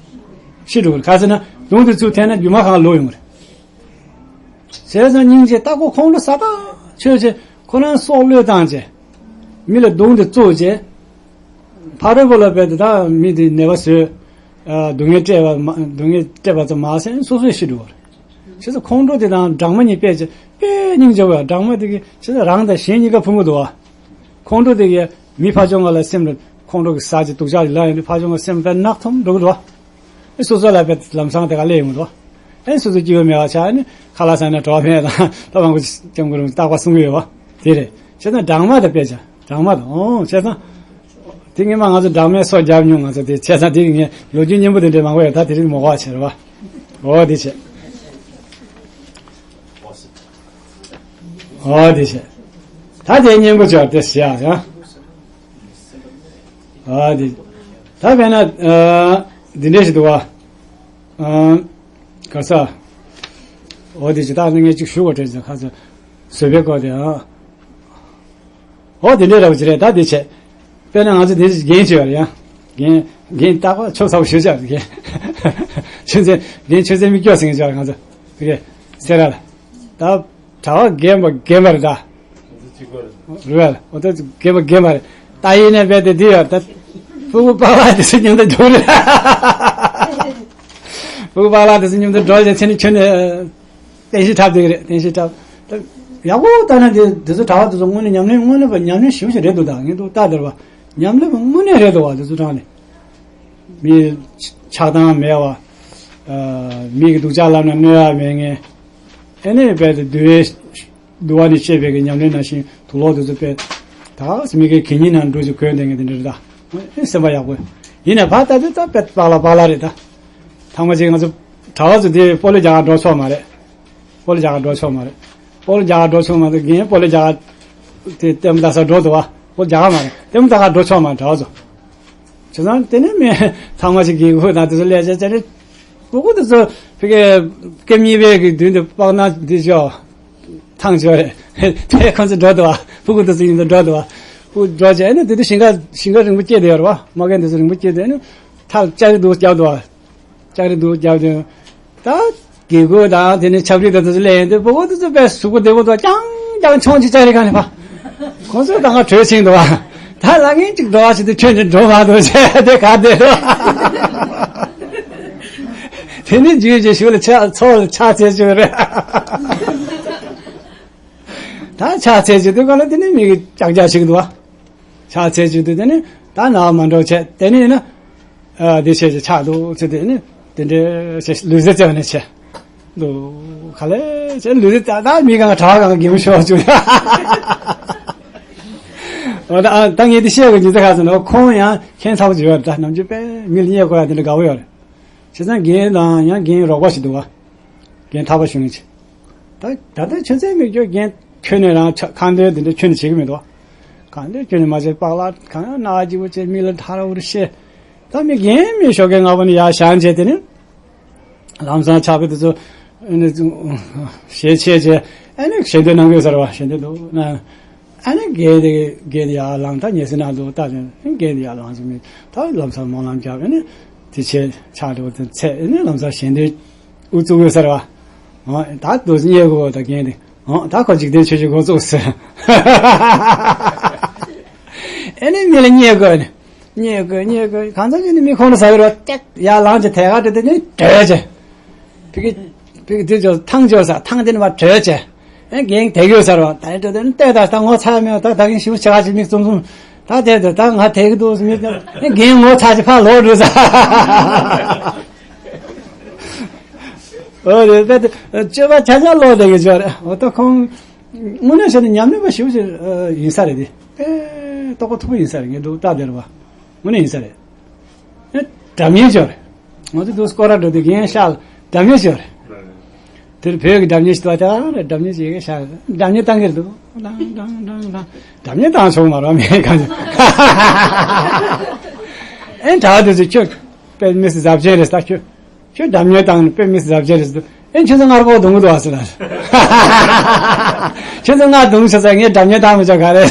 ཤི་འགྲོ་གི་རེད། ག་ཟེར་ན་མདུང་དེ་བཙུགས་འཐེན་ན་རྒྱུ་མ་གང་ལོག་ཡོང་གི་རེད། བྱས་ཙང་སྙིང་རྗེ་ལྟ་སྐོར་ཁོང་ཁྲོ་ཟ་ཐག་ཆོད་ཅེ་ཁོ་རང་སྲོག་བློས་བཏང་ཅེ། མི་ལ་མདུང་དེ་བཙུགས་ཅེ། ཕ་རོལ་པོ་ལ་བས་དེ་དག་མི་དེ་ནད་པ་བཟོས། སྡུག་བསྔལ་སྤྲད་པ་མ་སྡུག་བསྔལ་སྤྲད་པ་ཙམ་མ་ཟད་སོ་སོས་ཤི་འགྲོ་བ་རེད། བྱས་ཙང་ཁོང་ཁྲོ་དེ་དང་སྦྲང་མ་གཉིས་དཔེ་ཅེ་དཔེ་སྙིང་རྗེ་བ། སྦྲང་མ་དེ་གི་བྱས་ཙང་རང་དང་གཞན་གཉིས་ཀ་ཕུང་གི་འདུག་བ། ཁོང་ཁྲོ་དེ་གི་མི་ཕར་ཕྱོགས་ང་ལ་སེམས་ལ་ཁོང་ཁྲོ་གི་ཟ་ཅེ་སྡུག་ཅག་ལ་ཡིན་དུས་ཕར་ཕྱོགས་ང་སེམས་དཔེ་ནག་ཐོམ་འགྲོ་གི་འདུག་བ། ཨེ་སོ་སོ་ལ་དཔེ་ལམ་སང་དེ་ག་སླེབས་ཡོང་གི་འདུག་བ། ཨེ་སོ་སོ་སྐྱིད་པོ་མེད་པ་ཆགས་ནས་ཁ་ལག་ཟ་ནས་བྲོ་བ་འཕེན་དང་ད་མང་པོ་སྐྱབས་མགོན་རིན་པོ་ཆེས་རྟག་པར་གསུང་གི་ཡོད་བ། དེ་རེད། བྱས་ཙང་སྦྲང་མ་དང་དཔེ་བྱ། སྦྲང་མ་དང་། ཨོ་བྱས་ཙང་། དེ་སྔོན་མ་ང་ཚོ་སྦྲང་མས་སོ་བརྒྱབ་མྱོང་ང་ཚོ་དེ། བྱས་ཙང་དེ་ངས་ལོ་རྒྱུས་སྙན་པོ་དེ་འདྲའི་མང་པོ་ཡོད། ད་དེ་རིང་མ་གོ་བ་བྱེད་རེད་བ། ཨོ་དེ་བྱས། ཨོ་དེ་བྱས། ད་དེ་སྙན་པོ་བྱས་དེ་བྱས་ཡ། ཨོ་དེ། ད་དཔེར་ན་ཨ་འདི་འདྲས་ཞིག་འདུག་བ། ཨ་ག་ས། ཨོ་དེ་ཅི་ད་ནི་ངས་ཅིག་ཞུ་བ་དྲན་ཙང་ཁ་ཚ། བཟོད་པའི་སྐོར་དེ་ཨ། ཨོ་དེ་འདྲས་ར་བ་ཅི་རེད་ད་དེ་བྱས། དཔེར་ན་ང་ཚོ་དེ་རྒན་བྱས་པ་རེད་ཡ། རྒན་རྒན་རྟག་པར་ཆོས་ཚ་བོ་ཞུ་བྱ་རྒན། ཆོས་ཚན་རྒན་ཆོས་ཚན་མི་སྐྱོ་ཟེར་མཁན་བྱ་ང་ཚོ། དེ་གས་སེ་ར་ལ། ད་གྲྭ་པ་རྒན་པ་རྒན་པ་རེད་ད། རེད་བ། ཨོ་ད་རྒན་པ་རྒན་པ་རེད། ད་ཡིན་ནའི་རྦད་དེ་འདི་ཡོད་ད། སྤུ་གུ་པཱ་ལགས་དེ་ཚོ་མཉམ་དུ་འགྲོ་རེད། སྤུ་གུ་པཱ་ལགས་དེ་ཚོ་མཉམ་དུ་འགྲོ་བྱས་ཚེ་ནི་ཁྱོད་ནི། བསྟན་བཤིག་འཁྲབ་བསྡད་ཀྱི་རེད། བསྟན་བཤིག་འཁྲབ། ད་ཡག་པོ་ལྟ་ན་དེ་དེ་ཚོ་གྲྭ་པ་དེ་ཚོ་དངོས་གནས་ཉམས་ལེན་དངོས་གནས་པ་ཉམས་ལེན་ཞེ་པོ་ཞིག་རེད་འདུག་ད་ངས་འདུག་ལྟ་བསྡད་པ་ཉམས་ལེན་པ་དངོས་གནས་རེད་འདུག་བ། དེ་ཚོ་དྲང་ནས་མི་ཆགས་སྡང་མེད་པ། ཨ་མི་གི་སྡུག་ཅག་ལབ་ན་གནོད་ཡ་མེད་མཁན། ཨེ་ནས་རྦད་དེ་འདུལ་བའི་འདུལ་བ་ནས་བཤད་པའི་གི་ཉམས་ལེན་ནང་བཞིན་དུག་ལོག་དེ་ཚོ་དཔེ་ད་མི་གི་གད་སྙིགས་ནང་འགྲོ་ཅིག་གོན་བསྡད་མཁན་དེ་འདྲ་རེད་ད། ཨེ་སེམས་པ་ཡག་པོ་ཡིན་ནས་ཕར་ལྟ་དུས་ད་དཔེ་པག་ལ་པག་ལ་རེད་ད། ཐང་མ་ཅིག་ང་ཚོ་གྲྭ་པ་ཚོ་དེ་སྤོ་ལོ་རྒྱག་ག་འགྲོ་ཆོག་མ་རེད། སྤོ་ལོ་རྒྱག་ག་འགྲོ་ཆོག་མ་རེད། སྤོ་ལོ་རྒྱག་ག་འགྲོ་ཆོག་མ་རེད། རྒན་སྤོ་ལོ་རྒྱག་ག་དེ་ལྟད་མོ་ལྟ་ས་འགྲོ་འདུག་བ། སྤོ་ལོ་རྒྱག་ག་མ་རེད། ལྟད་མོ་ལྟ་ག་འགྲོ་ཆོག་མ་རེད་གྲྭ་པ་ཚོ། བྱས་ཙང་དེ་ནས་མི་ཚང་མ་ཞིག་གི་སྒོ་དང་དེ་ཚོ་ལས་བྱ་བྱ་རེད། སྤུ་གུ་དེ་ཚོ་ཕ་གི་སྐེ་གཉིས་པའི་གི་མདུན་དུ་པགས་ནག་འདི་ཤོག་ཐང་ཆོག་རེད། དེ་ཁོང་ཚོ་འགྲོ་འདུག་བ། སྤུ་གུ་དེ་ཚོ་ཡིན་དུ་འགྲོ་འདུག་བ། སྤུ་གུ་འགྲོ་བྱས་ནས་དེ་དུས་ཞིང་ཁ་ཞིང་ཁ་རིང་པོ་སྐྱེས་དེ་ཡོད་རེད་བ། མ་གན་དེ་ཚོ་རིང་པོ་སྐྱེས་དེ་ནི་ཐག་ལྕགས་རི་འདུག་རྒྱབ་འདུག་བ། ལྕགས་རི་འདུག་རྒྱབ་དེ། ད་དགེ་སྐོས་དང་དེ་ནས་ཆབ་རིགས་དང་དེ་ཚོ་སླེབས་ཡོང་དུས་སྤུ་གུ་དེ་ཚོ་དཔེ་གཟུགས་པོ་བདེ་པོ་འདུག་རྐྱང་རྐྱང་མཆོང་ཅིག་ལྕགས་རི་སྒང་ནས་ཕར། ཁོང་ཚོ་ད་ང་བྲོས་ཕྱིན་འདུག་བ། ད་ལ་ངན་ཅིག་འགྲོ་བ་ཞིག་དུ་ཁྱོད་ནི་འགྲོ་མ་འདུག་ཅེས་དེ་ག་དེ་རེད། དེ་ནི་རྒྱུས་ཀྱི་ཞུགས་ལ་ཕྱག་ཚོགས་ལ་ཕྱག་འཚལ་ཞུ་རེད། ད་ཕྱག་འཚལ་ཞུ་དུས་ག་ལ་དེ་ནི་མི་གི་ཅག་ཅག་ཞིག་འདུག་བ། ཕྱག་འཚལ་ཞུ་དུས་དེ་ནི་ད་ན་བ་མ་འགྲོ་བྱས་དེ་ནི་ཡིན་ན། ཨ་དེ་བྱས་ཀྱི་ཕྱག་འདུག་ཚེ་དེ་ནི་དེ་འདྲའི་བྱས་ལུས་རྩལ་རྩེ་བ་ནས་བྱས། འདུག་ག་ལེ་བྱས་ལུས་རྩལ་ད་ད་མི་གང་ག་གྲྭ་པ་གང་ག་གད་མོ་ཤོར་བ་བྱུང་། འོ་ད་ཨ་ད་ངས་དེ་བཤད་དགོས་རྒྱུ་མཚན་ག་ཟེར་ན་ཁོང་ཡང་ཁྱད་མཚར་པོ་ཅིག་ཡོད་རེད། ད་ནམ་རྒྱུན་དཔེ་མི་ལ་བརྙས་དགོས་ཡ་དེ་འདྲ་དགའ་བོ་ཡོད་རེད། བྱས་ཙང་རྒན་དང་ཡང་རྒན་རོགས་པ་ཞིག་འདུག་བ། རྒན་ཐར་པ་ཞུ་མཁན་ཅིག་ད་ད་ལྟ་ཆུ་ཚན་མི་སྐྱོ་རྒན་ཁྱོན་ནས་རང་ཆ་ཁ་འདོན་དེ་འདྲ་ཁྱོན་ནས་བྱེད་ཀྱི་མི་འདུག་ཁ་འདོན་ཁྱོན་ནས་མ་བྱེད། པགས་ལག་གང་ཡང་སྣ་སྐྱིད་པོ་བྱེད། མི་ལ་ཐ་ར་འུར་བཤད། ད་མི་རྒན་མི་ཞོགས་ཀས་སྔ་པོ་ནས་ཡར་བཞེངས་བྱས་དེ་ནི་ལམ་སང་ཕྱག་དཔེ་དེ་ཚོ་ཨ་ནི་ཞལ་ཕྱེས་བྱས་ཨ་ནི་ཞལ་འདོན་གནང་དགོས་ཟེར་བ། ཞལ་འདོན་འདུག་ན། ཨ་ནི་རྒན་དེ་རྒན་དེ་ཡར་ལངས། ད་ཉལ་ས་ན་འདུག་ད་དེ་རྒན་དེ་ཡར་ལངས་སོང་། ད་ལམ་སང་སྨོན་ལམ་བརྒྱབ། ཨ་ནི་དེ་བྱས་ཕྱག་དེ་འོ་དེ་ཚད། ཨ་ནི་ལམ་སང་ཞལ་འདོན་དབུ་བཙུགས་དགོས་ཟེར་བ། ཨོ་ད་དུ་རྙེད་དགོས་ད་རྒན་དེ། ཨོ་ད་ཁོ་འཇིག་རྟེན་ཆོས་བརྒྱུད་འགོ་བཙུགས་ཟེར། ཨེ་ནི་མི་ལ་རྙེད་དགོས་ནི། རྙེད་དགོས་རྙེད་དགོས། གང་ཙམ་ཅིག་ནི་མི་ཁོང་ལ་ཟ་བའི་རོ་ཏེག་ཡར་ལངས་ཀྱི་ཐད་ཀར་དུ་དེ་ནི་བྲོས་ཀྱི། ཕི་གི་ཕི་གི་དེ་ཅོ་ཐང་ཅོ་ས་ཐང་དེ་ནི་མ་བྲོས་ཀྱི། ཨེ་རྒན་དེ་གོས་ཟེར་བ་ད་ནི་བྲོས་དེ་ནི་ལྟོས་ད་ད་ངོ་ཚ་མེད་ད་ད་གིན་ཞིབ་ཆ་ཆ་མིག་བཙུམ་བཙུམ། ད་དེ་དེ་ད་ང་དེ་གི་འདུག་མི་ཨེ་རྒན་ངོ་ཚ་ཅི་ཕ་ལོག་འགྲོ་ས། ཨོ་རེད་པས་དེ་སྤྱོད་པ་ཆ་ཆ་ལོག་བསྡད་ཀྱི་ཅོ་རེད། འོ་ད་ཁོང་དངོས་གནས་བྱས་ན་ཉམས་ལེན་པ་ཞིབ་ཅིག་ཡིན་ས་རེད་དེ། དཔེ་རྟོགས་པ་མཐོ་པོ་ཡིན་ས་རེད། ངས་འདུག་ལྟ་བསྡད་རེད་བ། དངོས་གནས་ཡིན་ས་རེད། ཨེ་སྒྲ་སྙན་ཅོ་རེད། ང་ཚོ་དུ་སྐོར་ར་འགྲོ་དུས་རྒན་ཤག་ལ་སྒྲ་སྙན་ཅོ་རེད། དེར་བོད་ཀྱི་སྒྲ་སྙན་ཞིག་འདུག་བ། ད་རེད་སྒྲ་སྙན་ཅིག་ཡི་གེ་ཤག་སྒྲ་སྙན་བཏང་གི་འདུག་ལང་ལང་ལང་ལང་། སྒྲ་སྙན་བཏང་ཆོག་མ་རེད་མེད་གང་ཅི། ཨེ་གྲྭ་བ་དེ་ཚོས་ཁྱོད་དཔེ་མི་སྲིད་གཟབ་ཅན་རེད་ད་ཁྱོད། ཁྱོད་སྒྲ་སྙན་བཏང་ནས་དཔེ་མི་སྲིད་གཟབ་ཅན་རེད་ཟེར་དུས། ཨེ་ཁྱོད་ཚོ་སྔར་གོ་རྡུང་གི་འདུག་ཨ་ཟེར་ལ། ཁྱོད་ཚོ་སྔར་རྡུང་ཤག་ཟེར། ངས་སྒྲ་སྙན་བཏང་མི་ཆོག་ག་རེད།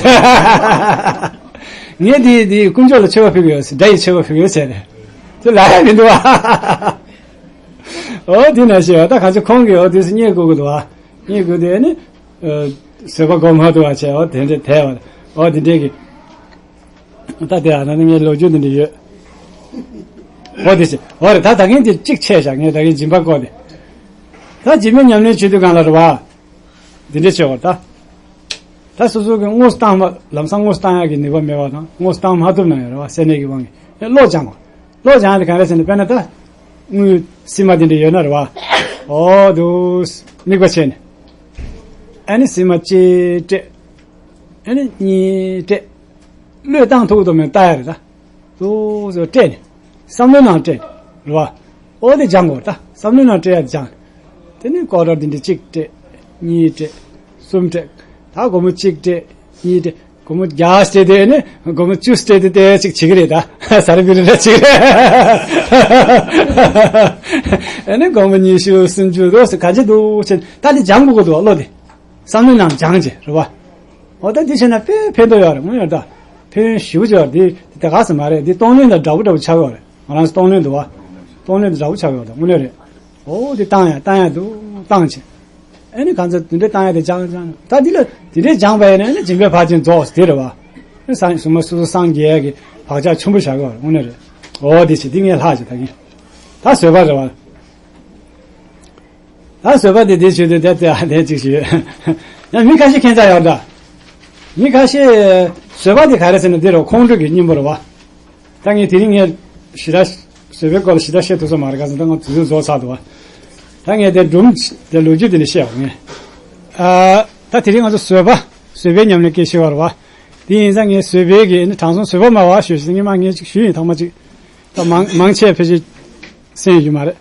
ངས་དེ་དེ་དཀོན་མཆོག་ལ་མཆོད་པ་ཕུལ་གི་ཡོད་ཟེར། སྒྲ་ཡི་མཆོད་པ་ཕུལ་གི་ཡོད་ཟེར་རེད། ཁྱོད་ལ་ཡ་མི་འདུག་ཨ། འོ་དེ་ན་ཤེས་བ་ད་གང་ཅི་ཁོང་གིས་འོ་དེ་སུ་རྙེད་དགོས་གི་འདུག་ཨ། རྙེད་དགོས་དེ་ནི། བཟོད་པ་སྒོམ་མ་ཐུབ་པ་བྱས་འོ་དེ་འདྲ་དེ་བ་འོ་དེ་འདྲས་གི། ད་དེ་ཨ་ན་ནི་ངའི་ལོ་རྒྱུས་འདི་འདྲ་ཡོད། འོ་དེ་ཅི་འོ་རེད། ད་ད་གིན་དེ་གཅིག་ཆད་བཞག་ངས་ད་གིན་སྦྱིན་པ་བསྐོར་ཏེ། ད་སྦྱིན་པའི་ཉམས་ལེན་བྱེད་དུས་གང་ལ་རེད་བ། འདི་འདྲ་བྱེད་བར་ད། ད་སོ་སོ་གི་དངོས་སུ་བཏང་བ་ལམ་སང་དངོས་སུ་བཏང་ཡག་གི་ནུས་པ་མེད་པ་དང་དངོས་སུ་བཏང་མ་ཐུབ་ན་ཡང་རེད་བ། སེམས་ནད་ཀྱི་དབང་གིས་ཨེ་བློ་སྦྱང་བ། བློ་སྦྱང་ཡག་དེ་གང་རེད་ཟེར་ན་དཔེར་ན་ད། དངུལ་སིལ་མ་དེ་འདྲ་ཡོད་ན་རེད་བ། འོ་དུ། དམིགས་པ་བྱས་ནས། ཨ་ནི་སིལ་མ་གཅིག་སྤྲད། ཨ་ནི་གཉིས་སྤྲད། བློས་བཏང་ཐུབ་ཐུབ་མིན་ལྟ་ཡ་རེད་ད། ཏོག་ཙམ་སྤྲད་ནས། བསམ་བློའི་ནང་སྤྲད། རེད་བ། ཨོ་དེ་སྦྱང་དགོས་ད། བསམ་བློའི་ནང་སྤྲད་ཡ་དེ་སྦྱང་། དེ་ནས་སྐོར་ར་འདི་འདྲ་གཅིག་སྤྲད། གཉིས་སྤྲད། གསུམ་སྤྲད། ད་སྒོར་མོ་གཅིག་སྤྲད། གཉིས་སྤྲད། སྒོར་མོ་བརྒྱ་སྤྲད་དེ་ནི་སྒོར་མོ་བཅུ་སྤྲད་དེ་དེ་གཅིག་བྱེད་ཀྱི་རེད་ད། ཟ་རི་བི་རི་ར་གཅིག་རེད། ཨ་ནི་སྒོར་མོ་ཉི་ཤུ་སུམ་ཅུ་རོགས་སུ་ག་ཅི་འདུག་ཕྱིན་ད་དེ་སྦྱང་དགོས་ཀྱི་འདུག་བློ་དེ། བསམ་བློའི་ནང་སྦྱངས་བྱས་རེད་བ། འོ་ད་འདི་བྱས་ན་དཔེ་ཕན་ཐོགས་ཡོད་རེད་དངོས་ཡོད་ད། ཕན་ཡོན་ཞེ་པོ་ཅིག་ཡོད་རེད། འདི་དེ་ག་ས་མ་རེད། འདི་གཏོང་ལེན་དང་འདྲ་པོ་འདྲ་པོ་ཆགས་ཡོད་རེད། ང་རང་ཚོ་གཏོང་ལེན་འདུག་བ། གཏོང་ལེན་དང་འདྲ་པོ་ཆགས་ཡོད་རེད་དངོས་གནས་རེད། འོ་འདི་བཏང་ཡ་བཏང་ཡ་འདུག་བཏང་བྱས། ཨ་ནི་གང་ཚོད་འདི་འདྲས་བཏང་ཡ་དེ་སྦྱངས་སྦྱངས་ད་འདི་ལ་འདི་འདྲས་སྦྱངས་པ་ཡིན་ན་ཨ་ནི་སྦྱིན་པའི་བར་ཆད་རྫོགས་དེ་རེད་བ། ཨ་སང་སུ་མ་སུ་སུ་སངས་རྒྱས་ཀྱི་བག་ཆགས་ཆེན་པོ་བཞག་ཡོད་རེད་དངོས་གནས་རེད། འོ་འདི་བྱས་འདི་ངས་ལྷག་བྱས་ད་གིན། ད་བཟོད་པ་རེད་བ། ད་བཟོད་པ་དེ་དེ་བྱེད་དུས་དེ་དེ་ཨ་དེ་གཅིག་ཞུས། ཡང་མི་ཁ་ཤས་ཁྱད་མཚར་ཡོད་འདྲ། མི་ཁ་ཤས་བཟོད་པ་དེ་ག་རེ་ཟེར་ན་འདི་རུ་ཁོང་ཁྲོ་གི་སྙིང་པོ་རེད་བ། ད་ངས་དེ་རིང་ངས་ཞེ་དྲག་བཟོད་པའི་སྐོར་ལ་ཞེ་དྲག་བཤད་ཐུབ་ས་མ་རེད། ག་ཚོད་ད་ང་དུས་ཚོད་རྫོགས་ཚར་འདུག་བ། ད་ངས་དེ་སྒྲུང་དེ་ལོ་རྒྱུས་དེ་ནས་བཤད་འོང་ངས། ཨ་ད་དེ་རིང་ང་ཚོ་བཟོད་པ་བཟོད་པའི་ཉམས་ལེན་སྐད་ཆ་བཤད་པ་རེད་བ། དེ་ཡིན་ཙང་ངས་བཟོད་པའི་གི་ནི་དྲང་སྲོང་བཟོད་པ་སྨྲ་བ་ཞུས་ཤིག་ངས་མ་ངས་ཅིག་ཞུས་ཡིན་ཐོག་མ་ཅིག་ད་མང་མང་ཆེ་ཕལ་ཆེར་གསན་ཡོད་མ་རེད།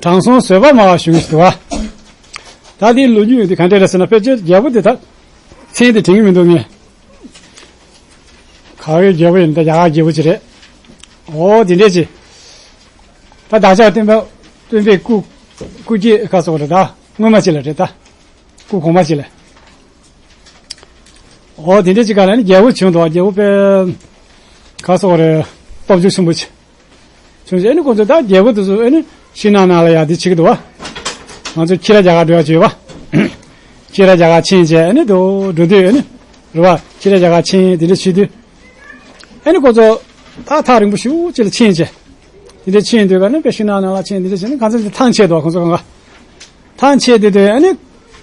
དྲང་སྲོང་བཟོད་པ་སྨྲ་བ་ཞུ་གི་འདུག་བ། ད་དེའི་ལོ་རྒྱུས་དེ་ག་འདྲ་རེད་ཟེར་ན་ཕལ་ཆེར་རྒྱལ་པོ་དེ་ད་མཚན་དེ་དྲན་གི་མི་འདུག་ངས། ག་བའི་རྒྱལ་པོ་ཡིན་ད་རྒྱ་གར་རྒྱལ་པོ་ཅིག་རེད། འོ་དེ་འདྲས་ཅིག་ད་བདག་ཅག་སྟོན་པ་སྟོན་པའི་སྐུ་སྐུ་སྐྱེ་ག་སོགས་རེད་ད་སྔོན་མ་ཅིག་ལ་རེད་ད། སྐུ་གོང་མ་ཅིག་ལ། འོ་དེ་འདྲས་ཅིག་ག་ལ་ནི་རྒྱལ་པོ་བྱུང་འདུག་རྒྱལ་པོ་དཔེ་ག་སོགས་རེད། སྟོབས་འབྱོར་ཆེན་པོ་ཅིག་བྱུང་ཞེས་ཨ་ནི་ཁོང་ཚོ་ད་རྒྱལ་པོ་དེ་ཚོ་ཨ་ནི་ཤིང་ནགས་ནང་ལ་ཡ་དེ་བྱེད་ཀྱི་འདུག་བ། ང་ཚོ་ཁྱི་ར་རྒྱ་གར་འགྲོ་ཡ་བྱོས་བ། ཁྱི་ར་རྒྱ་གར་ཕྱིན་བྱས་ཨ་ནི་འགྲོ་འགྲོ་དུས་ཨ་ནི་རེད་བ། ཁྱི་ར་རྒྱ་གར་ཕྱིན་དེ་འདྲ་བྱེད་དུས་ཨ་ནི་ཁོང་ཚོ་ད་ཐག་རིང་པོ་ཞེ་པོ་ཅིག་ལ་ཕྱིན་བྱས། དེ་འདྲ་ཕྱིན་དུས་ག་ནི་དཔེ་ཤིང་ནགས་ནང་ལ་ཕྱིན་དེ་འདྲ་བྱས་ནས་གང་ཚ་དེ་ཐང་ཆད་འདུག་བ་ཁོང་ཚོ་གང་ག་ཐང་ཆད་དེ་དུས་ཨ་ནི་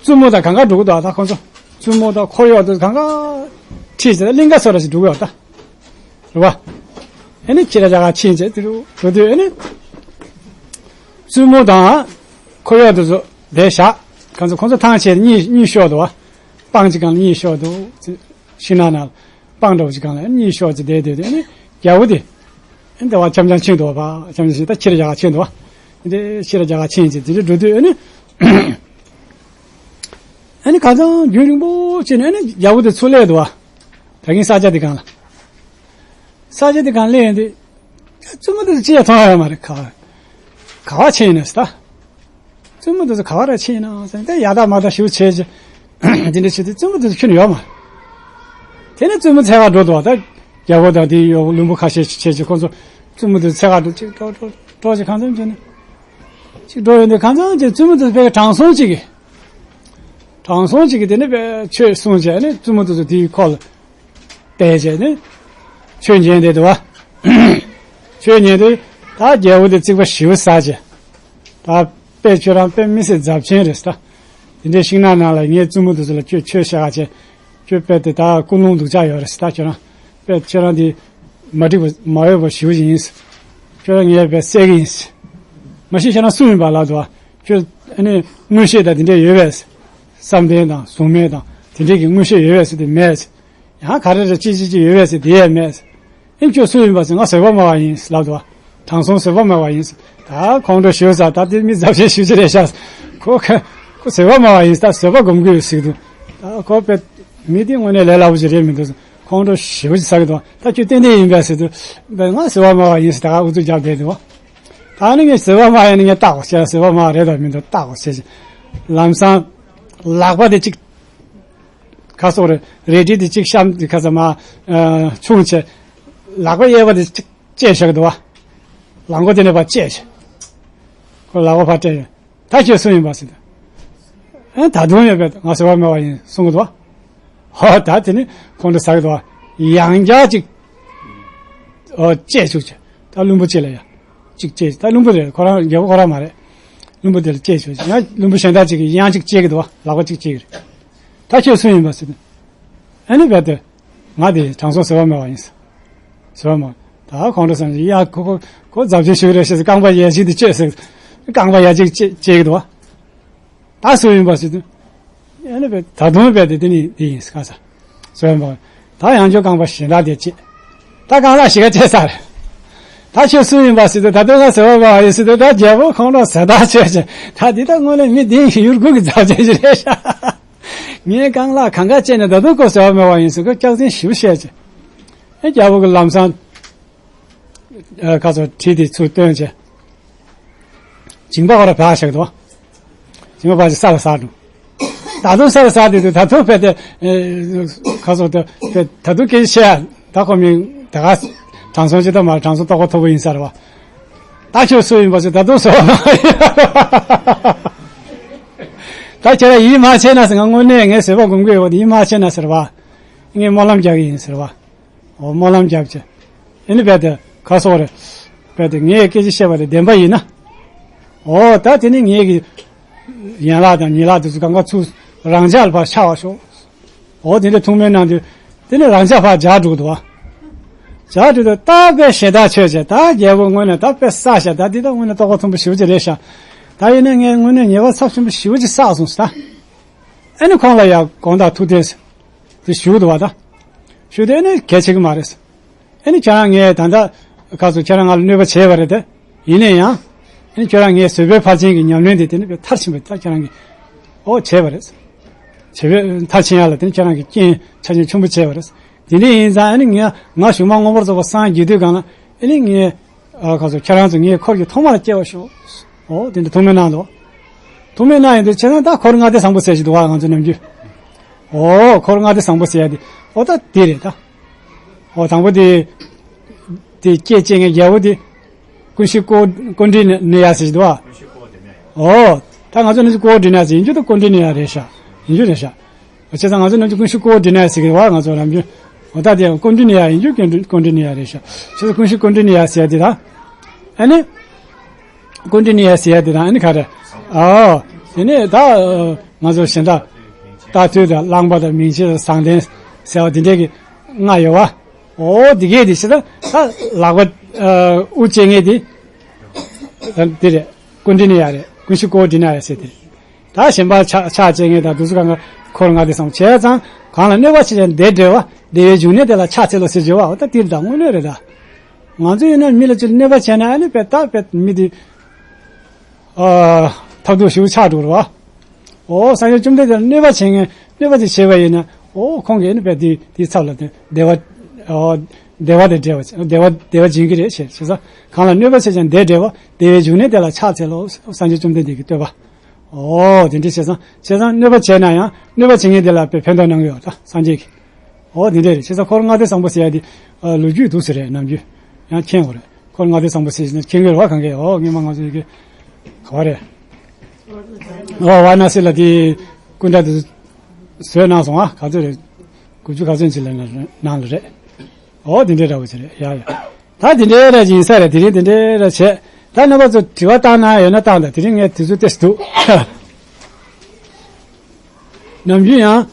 བཙུན་མོ་དང་གང་ག་འགྲོ་གི་འདུག་ད་ཁོང་ཚོ་བཙུན་མོ་དང་འཁོར་གཡོག་དེ་གང་ག་ཁྲིད་བྱས་ད་གླིང་ག་སོགས་ར་ཞིག་འགྲོ་གི་ཡོད་ད། རེད་བ། ཨ་ནི་ཁྱི་ར་རྒྱ་གར་ཕྱིན་བྱས་དེ་རུ་འགྲོ་དུས་ཨ་ནི། བཙུན་མོ་དང་། འཁོར་གཡོག་དེ་ཚོ་བསྡད་བཞག་ཁོང་ཚོ་ཁོང་ཚོ་ཐང་ཆད་གཉིད་གཉིད་ཤོར་འདུག་བ། སྤང་གཅིག་སྒང་ལ་གཉིད་ཤོར་འདུག་ཤིང་ནགས་ནང་སྤང་འདྲ་བོ་གཅིག་སྒང་ལ་གཉིད་ཤོར་བྱས་བསྡད་དུས་ཨ་ནི་རྒྱལ་པོ་དེ། ཨ་ནི་དེ་བ་འཆམ་འཆམ་ཕྱིན་འདུག་བ། འཆམ་འཆམ་ཕྱིན་ད་ཁྱི་ར་རྒྱ་གར་ཕྱིན་འདུག་བ། དེ་ཁྱི་ར་རྒྱ་གར་ཕྱིན་བྱས་དེ་འདྲ་འགྲོ་དུས་ཨ་ནི། ཨ་ནི་ཁ་སང་རྒྱུན་རིང་པོ་ཕྱིན་ནས་ཨ་ནི་རྒྱལ་པོ་དེ་ཚུར་སླེབས་འདུག་བ། ད་གིན་ས་ཆ་དེ་སྒང་ལ། ས་ཆ་དེ་སྒང་སླེབས་ཡོང་དུས། བཙུན་མོ་དེ་ཚོ་ཅི་ཡང་མཐོང་ཡ་ཡོད་མ་རེད་ག་བ། ག་བ་ཕྱིན་ནས་ད། བཙུན་མོ་དེ་ཚོ་ག་བ་ར་ཕྱིན་ན་ཟེར་ཏེ་ཡ་ད་མ་ད་ཞུ་བྱས་ཀྱི། དེ་འདྲ་བྱས་དུས་བཙུན་མོ་དེ་ཚོ་ཁྱོན་ནས་ཡོད་མ་རེད། དེ་ནས་བཙུན་མོ་འཚོལ་ག་འགྲོ་འདུག་བ་ད། རྒྱལ་པོ་དང་དེའི་ཡོ་བློན་པོ་ཁ་ཤས་ཤིག་བྱས་ཀྱི་ཁོང་ཚོ་བཙུན་མོ་དེ་ཚོ་འཚོལ་ག་འགྲོ་ཅིག་འགྲོ་འགྲོ་འགྲོ་ཅིག་གང་འཚམ་བྱས་ནས། ཅིག་འགྲོ་ཡོང་དུས་གང་ཚང་ཅིག་བཙུན་མོ་དེ་ཚོ་དཔེ་དྲང་སྲོང་ཅིག་གིས། དྲང་སྲོང་ཅིག་གིས་དེ་ནས་དཔེ་ཆོས་གསུངས་བྱས་ནས་བཙུན་མོ་དེ་ཚོ་དེའི་ཁོག་ལ་བལྟས་བྱས་ནས་ཆོས་ཉན་བསྡད་འདུག་བ། ཆོས་ཉན་དུས་ད་རྒྱལ་པོ་དེ་རྩིག་པ་ཞེ་པོ་ཟ་བྱས། ད་དཔེ་ཁྱོད་རང་དཔེ་མི་སྲིད་རྫབ་ཆེན་རེད་ད། དེ་འདྲའི་ཤིང་ནགས་ནང་ལ་ངའི་བཙུན་མོ་དེ་ཚོ་ལ་ཁྱོད་ཆོས་བཤད་ག་བྱས། ཁྱོད་དཔེ་དེ་ད་ཀུན་སློང་སྡུག་ཅག་ཡོད་རེད་ད། ཁྱོད་རང་དཔེ་ཁྱོད་རང་དེ་མ་འགྲིག་པ་མ་འོས་པ་ཞེ་པོ་ཅིག་ཡིན། ཁྱོད་རང་ངས་དཔེ་བསད་ཀྱི་ཡིན། མ་གཞི་ཁྱོད་རང་སུ་ཡིན་པ་ལབ་འདུག་བ། ཁྱོད་ཨ་ནི་མངོན་ཤེས་དང་དེ་འདྲས་ཡོད་པས། བསམ་གཏན་དང་གཟུགས་མེད་དང་དེ་འདྲས་ཀྱི་མངོན་ཤེས་ཡོད་པས་ཟེར་དུས་མེད། ཡང་ག་རེ་རེ་ཅི་ཅི་ཅི་ཡོད་པས་ཟེར་དེ་ཡས་མེད། ཨིན་ཁྱོད་སུ་ཡིན་པ་ཟེར། ང་བཟོད་པ་སྨྲ་བ་ཡིན་ལབ་འདུག་བ། དྲང་སྲོང་བཟོད་པ་སྨྲ་བ་ཡིན་ཟེར། ད་ཁོང་ཁྲོ་ཞེ་པོ་ཟ། ད་དེ་མི་རྫབ་ཆེན་ཞེ་པོ་ཅིག་རེད་ཤག་ཁོ་ཁ་ཁོ་བཟོད་པ་སྨྲ་བ་ཡིན་ཟེར། ད་བཟོད་པ་སྒོམ་གྱི་ཡོད་ཟེར་གྱི་འདུག་ད་ཁོ་དཔེ་མི་དེ་དངོས་གནས་ལས་སླ་པོ་ཅིག་རེད་མི་འདུག་ཟེར། ཁོང་ཁྲོ་ཞེ་པོ་ཅིག་ཟ་གི་འདུག་ད་ཁྱོད་ཏན་ཏན་ཡིན་པས་ཟེར་དུས་དཔེ་ང་བཟོད་པ་སྨྲ་བ་ཡིན་ཟེར། ད་ག་ཨུ་ཚུགས་རྒྱབ་བསྡད་འདུག་ད་ནི་ངས་བཟོད་པ་སྨྲ་ཡ་ནི་ངས་བལྟ་དགོས་ཟེར། བཟོད་པ་སྨྲ་བ་རེད་དམ་མིན་འདུག་བལྟ་དགོས་ཟེར། ལམ་སང་ལག་པ་དེ་གཅིག་ཁ་སོགས་རེ་རལ་གྲི་དེ་གཅིག་བཤམས་ཏེ་ཁ་ས་མ་ཨ་ཆུང་ཆེ་ལག་པ་གཡས་པ་དེ་གཅིག་བཅད་བཞག་གི་འདུག་བ། ལག་མགོ་དེ་ནས་ཕར་བཅད་བྱས། ཁོ་ལག་པ་ཕར་བསྐྲད་ཡོད། ད་ཁྱོད་སུ་ཡིན་པ་ཟེར་ཏེ། ཨེ་ད་དུང་ཡོད་པས། ང་བཟོད་པ་སྨྲ་བ་ཡིན་གསུང་གི་འདུག་བ། ཧོ་ད་དེ་ནི་ཁོང་ཁྲོ་ཟ་གི་འདུག་བ། ཡང་བསྐྱར་ཅིག་ཨོ་བཅད་བཅུག་བྱས། ད་བླུན་པོ་གཅིག་ལ་ཡ། གཅིག་བཅད། ད་བླུན་པོ་རེད། ཁོ་རང་རྒྱལ་པོ་ཁོ་རང་མ་རེད། བླུན་པོ་དེ་ལ་བཅད་བཅུག་བྱས། ཡང་བླུན་པོ་གཞན་དག་ཅིག་གིས་ཡང་ཅིག་བཅད་ཀྱི་འདུག་བ། ལག་པ་གཅིག་བཅད་ཀྱི་རེད། ད་ཁྱོད་སུ་ཡིན་པ་ཟེར་ཏེ། ཨ་ནི་རྦད་དེ། ང་དེ་དྲང་སྲོང་བཟོད་པ་སྨྲ་བ་ཡིན་ཟེར། བཟོད་པ་སྨྲ་བ། ད་ཁོང་ཁྲོ་ཟ་ནས་ཡ་ཁོ་ཁོ་ཁོ་རྫབ་ཆེན་ཞིག་རེད་ཤག་ཟེར། རྐང་པ་ཡ་གཅིག་དེ་བཅད་ཟེར། རྐང་པ་ཡ་གཅིག་བཅད་བཅད་ཀྱི་འདུག་བ། ད་སུ་ཡིན་པ་ཟེར་དུས། ཨ་ནི་རྦད་ད་དུང་རྦད་དེ་དེ་ནི་དེ་ཡིན་ཟེར་ག་ས། བཟོད་པ་སྨྲ་བ། ད་ཡང་ཁྱོད་རྐང་པ་གཞན་དག་དེ་བཅད། ད་རྐང་ལག་ཞིག་ག་བཅད་ས་རེད། ད་ཁྱོད་སུ་ཡིན་པ་ཟེར་དུས། ད་དུང་ང་བཟོད་པ་སྨྲ་བ་ཡིན་ཟེར་དུས། ད་རྒྱལ་པོ་ཁོང་ཁྲོ་ཟ་ཐག་ཆོད་བྱས། ད་འདི་ད་དངོས་གནས་མི་འདི་ཡུལ་ཁུག་གི་རྫབ་ཆེན་ཞིག་རེད་ཤག་ངའི་རྐང་ལག་གང་ག་བཅད་ནས་ད་དུང་ཁོ་བཟོད་པ་སྨྲ་བ་ཡིན་ཟེར། ཁོ་སྐྱག་རྫུན་ཞེ་པོ་བཤད་བྱས། ཨེ་རྒྱལ་པོ་གིས་ལམ་སང་ཨ་ཁ་སོ་གྲི་དེ་ཚུར་བཏོན་བྱས། མཇིང་པ་ཁོ་ར་བག་བཞག་འདུག་བ། མཇིང་པ་བག་བྱས་ས་ལ་ཟག་འགྲོ། ད་དུང་ས་ལ་ཟག་དེ་དུས། ད་དུང་ཕེ་དེ་ཨེ་ཁ་སོ་དེ་ཕེ་ད་དུང་སྐད་ཆ་བཤད་ཡ། ད་ཁོ་མི་ད་ག་དྲང་སྲོང་ཅིག་ད་མ་རེད། དྲང་སྲོང་རྟོགས་པ་མཐོ་པོ་ཡིན་ས་རེད་བ། ད་ཁྱོད་སུ་ཡིན་པ་ཟེར། ད་དུང་བཟོད་པ་སྨྲ་བ་ཡིན། ད་ཁྱེད་རང་ཡིད་མ་ཆེས་ན་ཟེར། ང་དངོས་གནས་ངས་བཟོད་པ་སྒོམ་གྱི་ཡོད་པ་དེ། ཡིད་མ་ཆེས་ན་ཟེར་བ། ངས་སྨོན་ལམ་རྒྱག་གི་ཡིན་ཟེར་བ། འོ་སྨོན་ལམ་རྒྱབ་བྱས། ཨེ་ནི་རྦད་དེ་ག་སོགས་རེད། རྦད་དེ་ངས་སྐད་ཆ་བཤད་པ་དེ་བདེན་པ་ཡིན་ན། འོ་ད་དེ་ནི་ངེད་ཀྱི་ཡན་ལག་དང་ཉིང་ལག་དེ་ཚོ་གང་ག་ཚུར་རང་འཇགས་ལ་ཕར་ཆག་པ་ཤོག་འོ་དེ་འདྲ་ཐུགས་སྨོན་གནང་དུས། དེ་ནི་རང་འཇགས་ཕར་འཇགས་འགྲོ་གི་འདུག་བ། འཇགས་འགྲོ་དུས་ད་དཔེ་ཞེ་དྲག་ཆོད་བྱས། ད་རྒྱལ་པོ་དངོས་གནས་ད་དཔེ་བསགས་ཤག་ད་འདི་ད་དངོས་གནས་རྟོགས་པ་མཐོན་པོ་ཞེ་པོ་ཅིག་རེད་ཤག་ད་ཡིན་ན་ངས་དངོས་གནས་ཉེས་པ་ཚབས་ཆེན་པོ་ཞེ་པོ་ཅིག་བསགས་སོང་ཟེར་ད། ཨ་ནི་ཁོང་ལ་ཡང་དགོངས་དག་ཐུགས་བདེན་ཟེར། དེ་ཞུ་འདུག་བ་ད། ཞུ་དེ་ཨ་ནི་གལ་ཆེ་གི་མ་རེད་ཟེར། ཨ་ནི་ཁྱེད་རང་ངས་ད་ལྟ་ཁ་སོ་ཁྱེད་རང་ང་ལ་གནོད་པ་བྱས་པ་རེད་དེ། ཡིན་ན་ཡང་། ཨ་ནི་ཁྱེད་རང་ངས་བཟོད་པའི་ཕར་ཕྱིན་གྱི་ཉམས་ལེན་དེ་དེ་ནི་དཔེ་མཐར་ཕྱིན་པ་ད་ཁྱེད་རང་གིས་ཨོ་བྱས་པ་རེད་ཟེར། བྱས་པའི་མཐར་ཕྱིན་ཡ་ལ་དེ་ནི་ཁྱེད་རང་གིས་རྐྱེན་ཆ་རྐྱེན་ཆེན་པོ་བྱས་པ་རེད་ཟེར། དེ་འདྲ་ཡིན་ཙང་ཨ་ནི་ངས་ང་གཞུག་མ་མངོན་པར་རྫོགས་པར་སངས་རྒྱས་དུས་སྒང་ལ་ཨ་ནི་ངས། ཨ་ཁ་སོ་ཁྱེད་རང་ཚོ་ངའི་འཁོར་གྱི་ཐོག་མར་སྐྱེ་བར་ཤོག་འོ་དེ་འདྲ་ཐུགས་སྨོན་གནང་འདུག་ཐུགས་སྨོན་གནང་ཡོང་དུས་བྱས་ཙང་ད་འཁོར་ལྔ་སྡེ་བཟང་པོ་ཟེར་གྱི་འདུག་བ། ང་ཚོ་ནམ་རྒྱུན། འོ་འཁོར་ལྔ་སྡེ་བཟང་པོ་ཟེར་ཡ་དེ་འོ་ད་དེ་རེད་ད། འོ་དང་པོ་དེ། དེ་སྐྱེས་སྐྱེས་ངའི་རྒྱལ་པོ་དེ། ཀུན་གཞི་ཀོ་ཀོ་འདྲི་ནི་ཡ་ཟེར་གྱི་འདུག་བ། འོ། ད་ང་ཚོ་ནམ་རྒྱུན་ཀོ་འདྲི་ནི་ཡ་ཟེར། ཡིན་རྒྱུ་ད་ཀོ་འདྲི་ནི་ཡ་རེད་ཤག་ཡིན་རྒྱུ་རེད་ཤག་བྱས་ཙང་ང་ཚོ་ནམ་རྒྱུན་ཀུན་གཞི་ཀོ་འདྲི་ནི་ཡ་ཟེར་གྱི་རེད་བ། ང་ཚོ་ནམ་རྒྱུན། འོ་ད་དེ་ཀོ་འདྲི་ནི་ཡ་ཡིན་རྒྱུ་ཀོ་འདྲི་ཀོ་འདྲི་ནི་ཡ་རེད་ཤག་བྱས་ཙང་ཀུན་གཞི་ཀོ་འདྲི་ནི་ཡ་ཟེར་ཡ་དེ་དང་། ཨ་ནི། ཀོ་འདྲི་ནི་ཡ་ཟེར་ཡ་དེ་དང་ཨ་ནི་ག་རེ། ཨོ། དེ་ནས་ད། ང་ཚོ་གཞན་དག་རྟ་ཐུལ་དང་གླང་པོ་དང་མིང་ཆེན་དང་བཟང་ལྡན་ཟེར་བ་དེ་འདྲས་ཀྱི་ལྔ་ཡོད་བ། ཨོ་དེ་གས་དེ་བྱས་ཙང་ད་ལག་པ་དབུ་བཅད་མཁན་དེ། དེ་རེད། ཀོ་འདྲི་ནི་ཡ་རེད། ཀུན་གཞི་ཀོ་འདྲི་ནི་ཡ་ཟེར་དེ། ད་གཞན་པ་ཕྱག་ཕྱག་བཅད་མཁན་དང་དེ་ཚོ་གང་ག་འཁོར་ལྔ་སྡེ་བཟང་པོ་བྱས་ཙང་གང་ལ་གནོད་པ་བྱེད་ཀྱང་བདེ་འབྲེལ་བ། བདེ་བའི་འབྱུང་གནས་དེ་ལ་ཕྱག་འཚལ་ལོ་ཟེར་བརྗོད་བ། འོ་ད་དེ་རེད་ད་དངོས་གནས་རེད་ད། ང་ཚོ་ཡིན་ན་མི་ལ་ཅིག་གནོད་པ་བྱས་ན་ཨ་ནི་དཔེ་ད་དཔེ་མི་དེ། ཨ། ཐབས་སྡུག་ཞེ་པོ་ཆགས་འགྲོ་རེད་བ། འོ་སངས་རྒྱས་བཅོམ་ལྡན་འདས་ལ་གནོད་པ་བྱེད་མཁན་གནོད་པ་ཅིག་བྱས་པ་ཡིན་ན་འོ་ཁོང་གིས་ཨ་ནི་དཔེ་དེ་དེའི་ཚབ་ལ་དེ་བདེ་བ། ཨོ། བདེ་བ་དང་བྲལ་བ་བདེ་བ་བདེ་བ་འབྱིན་གྱི་རེད་ཞེས་བྱས་ཙང་གང་ལ་གནོད་པ་བྱས་ཀྱང་བདེ་འབྲེལ་བ་བདེ་བའི་འབྱུང་གནས་དེ་ལ་ཕྱག་འཚལ་ལོ། སངས་རྒྱས་བཅོམ་ལྡན་འདས་ཀྱི་བསྟོད་པ། འོ་དེ་འདྲ་བྱས་ཙང་བྱས་ཙང་གནོད་པ་བྱས་ན་ཡང་གནོད་པ་བྱེད་མཁན་དེ་ལ་དཔེ་ཕན་ཐོགས་གནང་གི་ཡོད་ད་སངས་རྒྱས་ཀྱིས། འོ་དེ་འདྲ་རེད། བྱས་ཙང་འཁོར་ལྔ་སྡེ་བཟང་པོ་ཟེར་ཡ་དེ་ཨ་ལོ་རྒྱུས་འདུག་ཟེར་རེད་ནམ་རྒྱུན་ཡང་མཁྱེན་དགོས་རེད། འཁོར་ལྔ་སྡེ་བཟང་པོ་ཟེར་ཞིག་ན་མཁྱེན་གྱི་རེད་བ་གང་གས། འོ་སྔོན་མ་ང་ཚོ་ཡི་གེ་ ག་བ་རེད། ཨོ་ཝཱ་ར་ཎ་སི་ལ་དེ་སྐུ་འདྲ་དེ་བཟོས་གནང་སོང་ཨ། ག་ཚོད་རེད། དགུ་བཅུ་ག་ཚོད་ཅིག་ལ་ནང་ལ་རེད། ཨོ་དེ་འདྲའི་འདྲ་བོ་ཅིག་རེད་ཡ་ཡ། ད་དེ་འདྲའི་ར་ཅིག་ཡིན་ས་རེད། དེ་རིང་དེ་འདྲའི་ར་བྱས། ད་རྣམ་པ་ཚོ་དྲི་བ་བཏང་ན་ཡོད་ན་བཏང་དང་། དེ་རིང་ངས་དུས་ཚོད་ཏོག་ཙམ་འདུག་ནམ་རྒྱུན་ཡང་།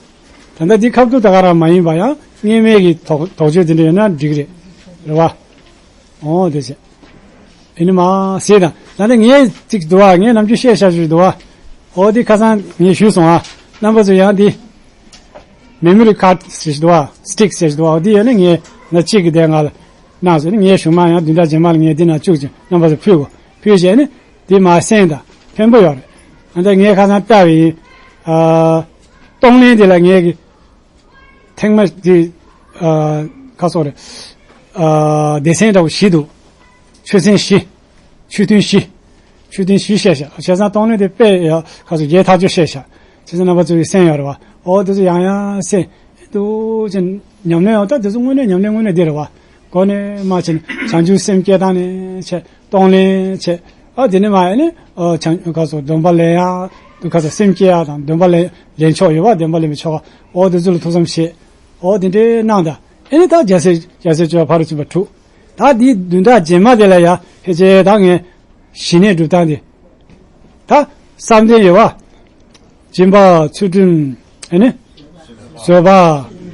ད་ལྟ་འདི་ཁ་ཐུག་ད་ག་རང་མ་ཡིན་པ་ཡང་སྔོན་མའི་གི་དོགས་དོགས་གཅོད་དེ་འདྲ་ཡོད་ན་འགྲིག་གི་རེད། རེད་བ། ཨོ་དེ་བྱས། ཨེ་ནི་མ་ཟེར་དང་། ད་ལྟ་ངས་ཅིག་འདུག་བ། ངས་ནམ་རྒྱུན་བཤད་བཞག་ཞུ་འདུག་བ། ཨོ་འདི་ཁ་སང་ངས་ཞུས་སོང་ཨ། རྣམ་པ་ཚོ་ཡང་འདི་མེ་མོ་རི་ཁཱཌ་ཟེར་ཞིག་འདུག་བ། སི་ཊིག་ཟེར་ཞིག་འདུག་བ། འོ་འདི་ཡོད་ན་ངས་ན་གཅིག་གི་དེ་ང་ལ་གནང་ཟེར་ནས། ངས་གཞུག་མ་ཡང་བདུན་ཕྲག་རྗེས་མ་ལ་ངས་འདི་ནང་བཅུག་ཅིང་རྣམ་པ་ཚོ་ཕུལ་དགོས། ཕུལ་བྱས་ནས་འདི་མ་གསན་དང་། ཕན་པོ་ཡོད་རེད། ཨ་ད་ངས་ཁ་སང་ལྟ་བའི་ཨ་གཏོང་ལེན་དེ་ལ་ངས་ཀྱི་ཐེངས་མ་འདི་ཨ་ཁ་སོགས་རེད། ཨ་སྡེ་ཚན་འདྲ་བོ་བཞི་འདུག་ཆོས་ཚན་བཞི། ཆོས་ཐུན་བཞི། ཆོས་ཐུན་བཞི་བཤད་བཞག་བྱས་ཙང་གཏོང་ལེན་དེ་དཔེ་ཡག་ཁ་སོགས་བརྒྱད་ཐག་གཅོད་བཤད་བཞག་བྱས་ཙང་རྣམ་པ་ཚོ་གིས་གསན་ཡོད་རེད་བ། ཨོ་དེ་ཚོ་ཡང་ཡང་གསན་འདུག་ཅེས་ཉམས་ལེན་ཡང་། ད་དེ་ཚོ་དངོས་གནས་ཉམས་ལེན་དངོས་གནས་འདི་རེད་བ། གོ་ནས་མ་བྱས་ནས་བྱང་ཆུབ་སེམས་བསྐྱེད་བཏང་ནས་བྱས། གཏོང་ལེན་བྱས། ཨ་དེ་ནས་མ་ཡིན་ནས་ཨ་བྱང་ཁ་སོགས་སྡོམ་པ་ལེན་ཡ། དུ་ཁ་སོགས་སེམས་བསྐྱེད་ཡ་དང་། སྡོམ་པ་ལེན་ལེན་ཆོག་ཡོད་པ། སྡོམ་པ་ལེན་མི་ཆོག་པ། ཨོ་དེ་ཚོ་ལ་ཐུགས་བསམ་བཞེས། ཨོ་དེ་འདྲའི་གནང་དང་། ཨེ་ནས་ད་རྒྱལ་སྲས་རྒྱལ་སྲས་སྤྱོད་པ་ཕ་རོལ་ཕྱིན་པ་དྲུག་ད་འདི་བདུན་ཕྲག་རྗེས་མ་དེ་ལ་ཡ་ཕལ་ཆེར་ད་ངས་ཞི་གནས་སྒྲུབ་སྟངས་དེ། ད་བསམ་གཏན་ཡོད་པ། སྦྱིན་པ། ཚུལ་ཁྲིམས། ཨེ་ནི། བཟོད་པ།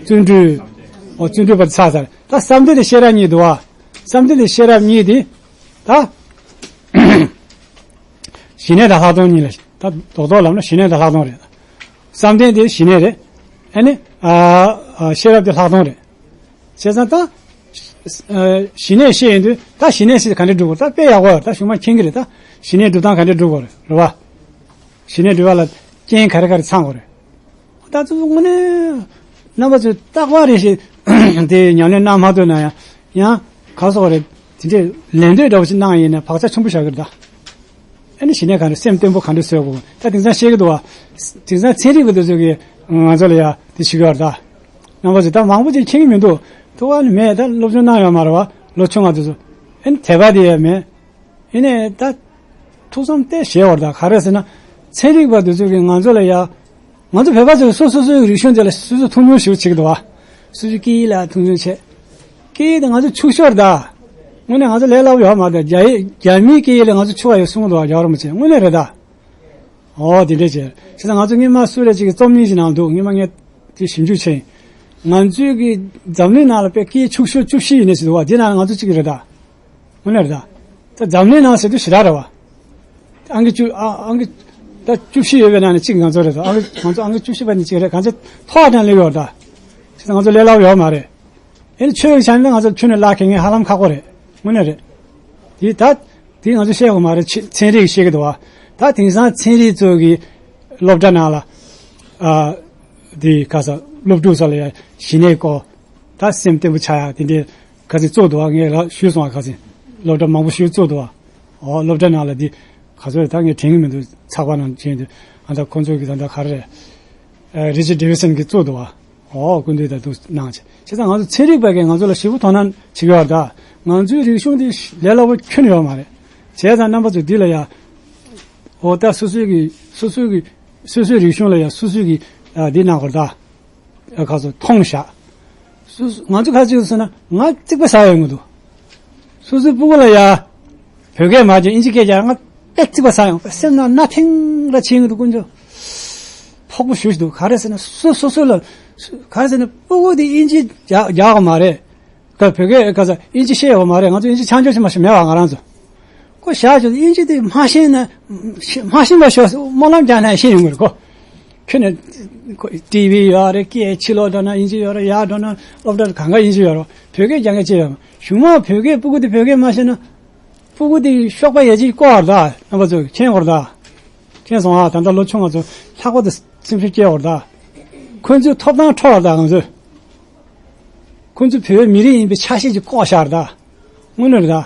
བརྩོན་འགྲུས། ཨོ་བརྩོན་འགྲུས་པ་དེ་ཚར་ཚར། ད་བསམ་གཏན་དེ་ཤེས་རབ་གཉིས་འདུག་བ། བསམ་གཏན་དེ་ཤེས་རབ་གཉིས་དེ། ད་ཞི་གནས་དང་ལྷག་མཐོང་གཉིས་ལ། ད་རྡོག་རྡོག་ལབ་ན་ཞི་གནས་དང་ལྷག་མཐོང་རེད། བསམ་གཏན་དེ་ཞི་གནས་རེད། ཨེ་ནི། ཨ་ཨ་ཤེས་རབ་དེ་ལྷག་མཐོང་རེད། བྱས་ཙང་ད། ཨ་ཞི་གནས་བཤད་ཡོང་དུས་ད་ཞི་གནས་ཟེར་ག་འདྲ་སྒྲུབ་དགོས། ད་དཔེ་ཡག་པོ་ཡོད། ད་གཞུག་མ་མཁྱེན་གྱི་རེད། ད་ཞི་གནས་སྒྲུབ་སྟངས་ག་འདྲ་སྒྲུབ་དགོས་རེད། རེད་བ། ཞི་གནས་སྒྲུབ་པ་ལ་རྐྱེན་ག་རེ་ག་རེ་ཚང་དགོས་རེད། ད་ཚོ་དངོས་གནས་རྣམ་པ་ཚོས་རྟག་པར་རེ་ཞིག་དེ་ཉམས་ལེན་གནང་མ་ཐུབ་ན་ཡང་། ཡང་ག་སོགས་རེད། དེ་འདྲས་ལན་ལྟོས་འདྲ་བོ་ཞིག་གནང་ཡིན་ན་བག་ཆགས་ཆེན་པོ་བཞག་གི་རེད་ད། ཨ་ནི་ཞི་གནས་ག་འདྲ། སེམས་བརྟན་པོ་ག་འདྲ་བཟོ་དགོས། ད་དེང་སང་བཤད་ཀྱི་འདུག་བ། དེང་སང་ཚན་རིག་པ་དེ་ཚོ་གིས་ང་ཚོ་ལ་ཡ་དེ་བྱེད་ཀྱི་ཡོད་རེད་ད། རྣམ་པ་ཚོ་ད་མང་པོ་ཅིག་མཁྱེན་གྱི་མི་འདུག་ཐུག་པ་ནི་མེད། ད་སློབ་སྦྱོང་གནང་ཡོད་མ་རེད་བ། ལོ་ཆུང་བ་དེ་ཚོ། ཨ་ནི་དད་པ་དེ་ཡང་མེད། ཡིན་ནའི་ད་ཐུགས་བསམ་དེ་བཞེས་པ་རེད་ད། ག་རེ་ཟེར་ན། ཚན་རིག་པ་དེ་ཚོ་གིས་ང་ཚོ་ལ་ཡ། ང་ཚོ་བོད་པ་ཚོས་སོ་སོ་སོའི་རིག་གཞུང་དེ་ལ་སོ་སོ་མཐོང་ཆུང་ཞེ་པོ་བྱེད་ཀྱི་འདུག་བ། སོ་སོའི་སྐད་ཡིག་ལ་མཐོང་ཆུང་བྱེད། སྐད་ཡིག་དེ་ང་ཚོ་ཕྱུག་ཤོས་རེད་ད། དངོས་གནས་ང་ཚོ་ལས་སླ་པོ་ཡོད་མ་རེད་ད། རྒྱ་ཡིག་རྒྱ་མིའི་སྐད་ཡིག་ལས་ང་ཚོ་ཕྱུག་པ་ཡོད་གསུང་གི་འདུག་བ། རྒྱལ་བ་རིན་པོ་ཆེས། དངོས་གནས་རེད་ད། ཨོ་དེ་འདྲས་བྱས། བྱས་ཙང་ང་ཚོ་སྔོན་མ་སུ་རེད་ཅིག་གིས་རྩོམ་རྙིང་ཞིག་གནང་འདུག་ངས་མ་ངས་དེ་ཞིབ་འཇུག་བྱས་ཡིན། ང་ཚོའི་གི་འཛམ་གླིང་ནང་ལ་དཔེ་སྐད་ཕྱུག་ཤོས་བཅུ་བཞི་ཡིན་ནི་ཞིག་འདུག་བ། དེ་ནང་ང་ཚོ་གཅིག་རེད་ད། དངོས་གནས་རེད་ད། ད་འཛམ་གླིང་ནང་ཟེར་དུས་ཞེ་དྲག་རེད་བ། ཨང་ཀི་བཅུ་ཨ་ཨང་ཀི་ད་བཅུ་བཞི་ཡོད་པའི་ནང་ནས་གཅིག་ང་ཚོ་རེད་ད། ཨང་ཀི་ང་ཚོ་ཨང་ཀི་བཅུ་བཞི་པ་ནས་གཅིག་རེད། གང་ཚེ་ཐོག་དང་སླེབས་ཡོད་ད། བྱས་ཙང་ང་ཚོ་ལས་སླ་པོ་ཡོད་མ་རེད། ཨེ་ནི་ཆོས་ཀྱི་ཆ་ནས་ང་ཚོ་ཁྱོན་ནས་བརླག་གི་ངས་ཧ་ལམ་ཁག་པོ་རེད། དངོས་གནས་རེད། དེ་ད་དེ་ང་ཚོ་བཤད་དགོས་མ་རེད། ཚན་རིག་བཤད་ཀྱི་འདུག་བ། ད་དེང་སང་ཚན་རིག་ཚོ་གི་སློབ་གྲྭ་ནང་ལ་ཨ་དེ་ག་ས་སློབ་ཕྲུག་ཚོ་ལ་ཡ་ཞི་གནས་སྐོར། ད་སེམས་བརྟན་པོ་ཆགས་ཡ་དེ་འདྲའི་ག་ཚོད་བཙུགས་འདུག་བ། ངས་ལ་ཞུས་སོང་བ། ག་ཚོད་སློབ་གྲྭ་མང་པོ་ཞིག་བཙུགས་འདུག་བ། ཨོ་སློབ་གྲྭ་ནང་ལ་འདི་ག་ཚོད་རེད་ད། ངས་དྲན་གྱི་མི་འདུག་ཚགས་པར་ནང་བྱས་འདུག་ཨ་ད་ཁོང་ཚོ་གི་ད་ད་ག་རེ་རེད། ཨ་རི་ཅར་ཌེ་ཝི་སན་གྱིས་བཙུགས་འདུག་བ། ཨོ་སྐུ་མདུན་ད་དུ་གནང་བྱས། བྱས་ཙང་ང་ཚོ་ཚན་རིག་པ་གིས་ང་ཚོ་ལ་ཞེ་པོ་དོ་སྣང་བྱེད་ཀྱི་ཡོད་རེད་ད། ང་ཚོའི་རིག་གཞུང་འདི་ལས་སླ་པོ་ཁྱོན་ནས་ཡོད་མ་རེད། བྱས་ཙང་རྣམ་པ་ཚོ་འདི་ལ་ཡ། ཨོ་ད་སོ་སོའི་གི་སོ་སོའི་གི་སོ་སོའི་རིག་གཞུང་ལ་ཡ་སོ་སོའི་གི་ཨ་འདི་གནང་དགོས་རེད་ད། ཨ་ཁ་སོ་མཐོང་བཞག་སོ་སོ་ང་ཚོ་ཁ་ཅིག་སོང་ན་ང་རྩིག་པ་ཟ་ཡོང་གི་འདུག་སོ་སོའི་སྤུ་གུ་ལ་ཡ། བོད་སྐད་མ་བརྗོད་ཨིན་ཇི་སྐད་རྒྱག་ང་དཔེ་རྩིག་པ་ཟ་ཡོང་། སེམས་ནང་ན་ཐིང་ར་ཆེན་གི་འདུག་དཀོན་མཆོག་ཕོག་པོ་ཞུ་ཞིག་འདུག་ག་རེ་ཟེར་ན་སོ་སོ་སོ་ལ། ག་རེ་ཟེར་ན་སྤུ་གུ་དེ་ཨིན་ཇི་རྒྱག་རྒྱག་གི་མ་རེད། ཁ་བོད་སྐད་ཁ་ས་ཨིན་ཇི་ཤེས་ཡོད་མ་རེད། ང་ཚོ་ཨིན་ཇི་ཆང་འཇོག་ཤེས་མ་ཤེས་མེད་བ། ང་རང་ཚོ་ཁོ་བཞག་ཞོག་ཨིན་ཇི་དེ་མ་ཤེས་ན་མ་ཤེས་པ་ཞོག་སྨོན་ལམ་རྒྱག་ན་ཤེས་ཡོང་གི་རེད་ཁོ། ཁྱོད་ནི་ཁོ་ཊི་ཝི་ཡོད་རེད། སྐད་ཕྱི་ལོགས་འགྲོ་ན་ཨིན་ཇི་ཡོད་རེད། ཡར་འགྲོ་ན་སློབ་གྲྭ་གང་ག་ཨིན་ཇི་ཡོད་རེད། བོད་སྐད་རྒྱག་མཁན་ཅི་ཡོད་མ། གཞུག་མ་བོད་སྐད་སྤུ་གུ་དེ་བོད་སྐད་མ་ཤེས་ན། སྤུ་གུ་དེ་གཤོག་པ་ཡ་གཅིག་བཀོག་རེད་ད། རྣམ་པ་ཚོས་མཁྱེན་དགོས་རེད་ད། མཁྱེན་སོང་ཨ། ད་ལྟ་ལོ་ཆུང་བ་ཚོ་ལྷག་པར་དུ་སེམས་ཤུགས་སྐྱེ་དགོས་རེད་ད། ཁོ་ཚོའི་ཐོབ་ཐང་འཕྲོག་རེད་ད་ང་ཚོས། ཁོ་ཚོ་བོད་མི་རིགས་ཡིན་པའི་ཆ་ཤས་ཅིག་བཀོག་བཞག་རེད་ད། དངོས་གནས་རེད་ད།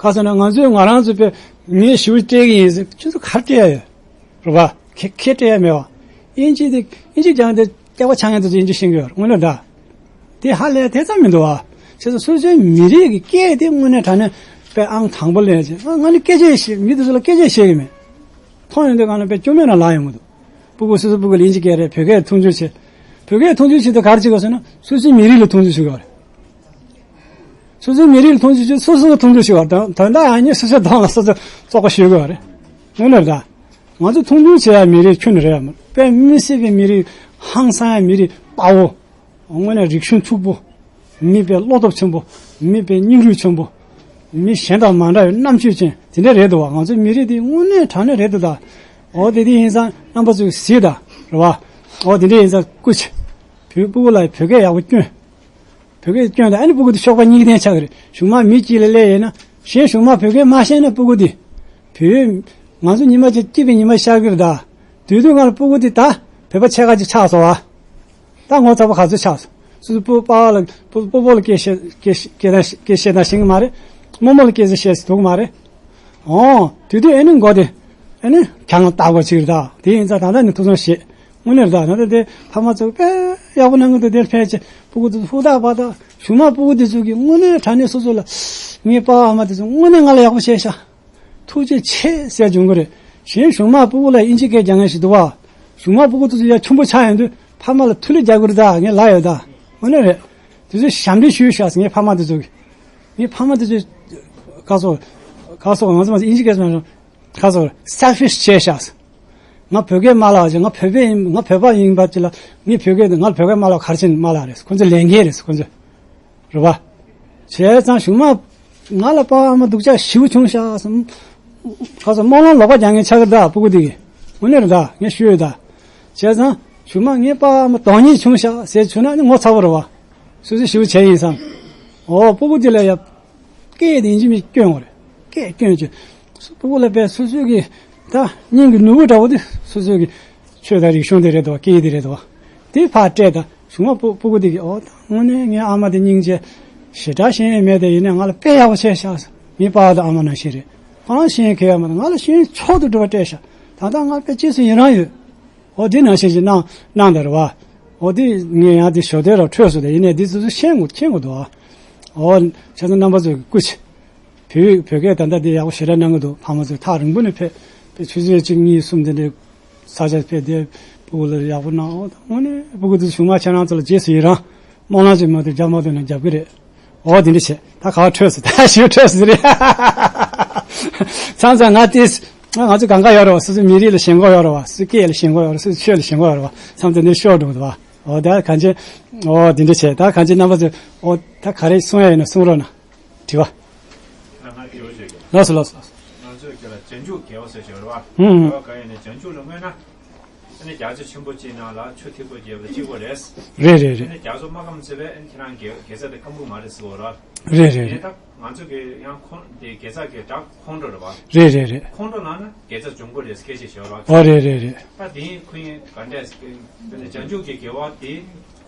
ག་ཟེར་ན་ང་ཚོས་ང་རང་ཚོ་དཔེ་ངས་ཞེ་པོ་སྤྲད་ཀྱི་ཡིན་ཟེར་ཁྱོད་ཚོ་ག་རེ་སྤྲད་ཡ་ཡོད། རེད་པ། ཁེ་ཁེ་སྤྲད་ཡ་མེད་པ། ཨིན་ཇི་དེ་ཨིན་ཇི་སྦྱངས་ཏེ་སྐྱག་པ་ཆགས་མཁན་དེ་ཚོ་ཨིན་ཇི་ཤེས་ཀྱི་ཡོད་རེད། དངོས་གནས་རེད་ད། དེ་ཧ་ལས་དེ་ཙམ་མི་འདུག་བ། བྱས་ཙང་སོ་སོའི་མི་རིགས་ཀྱི་སྐད་དེ་དངོས་གནས་དྲང་གནས་ པའི་ཨང་དང་པོ་ལེན་བྱས། ང་ནི་སྐད་ཆ་བཤད། མི་དེ་ཚོ་ལ་སྐད་ཆ་བཤད་ཀྱི་མེད། མཐོང་ཡོང་དུས་གང་ལ་དཔེ་སྐྱོ་མེད་ན་ལ་ཡོང་གི་འདུག་སྤུ་གུ་སོ་སོ་སྤུ་གུ་ལ་དབྱིན་ཇི་སྐད་རེད། བོད་སྐད་མཐོང་ཆུང་བྱེད། བོད་སྐད་མཐོང་ཆུང་བྱེད་དུས་ག་རེ་བྱེད་དགོས་ཟེར་ན། སོ་སོའི་མི་རིགས་ལ་མཐོང་ཆུང་བྱེད་དགོས་རེད། སོ་སོའི་མི་རིགས་ལ་མཐོང་ཆུང་བྱེད། སོ་སོ་ལ་མཐོང་ཆུང་བྱེད་དགོས་རེད། དོན་དག་ཡང་སྙིང་སོ་སོའི་གདོང་ལ་སོ་སོ་བཙོག་པ་ཤོད་དགོས་རེད། དངོས་གནས་རེད་ད། ང་ཚོ་མཐོང་ཆུང་བྱེད་ཡ་མི་རིགས་ཁྱོན་ནས་རེད་ཡ། དཔེ་མི་སྲིད་པའི་མི་རིགས། ཧང་སང་ཡ་མི་རིགས་དཔའ་བོ། དངོས་གནས་རིག་གཞུང་ཕྱུག་པོ། མི་དཔེ་བློ་སྟོབས་ཆེན་པོ། མི་དཔེ་སྙིང་རུས་ཆེན་པོ། མི་གཞན་དང་མ་འདྲ་བའི་རྣམ་དཔྱོད་ཅན་དེ་འདྲ་རེད་འདུག་བ། ང་ཚོའི་མི་རིགས་འདི་དངོས་གནས་དྲང་གནས་རེད་འདུག་ད། འོ་དེ་འདྲ་ཡིན་ཙང་རྣམ་པ་ཚོས་གཟིགས་དང་རེད་བ། འོ་དེ་འདྲ་ཡིན་ཙང་སྐུ་མཁྱེན། བོད་སྤུ་གུ་ལ་བོད་སྐད་ཡག་པོ་སྐྱོན། བོད་སྐད་སྐྱོན་དང་། ཨ་ནི་སྤུ་གུ་དེ་གཤོག་པ་སྙིང་ལྡན་ཆགས་ཀྱི་རེད། གཞུག་མ་མི་གཅིག་ལ་སླེབས་ཡིན་ན། གཞན་གཞུག་མ་བོད་སྐད་མ་ཤེས་ན་སྤུ་གུ་དེ། བོད། ང་ཚོ་ཉི་མ་གཅིག་སྐྱིད་པའི་ཉི་མ་ཤར་གྱི་རེད་ད། དུས་དུས་ང་ལ་སྤུ་གུ་དེ་ད་བོད་པ་ཕྱེད་ཀ་ཅིག་ཆགས་སོང་བ། ད་ངོ་ཚ་པོ་ག་ཚོད་ཆགས་སོང་། སོ་སོ་སྤུ་པ་ལ་སྤུ་སྤུ་སྤོ་ལ་སྐད་བཤད་སྐད་བཤད་སྐད་བཤད་ན་ཤེས་ཀྱི་མ་རེད། རྨོ་མོ་ལ་སྐད་ཆ་བཤད་ཐུབ་ཀྱི་མ་རེད། འོ། དུས་དུས་ཨེ་ནི་མགོ་དེ། ཨེ་ནི་གྱང་ལ་བཏགས་པ་ཅིག་རེད་ད། དེ་ཡིན་ཙང་ད་ལྟ་ནི་ཐུགས་བསམ་བཞེས། དངོས་གནས་རེད་ད། ད་ལྟ་དེ་ཕ་མ་ཚོ་དཔེ་ཡག་པོ་གནང་གི་འདུག་དེར་ཕལ་ཆེར་སྤུ་གུ་དེ་ཚོ་ཧུར་ཐག་པ་ཐག་གཞུག་མ་སྤུ་གུ་དེ་ཚོ་གིས་དངོས་གནས་དྲང་གནས་སོ་སོ་ལ། ངའི་པ་ཨ་མ་དེ་ཚོ་དངོས་གནས་ང་ལ་ཡག་པོ་བྱས་ཤག་ཐུགས་རྗེ་ཆེ་ཟེར་བྱུང་གི་རེད། གཞན་གཞུག་མ་སྤུ་གུ་ལ་དབྱིན་ཇི་སྐད་རྒྱག་མཁན་ཞིག་འདུག་བ། གཞུག་མ་སྤུ་གུ་དེ་ཚོ་ཡར་ཆེན་པོ་ཆགས་ཡོང་དུས་ཕ་མ་ལ་ཐུགས་ལ་རྒྱག་གི་རེད་ད། ངས་ལབ་ཡོད་ད། དངོས་གནས་རེད། དེ་ཚོས་ཞབས་འདྲེན་ཞུས་ཤག་ངའི་ཕ་མ་དེ་ཚོ་གིས། ངའི་ཕ་མ་དེ་ཚོས་ག་སོ། ག་སོ། ང་ཚོ་མ་ཚོ་དབྱིན་ཇི་སྐད་ཚོ་མ་ཚོ། ག་སོ། selfish བྱས་ཤག་ང་བོད་སྐད་མ་ལབ་ཅིག་ང་བོད་པ་ཡིན། ང་བོད་པ་ཡིན་པ་ཅིག་ལ། ངས་བོད་སྐད་དེ། ང་བོད་སྐད་མ་ལབ་ག་རེ་བྱས་ནས་མ་ལབ་རེད། ཁོ་ཚོ་ལས་འགན་རེད། ཁོ་ཚོ། རེད་བ། བྱས་ཙང་གཞུག་མ་ང་ལ་པ་ཨ་མ་སྡུག་ཅག་ཞེ་པོ་བྱུང་ཤག་ག་སོ། རྨོངས་ལམ་ལོག་པ་རྒྱག་མཁན་ཆགས་ཀྱི་རེད་ད་སྤུ་གུ་དེ་གིས། དངོས་གནས་རེད་ད། ངས་ཞུས་ཡོད་ད། བྱས་ཙང་གཞུག་མ་ངའི་པ་ཨ་མ་དོན་གཉེར་བྱུང་ཤག་ཟེར་བྱུང་ན་ནི་ངོ་ཚ་པོ་རེད་བ། སོ་སོས་ཞེ་པོ་བྱས་ཡིན་བསམ། འོ་སྤུ་གུ་དེ་ལ་ཡ། སྐད་དེ་ཡིན་གཅིག་མིན་གཅིག་སྐྱོན་དགོས་རེད། སྐད་སྐྱོན་བྱས། སྤུ་གུ་ལ་དཔེ་སོ་སོའི་གི་ད་སྙིང་གི་ནོར་བུ་འདྲ་བོ་དེ་སོ་སོའི་གི་ཆོས་དང་རིག་གཞུང་དེ་རེད་དོ། སྐད་ཡིག་དེ་རེད་དོ། དེ་ཕར་སྤྲད་ད། གཞུག་མ་སྤུ་སྤུ་གུ་དེ་གིས། འོ་ད་དངོས་གནས་ངའི་ཨ་མ་དེ་སྙིང་རྗེ། ཞེ་དྲག་ཤེས་ཡོན་མེད་དེ་ཡིན་ནའི་ང་ལ་དཔེ་ཡག་པོ་བྱས་ཤག་ངའི་པ་དང་ཨ་མ་ནང་བཞིན་རེད། ཁོ་རང་ཤེས་ཡོན་གང་ཡང་མ་གཏོགས་ང་ལ་ཤེས་ཡོན་མཆོག་ཏུ་གྲུབ་པ་སྤྲད་ཤག་ད་ལྟ་ང་དཔེ་རྗེས་སུ་ཡི་རང་ཡོད། འོ་དེ་ནང་བཞིན་ཞིག་གནང་གནང་དང་རེད་བ། འོ་དེ་ངས་ཡང་དེ་ཞོ་དེ་ར་འཕྲོས་སོང་དེ། ཡིན་ནའི་དེ་ཚོ་ཚོ་ཤེས་དགོས་མཁྱེན་དགོས་འདུག་ཨ། འོ་བྱས་ཙང་རྣམ་པ་ཚོ་གི་སྐུ་མཁྱེན། བོད་བོད་སྐད་ད་ལྟ་དེ་ཡག་པོ་ཞེ་དྲག་གནང་གི་འདུག་ཕ་མ་ཚོས་ཐག་རིང་པོ་ནས་ཕེབས་ཕེབས། ཆུ་ཚོད་གཅིག་གཉིས་གསུམ་དེ་འདྲའི་ས་ཆ་ཕེབས་དེ་སྤུ་གུ་ལ་ཡག་པོ་གནང་། འོ་ད་དངོས་གནས་སྤུ་གུ་དེ་ཚོ་གཞུག་མ་ཁྱེད་རང་ཚོ་ལ་རྗེས་སུ་ཡི་རང་། སྨོན་ལམ་ཅིག་མ་གཏོགས་རྒྱབ་མ་གཏོགས་ན་རྒྱབ་གི་རེད། འོ་དེ་འདྲ་བྱས། ད་ག་བ་འཕྲོས་སོང་། ད་ཞེ་པོ་འཕྲོས་སོང་རེད། མཚམས་མཚམས་ང་དེས། ང་ང་ཚོ་གང་ག་ཡོད་རེད་བ། སོ་སོའི་མི་རིགས་ལ་ཞེན་ཁོག་ཡོད་རེད་བ། སོ་སོའི་སྐད་ལ་ཞེན་ཁོག་ཡོད་རེད། སོ་སོའི་ཆོས་ལ་ཞེན་ཁོག་ཡོད་རེད་བ། མཚམས་མཚམས་འདི་ཤོར་འགྲོ་གི་འདུག་བ། འོ་ད་གང་ཅི། འོ་དེ་འདྲ་བྱས། ད་གང་ཅི་རྣམ་པ་ཚོས། འོ་ད་ག་རེ་གསུང་ཡ་ཡོད་ན་གསུང་རོགས་གནང་། དྲི་བ། ལགས་སོ་ལགས་སོ་ལགས་སོ། ང་ཚོས་ཀྱི་ལ་བྱང་ཆུབ་དགེ་བ་ཟེར་ཞིག་ཡོད་རེད་བ། ཧུམ། དགེ་བ་གང་ཡིན་ནའི་བྱང་ཆུབ་ལ་བསྔོས་ན། ཨ་ནི་རྒྱ་མཚོ་ཆེན་པོ་གཅིག་ནང་ལ་ཆུ་ཐིགས་པ་བརྒྱབ་ལ་གཅིག་པ་རེད། རེད་རེད་རེད། ཨ་ནི་རྒྱ་མཚོ་མ་སྐམ་ཚེ་བས་ཨ་ནི་ཁྱེད་རང་དགེ་དགེ་རྩ་དེ་སྐམ་གི་མ་རེད་ཟེར་བ་རེད། རེད་རེད་རེད། ད་ང་ཚོ་གི་ཡང་ཁོང་དེ་དགེ་རྩ་གི་བྲག་ཁོང་ཁྲོ་རེད་བ། རེད་རེད་རེད། ཁོང་ཁྲོ་ལངས་ན་དགེ་རྩ་འབྱུང་གི་རེད་ཟེར་སྐད་ཆ་བཤད་བ། ཨོ་རེད་རེད་རེད། ད་དེ་ཁོ་ཡིན་ག་འདྲས་བྱང་ཆུབ་ཀྱི་དགེ་བ་དེ་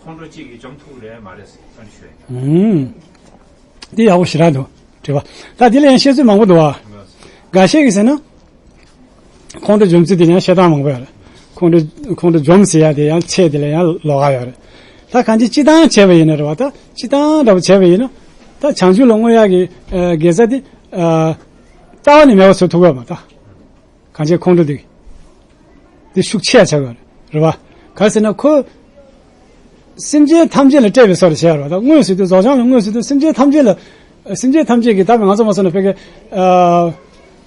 ཁོང་ཁྲོ་གཅིག་གིས་འཇོམས་ཐུབ་རེད་མ་རེད་ཟེར་བཀའ་འདྲི་ཞུ་ཡ་ཡིན། ཧུམ། འདི་ཡག་པོ་ཞེ་དྲག་འདུག་དྲི་བ། ད་འདི་ལ་ཡང་བཤད་ཚུལ་མང་པོ་འདུག་བ། འགའ་ཤས་ཀྱིས་ཟེར་ན། ཁོང་ཁྲོ་འཇོམས་ཚུལ་དེ་ཡང་བཤད་སྟངས་མང་པོ་ཡོད་རེད། ཁོང་ཁྲོ་ཁོང་ཁྲོ་འཇོམས་ཟེར་ཡ་དེ་ཡང་ཆེད་དེ་ལ་ཡང་ལོགས་ཀ་ཡོད་རེད། ད་གང་ཅི་སྤྱིར་བཏང་བྱས་པ་ཡིན་ན་རེད་བ། ད་སྤྱིར་བཏང་འདྲ་པོ་བྱས་པ་ཡིན་ན། ད་བྱང་ཆུབ་ལ་བསྔོ་ཡག་གི་ཨ་དགེ་རྩ་དེ་ཨ་རྩ་བ་ནས་མེད་པ་བཟོ་ཐུབ་ཀྱི་ཡོད་མ་རེད་ད། གང་ཅི་ཁོང་ཁྲོ་དེ་དེ་ཤུགས་ཆེ་ཡ་ཆགས་ཀྱི་ཡོད་རེད་བ། ག་རེ་ཟེར་ན་ཁོ། སེམས་ཅན་ཐམས་ཅད་ལ་སྤྲད་པའི་བཟོ་འདྲ་བྱས་རེད་བ། ད་བསྔོས་ཟེར་དུས་རྫོགས་བྱང་ལ་བསྔོས་ཟེར་དུས་སེམས་ཅན་ཐམས་ཅད་ལ། སེམས་ཅན་ཐམས་ཅད་ཀྱིས་ད་ང་ཚོ་མ་སོང་ན་ཕ་གི། ཨ།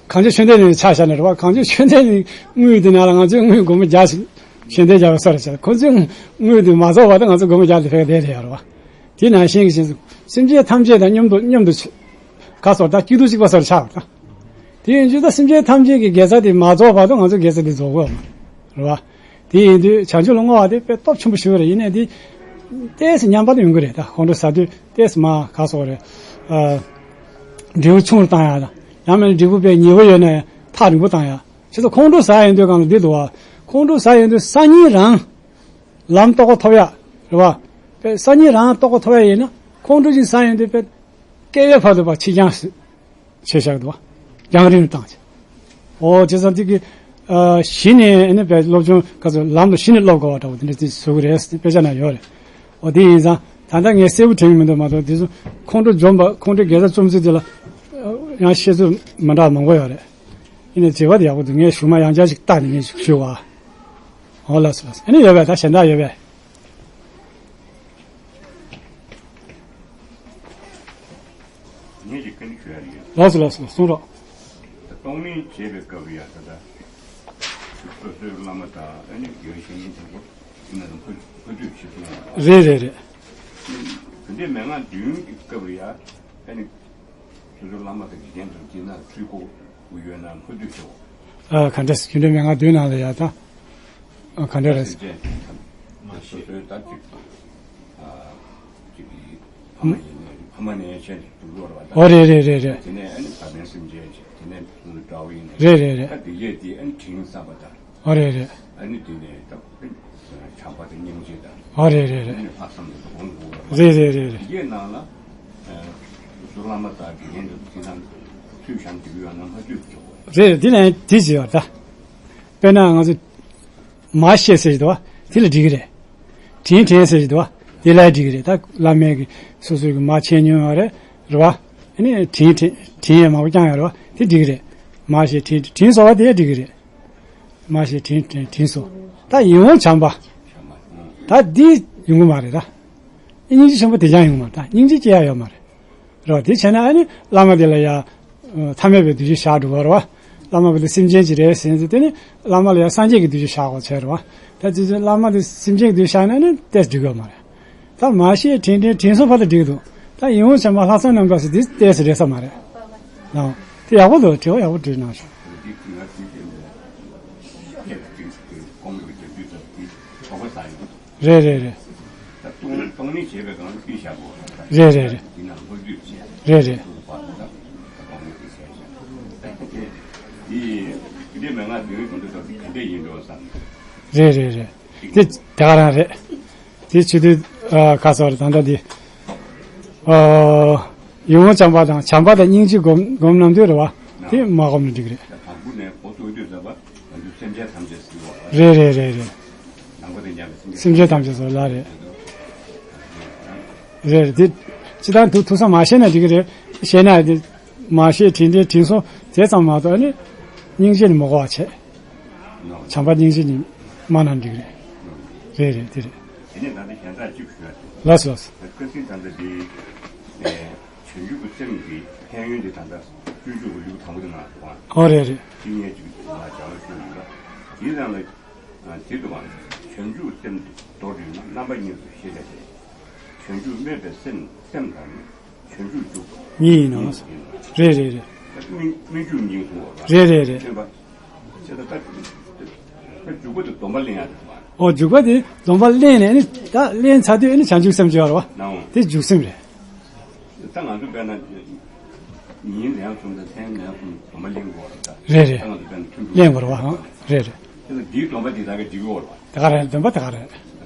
གངས་ལྗོངས་ཆོས་ལྡན་གླིང་ཆ་བཞག་ནས་རེད་བ། གངས་ལྗོངས་ཆོས་ལྡན་གླིང་དངུལ་དེ་ནང་ལ་ང་ཚོས་དངུལ་སྒོར་མོ་བརྒྱ་ཞིག་ཞལ་འདེབས་བརྒྱབ་པའི་བཟོ་འདྲ་བྱས། ཁོ་ཚོས་དངུལ་དེ་མ་རྫོགས་བར་དུ་ང་ཚོ་སྒོར་མོ་བརྒྱ་དེ་ཕ་གི་བསྡད་དེ་ཡོད་རེད་བ། དེ་ནང་བཞིན་གྱི་བཞིན་སེམས་ཅན་ཐམས་ཅད་དང་མཉམ་དུ་མཉམ་དུ་ཆ་ག་སོགས་ད་སྐྱིད་སྡུག་གཅིག་པ་བཟོ་འདྲ་ཆགས་པ་དང་། དེ་ཡིན་དུས་ད་སེམས་ཅན་ཐམས་ཅད་ཀྱི་དགེ་རྩ་དེ་མ་རྫོགས་བར་དུ་ང་ཚོ་དགེ་རྩ་དེ་རྫོགས་དགོས་རེད་བ། དེ་ཡིན་དུས་བྱང་ཆུབ་ལ་བསྔོ་བ་དེ་དཔེ་སྟོབས་ཆེན་པོ་ཞིག་རེད། ཡིན་ནའི་དེ་ཏོག་ཙམ་ཉམས་པ་དེ་ཡོང་གི་རེད། ད་ཁོང་ཁྲོ་ཟ་དུས་ཏོག་ཙམ་མ་ག་སོགས་རེད། ཨ། འབྲས་བུ་ཆུང་རུ་བཏང་ཡག་དང་། ཡང་མིན་ན་འབྲས་བུ་དཔེ་ཉེ་བོ་ཡོད་ན་ཡང་ཐག་རིང་པོ་བཏང་ཡག་བྱས་ཙང་ཁོང་ཁྲོ་ཟ་ཡོང་དུས་སྒང་ལ་འདི་འདུག་བ། ཁོང་ཁྲོ་ཟ་ཡོང་དུས་སང་ཉིན་རང་ལམ་རྟོགས་པ་ཐོབ་ཡག་རེད་བ། དཔེ་སང་ཉིན་རང་རྟོགས་པ་ཐོབ་ཡག་ཡིན་ན་ཁོང་ཁྲོ་ཅིག་ཟ་ཡོང་དུས་དཔེ་སྐྱེ་བའི་བར་དུ་བ་ཕྱིར་འགྱངས་སུ། བྱས་བཞག་འདུག་བ། རྒྱང་རིང་རུ་བཏང་བྱས། འོ་བྱས་ཙང་དེ་གི་ཨ་གཞི་ནས་ཨ་ནི་དཔེ་སློབ་སྦྱོང་ག་ཚོད་ལམ་དུ་གཞི་ནས་སློབ་དགོས་པ་འདྲ་བོ་དེ་འདྲ་ཅིག་བཟོ་གི་རེད། དཔེ་ཆ་ན་ཡོད་རེད། འོ་དེ་ཡིན་ཙང་ད་ལྟ་ངས་གསལ་པོ་དྲན་གི་མི་འདུག་མ་གཏོགས་དེ་ཚོ་ཁོང་ཁྲོ་འཇོམས་པ། ཁོང་ཁྲོའི་དགེ་རྩ་རྩོམ་ཚུལ་དེ་ལ་ཨ་ ཡང་བཤད་ཚུལ་མི་འདྲ་མང་པོ་ཡོད་རེད། ཡིན་ནའི་བྱེད་པ་དེ་ཡག་པོ་འདུག་ངས་གཞུག་མ་ཡང་བསྐྱར་ཞིག་བལྟས་ནས་ངས་ཞུ་བ། འོ་ལགས་སོ་ལགས་སོ། ཨ་ནི་ཡོད་པས་ད་གཞན་དག་ཡོད་པས། ངས་ཀྱི་ཀུན་ཞུ་ཡ་རེད། ལགས་སོ་ལགས་སོ་གསུང་རོགས། སྟོང་ཉིད་བྱེད་པའི་སྐབས་ཡ་ད་ལྟ་སོ་སོའི་བླ་མ་དང་ཨ་ནི་དགེ་བའི་བཤེས་གཉེན་དང་པོ་ཡིན་ན་ལ་ཕ་ཕ་དུས་བྱེད་སོང་བ། རེད་རེད་རེད། དེ་འདྲའི་མན་ངག་བདུན་གྱི་སྐབས་ཡ་ཨ་ནི་སོ་སོའི་བླ་མ་དང་དགེ་རྒན་དང་དེ་ན་ཚུལ་གོ་བུ་ཡོད་ན་ཕ་དུས་བྱེད་འོ། ཨ་ག་འདྲ་སེ་རྒྱུ་འབྲས་མན་ངག་བདུན་ནང་ལ་ཡ་ད། ཨ་ག་འདྲ་རེད། སེམས་ཅན་སོ་སོའི་ད་ཅིག་ཨ་ཅིག་གི་ཕ་མ་ཡིན་ནའི་ཕ་མ་ནས་ཆེན་དུ་འགྲོ་བ་དང་། ཨོ་རེད་རེད་རེད་རེད། དེ་ནས་ཨ་ནི་བ་དན་སེམས་ཅན་ཅིག་དེ་ནས་ཐུང་དུ་འདྲ་བོ་ཡིན་ནའི་རེད་རེད་རེད། ད་དེ་རྗེས་དེ་ཨ་ནི་དྲིན་བསམ་པ་དང་། ཨོ་རེད་རེད། ཨ་ནི་དེ་ནས་ད་བྱམས་པ་དང་སྙིང་རྗེ་དང་། ཨོ་རེད་རེད་ཨ་རེད། ནི་ལྷག་བསམ་དང་དགོངས་དགོས་པ་རེད་རེད་རེད་རེད། དེ་རྗེས་ནང་ལ་ཨ་ཟུར་བླ་མ་དང་དགེ་རྒན་དང་དེ་ཚང་ཚུལ་བཞག་འདུག་ཡོད་ན་མ་འདུག་ཅོག་རེད་རེད། དེ་ནས་དེ་བྱེད་པ་ད། དཔེར་ན་ང་ཚོ་མར་ཤེས་ཟེར་གྱི་འདུག་བ། དེ་ལ་འགྲིག་གི་རེད། དྲིན་དྲན་ཟེར་གྱི་འདུག་བ། དེ་ལ་འགྲིག་གི་རེད། ད་བླ་མས་ཀྱི་སོ་སོའི་གི་མར་ཆད་མྱོང་ཡོད་རེད། རེད་བ། ཨ་ནི་དྲིན་དྲན་དྲིན་ཡང་མང་པོ་བསྐྱངས་ཡོད་རེད་བ། དེ་འགྲིག་གི་རེད། མར་ཤེས་དྲིན་དྲིན་གཟོ་བ་དེ་འགྲིག་གི་རེད། མར་ཤེས་དྲིན་དྲན་དྲིན་གཟོ། ད་ཡིད་འོང་བྱམས་པ། ད་འདི་ཡོང་གི་མ་རེད་ད། སྙིང་རྗེ་ཆེན་པོ་དེ་ཀྱང་ཡོང་གི་མ་རེད་ད། སྙིང་རྗེ་སྐྱེ་ཡ་ཡོད་མ་རེད། རེད་བ། དེ་བྱས་ན་ཨ་ནི་བླ་མ་དེ་ལ་ཡ། ཨ་ཐ་མལ་པའི་འདུ་ཤེས་བཞག་འགྲོ་བ་རེད་བ། བླ་མ་དེ་སེམས་ཅན་ཅིག་རེད་ཟེར་ནས་དེ་ནི་བླ་མ་ལ་ཡ་སངས་རྒྱས་ཀྱི་འདུ་ཤེས་བཞག་དགོས་ཚོད་རེད་བ། ད་དེ་ཚོ་བླ་མ་དེ་སེམས་ཅན་གྱི་འདུ་ཤེས་བཞག་ན་ནི་ཏོག་ཙམ་འགྲིག་གི་ཡོད་མ་རེད། ད་མར་ཤེས་དྲིན་དྲན་དྲིན་གཟོ་ཕར་ལ་འགྲིག་གི་འདུག་ད་ཡིད་འོང་བྱམས་པ་ལྷག་བསམ་རྣམ་དག་ཟེར་དེ་ཏོག་ཙམ་འགྲིག་ས་མ་རེད། ཨང་། དེ་ཡག་པོ་འདུག་དྲི་བ་ཡག་པོ་དྲིས་གནང་བྱུང་། རེད་རེད་རེད། རེད་རེད་རེད། རེད་རེད་རེད། དེ་ད་ག་རང་རེད། དེ་བྱེད་དུས་ཨ་ཁ་སོ་རེད་ད་ལྟ་འདི། ཨ་ཡིད་འོང་བྱམས་པ་དང་བྱམས་པ་དང་སྙིང་རྗེ་སྒོམ་སྒོམ་གནང་དུས་རེད་བ། དེ་མ་སྒོམ་ན་འགྲིག་གི་རེད། རེད་རེད་རེད་རེད། སེམས་ཅན་ཐམས་ཅད་སོགས་ལ་རེད། རེད་རེད། དེ་སྤྱི་བཏང་དུ་ཐུགས་བསམ་མ་བཞེས་ན་འགྲིག་གི་རེད། བཞེས་ན་དེ་མ་བཞེས་དྲིན་དྲན་དྲིན་གཟོ་དེ་ཙམ་མ་གཏོགས་ནི་སྙིང་རྗེ་ནི་མི་དགོས་པ་བྱས། བྱམས་པ་སྙིང་རྗེ་ནི་མ་གནང་འགྲིག་གི་རེད། རེད་རེད་དེ་རེད། དེ་ནས་ད་ལྟ་གཞན་དག་གཅིག་ཞུ་ཡ་དེ། ལགས་སོ་ལགས་སོ། ཁ་སང་ད་ལྟ་འདི་བྱང་ཆུབ་ཀྱི་སེམས་ཀྱི་ཕན་ཡོན་དེ་ད་ལྟ་སྤྱོད་འཇུག་གི་ལེའུ་དང་པོ་དེ་ནང་དུ་ཨོ་རེད་རེད། ཅི་ཉེ་ཅིག་ལ་སྦྱར་བ་ཞུ་ཡིན་ལ། དེའི་ནང་ལ་དེ་དུ་བ་བྱང་ཆུབ་སེམས་མདོར་བསྡུས་ན་རྣམ་པ་གཉིས་སུ་ཤེས་བྱ་སྟེ། བྱང་ཆུབ་སྨོན་པའི་སེམས་སེམས་དང་ནི་བྱང་ཆུབ་འཇུག་པ་གཉིས་ཡིན་ནོ། རེད་རེད་རེད། སྨོན་སྨོན་འཇུག་གཉིས་སུ་རེད་རེད་རེད། སྨོན་པ་ཅེས་ད་ལྟ་འཇུག་པ་དེ་སྡོམ་པ་ལེན་ཡ་དེ་མ་རེད། ཨོ་འཇུག་པ་དེ་སྡོམ་པ་ལེན་ནས་ནི་ད་ལེན་ཚར་དུས་ནི་བྱང་ཆུབ་སེམས་སྦྱོར་བ་ནའང་དེ་འཇུག་སེམས་རེད། ད་ང་ཚོ་དཔེར་ན་ཉིན་ལན་གསུམ་དང་མཚན་ལན་གསུམ་སྡོམ་པ་ལེན་དགོས་རེད་ད། རེད་རེད། ད་ང་ཚོ་དཔེར་ན་ཐུན་དྲུག་ལེན་དགོས་རེད་བ། ཨང་རེད་རེད། དེ་ལ་འདིའི་སྡོམ་པ་འདི་ད་ག་འགྲིག་གི་ཡོད་རེད་བ། ད་ག་རེད་སྡོམ་པ་ད་ག་རེད།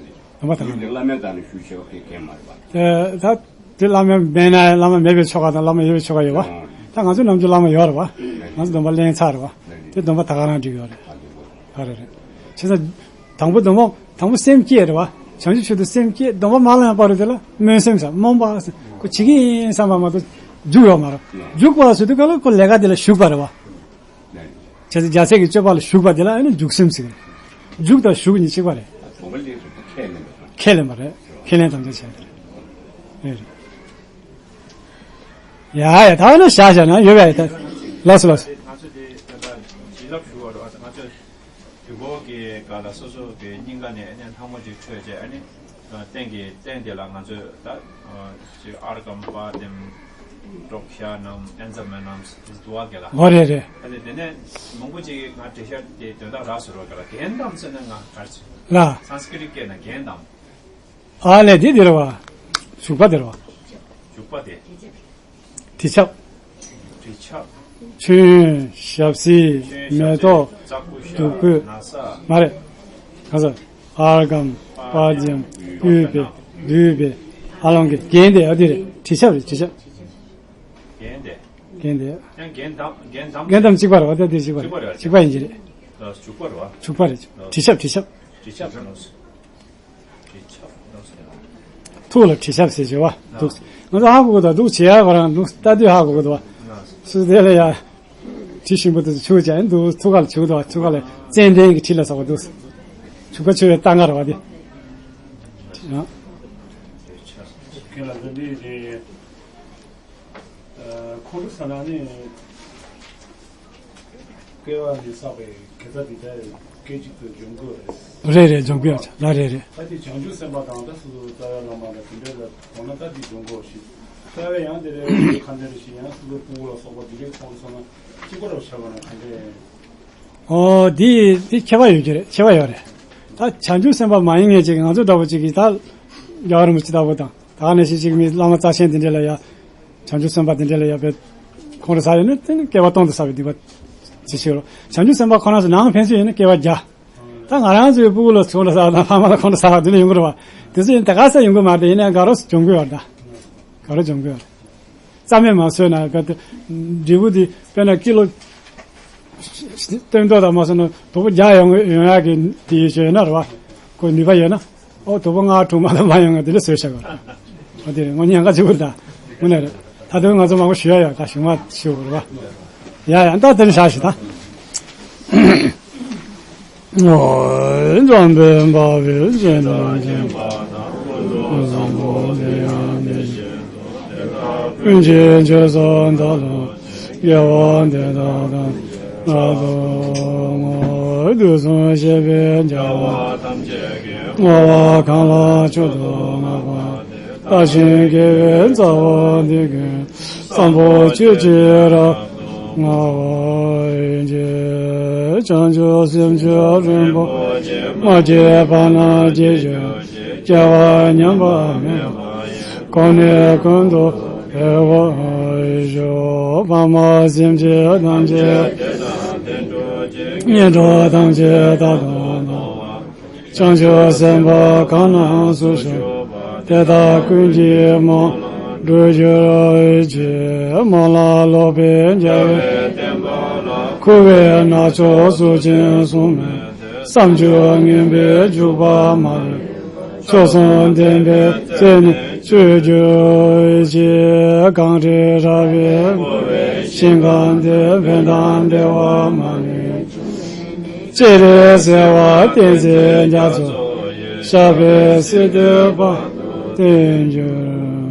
སྡོམ་པ་ད་ག་འདི་རེད། བླ་མའི་རྩ་ནས་ཞུ་བྱེད་པ་ཕལ་མཁན་མ་རེད་བ། ད་ད་དེ་བླ་མ་མེད་ན་བླ་མ་མེད་པའི་ཆོ་ག་དང་བླ་མ་ཡོད་པའི་ཆོ་ག་ཡོད་བ། ཨང་། ད་ང་ཚོ་ནམ་རྒྱུན་བླ་མ་ཡོད་རེད་བ། ང་ཚོ་སྡོམ་པ་ལེན་ཚར་རེད་བ། དེ་སྡོམ་པ་ད་ག་རང་འགྲིག་ཡོད་རེད། ཨ་འགྲིག་གི་ཡོད་རེད། ད་རེད་རེད། བྱས་ཙང་། དང་པོ་སྡོམ་པ་དང་པོ་སེམས་བསྐྱེད་རེད་བ། བྱང་ཆུབ་མཆོག་ཏུ་སེམས་བསྐྱེད་སྡོམ་པ་མ་ལེན་བར་དུ་དེ་ལ་སྨོན་སེམས་ཟེར་སྨོན་པ་ཟེར་ཁོ་བྱེད་ཀྱི་ཡིན་བསམ་པ་མ་གཏོགས་འཇུག་ཡོད་མ་རེད། འཇུག་པ་ཟེར་དུས་ག་ལ་ཁོ་ལས་ཀ་དེ་ལ་ཞུགས་པ་རེད་བ། བྱས་ཙང་རྒྱལ་སྲས་ཀྱི་སྤྱོད་པ་ལ་ཞུགས་པ་དེ་ལ་ཨ་ནི་འཇུག་སེམས་ཟེར། འཇུག་དང་ཞུགས་གཉིས་གཅིག་པ་རེད། ཁས་ལེན་པ་རེད། ཁས་ལེན་དང་འདྲ་བྱས་རེད། རེད་རེད། ཡ་ཡ་ད་ནི་བཞག་བཞག་ན་ཡོད་པ་ཡ་ད། ལགས་སོ་ལགས་སོ། ང་ཚོ་དེ་ད་ལྟ་བྱིན་རླབས་ཞུ་བ་རེད་བ། ང་ཚོ་དུས་འཁོར་གྱི་སྒང་ལ་སོ་སོ་གི་སྙིང་ག་ནས་ཨ་ནི་ལྷ་མོ་ཅིག་འཕྲོས་བྱས་ཨ་ནི་རྟེན་གྱི་རྟེན་དེ་ལ་ང་ཚོས་ད་ཅིག་ཨརྒྷཾ་པཱདྱཾ་པྲོག་ཤ་ནཾ་ཨཉྫ་མ་ནཾ་ཟེར་འདུག་བ་ག་ལ། འོ་རེད་རེད། ཨ་ནི་དེ་ནས་མང་པོ་ཅིག་གིས་ང་འགྲེལ་བཤད་དེ་དོན་དག་རག་ཟེར་བ་ག་ལ། རྒྱན་དམ་ཟེར་ན་ང་ག་རེ་ཟེར། ལ། སཾ་སྐྲྀ་ཏ་སྐད་ནང་རྒྱན་དམ། ཨ་ལས་འདི་འདིར་བ། བྱུག་པ་འདིར་བ། བྱུག་པ་དེ། དྲི་ཆབ། དྲི་ཆབ། མཆོད་ཡོན་ཞབས་བསིལ་མེ་ཏོག་བདུག་སྤོས་མ་རེད། ག་ས། ཨརྒྷཾ་པཱདྱཾ་སྤོས་པས་བདུག་པའི་ཨ་ལོང་གི་རྒྱན་དེ་ཨ་འདི་རེད། དྲི་ཆབ་རེད་དྲི་ཆབ། རྒྱན་དེ། རྒྱན་དེ། ཡང་རྒྱན་དམ་རྒྱན་དམ་རྒྱན་དམ་གཅིག་པ་རེད་བ། ད་དེ་གཅིག་པ་རེད། གཅིག་པ་རེད། གཅིག་པ་ཡིན་གྱི་རེད། བྱུག་པ་རེད་བ། བྱུག་པ་རེད། དྲི་ཆབ་དྲི་ཆབ། དྲི་ཆབ་ལོ། ཐུགས་ལ་དྲི་ཆབ་ཟེར་བྱས་བ། འདུག་ང་ཚོ་ཧ་གོ་གི་འདུག་འདུག་བྱེད་ཡ་ག་རང་འདུག་ལྟ་དུས་ཧ་གོ་གི་འདུག་བ། སུ་དེ་ལ་ཡ། དྲི་ཞིམ་པོ་དེ་ཚོ་བྱུག་བྱས་འདུག་ཐུགས་ཀ་ལ་བྱུག་འདུག་ཐུགས་ཀ་ལ་ཙན་དན་གྱི་དྲི་ལ་སོགས་པ་འདུག་བྱུག་པ་བྱུག་པའི་རྟ་ང་ར་བ་དེ། ཡང་། ཁྱེད་ལ་འདི་འདི་རེད། ཁོང་ཁྲོ་ཟ་ན་ནི། སྐྱེ་བ་ནས་བསགས་པའི་དགེ་རྩ་འདི་ལྟར་སྐད་ཅིག་ཏུ་འཇོམས་དགོས་རེད། རེད་རེད། འཇོམས་དགོས་ཡ་ཆ་ལ་རེད་རེད། ད་དེ་བྱང་ཆུབ་སེམས་དཔའ་དང་ད་སོ་སོ་རྩ་བའི་བླ་མ་དང་དེ་འདྲའི་ལ་དགོངས་ན་ད་དེ་འཇོམས་དགོས་ཞེས། རྩ་བའི་ཡང་དེ་རེད་ཁ་འདོན་རེ་ཞིག་ཡང་སོ་སོ་ཕུང་པོ་ལ་སོགས་པ་འདི་འདྲའི་ཁོང་ཁྲོ་ཟ་ན་གཅིག་པ་རུ་བྱ་བ་ན་ག་འདྲས། ཨོ་དེ་དེ་ཁྱད་པར་ཡོད་ཀྱི་རེད། ཁྱད་པར་ཡོད་རེད། ད་བྱང་ཆུབ་སེམས་དཔའ་མ་ཡིན་མཁན་ཅིག་ང་ཚོ་འདྲ་པོ་ཅིག་གིས་ད་རྒྱལ་བ་རིན་པོ་ཆེ་ལྟ་བུ་དང་ད་ག་ནང་བཞིན་ཅིག་མི་བླ་མ་རྩ་ཆེན་དེ་འདྲས་ལ་ཡ། བྱང་ཆུབ་སེམས་དཔའ་དེ་འདྲས་ལ་ཡ་བས་ཁོང་ཁྲོ་ཟ་ཡོད་ན་དེ་ནི་བསྐལ་པ་སྟོང་དུ་བསགས་པའི་སྡིག་པ་ཅི་ཞིག་རོ། བྱང་ཆུབ་སེམས་དཔའ་ཁོ་རང་ཚོ་ནང་ཕན་ཚུན་ཡོད་ན་བསྐལ་པ་བརྒྱ། ད་ང་རང་ཚོའི་སྤུ་གུ་ལ་ཁོང་ཁྲོ་ཟ་དང་ཕ་མ་ལ་ཁོང་ཁྲོ་ཟ་དེ་ནི་ཡོང་གི་རེད་བ། དེ་ཚོ་ཡིན་ད་ག་ས་ཡོང་གི་མ་རེད། ཡིན་ན་དགའ་རོགས་སུ་འཇོམས་གི་ཡོད་རེད་ད། དགའ་རོགས་འཇོམས་གི་ཡོད་རེད། རྩ་མེད་མ་བཟོས་ན་ག་དེ། འབྲས་བུ་དེ་དཔེར་ན་ཀི་ལོ། སྟོན་ཐོག་དང་མ་སོང་ན་དོ་པོ་བརྒྱ་ཡོང་ཡོང་ཡག་གི་དེ་ཡོད་ཤོད་ཡོད་ན་རེད་བ། ཁོ་ནུས་པ་ཡོད་ན། ཨོ་དོ་པོ་ལྔ་དྲུག་མ་ལ་མ་ཡོང་ང་དེ་འདྲ་བཟོས་བཞག་ག་ཨོ་དེ་རེད། ངོ་ཉན་ག་ཅིག་བུར་ད། ངོ་ནས་རེད། ད་དུང་ང་ཚོ་མང་པོ་ཞུ་ཡ་ཡོད་ད། ཞུ་མ་ཞུ་དགོས་རེད་བ། ཡ་ཡ་ད་དེ་རིང་བཞག་ཞིག་ད། འཇམ་དཔལ་འཕགས་པའི་སྤྱན་དང་མཁྱེན་པ་དང་། ཀུན་བཟང་པོ་དེ་ཡང་དེ་བཞིན་དུ། དེ་དག་ཀུན་གྱི་རྗེས་སུ་བདག་སློབ་ཅིང་། དགེ་བ་འདི་དག་ཐམས་ཅད་རབ་ཏུ་བསྔོ། དུས་གསུམ་གཤེགས་པའི་རྒྱལ་བ་ཐམས་ཅད་ཀྱིས། བསྔོ་བ་གང་ལ་མཆོག་ཏུ་བསྔགས་པ། བདག་གཞན་དགེ་བའི་རྩ་བ་འདི་ཀུན། བཟང་པོ་སྤྱོད་ཕྱིར་རབ་ཏུ་བསྔོ་བར་བགྱི། བྱང་ཆུབ་སེམས་མཆོག་རིན་པོ་ཆེ། མ་སྐྱེས་པ་རྣམས་སྐྱེ་གྱུར་ཅིག་སྐྱེ་བ་ཉམས་པ་མེད་པ་ཡི། གོ་གནས་ཀུན་ཏུ་འཕེལ་བར་ཤོག །འཕགས་མ་སེམས་ཅན་ཐམས་ཅད། ངན་འགྲོ་ཐམས་ཅད་རྟག་ཏུ་སྟོང་བ། བྱང་ཆུབ་སེམས་དཔའ་གང་རྣམས་སུ་གཤེགས་པ། དེ་དག་ཀུན་གྱི་དམངས་འགྲུབ་གྱུར་ཅིག །མ་ལ་ལོག་པའི་རྒྱལ་བའི་བསྟན་པ་ལ། འཁོར་བའི་རྣམ་ཅོག་གཟུགས་ཅན་གསུམ་མེད་དེ། བསམ་བརྗོད་ངན་པའི་འཇུག་པ་མ་ལུས། མཆོག་གསུམ་ལྡན་པའི་སྲས་ནི་སྤྱོད་གྱུར་ཅིག །གངས་རི་ར་བས་བསྐོར་བའི་ཞིང་ཁམས་འདིར། ཕན་དང་བདེ་བ་མ་ལུས་ཅི་རིགས་བྱེ་བ་ཏིལ་འཛིན་རྒྱ་མཚོ་ཡི། ཞགས་པའི་བསིལ་དོན་དཔག་ཏུ་སྟོན་གྱུར།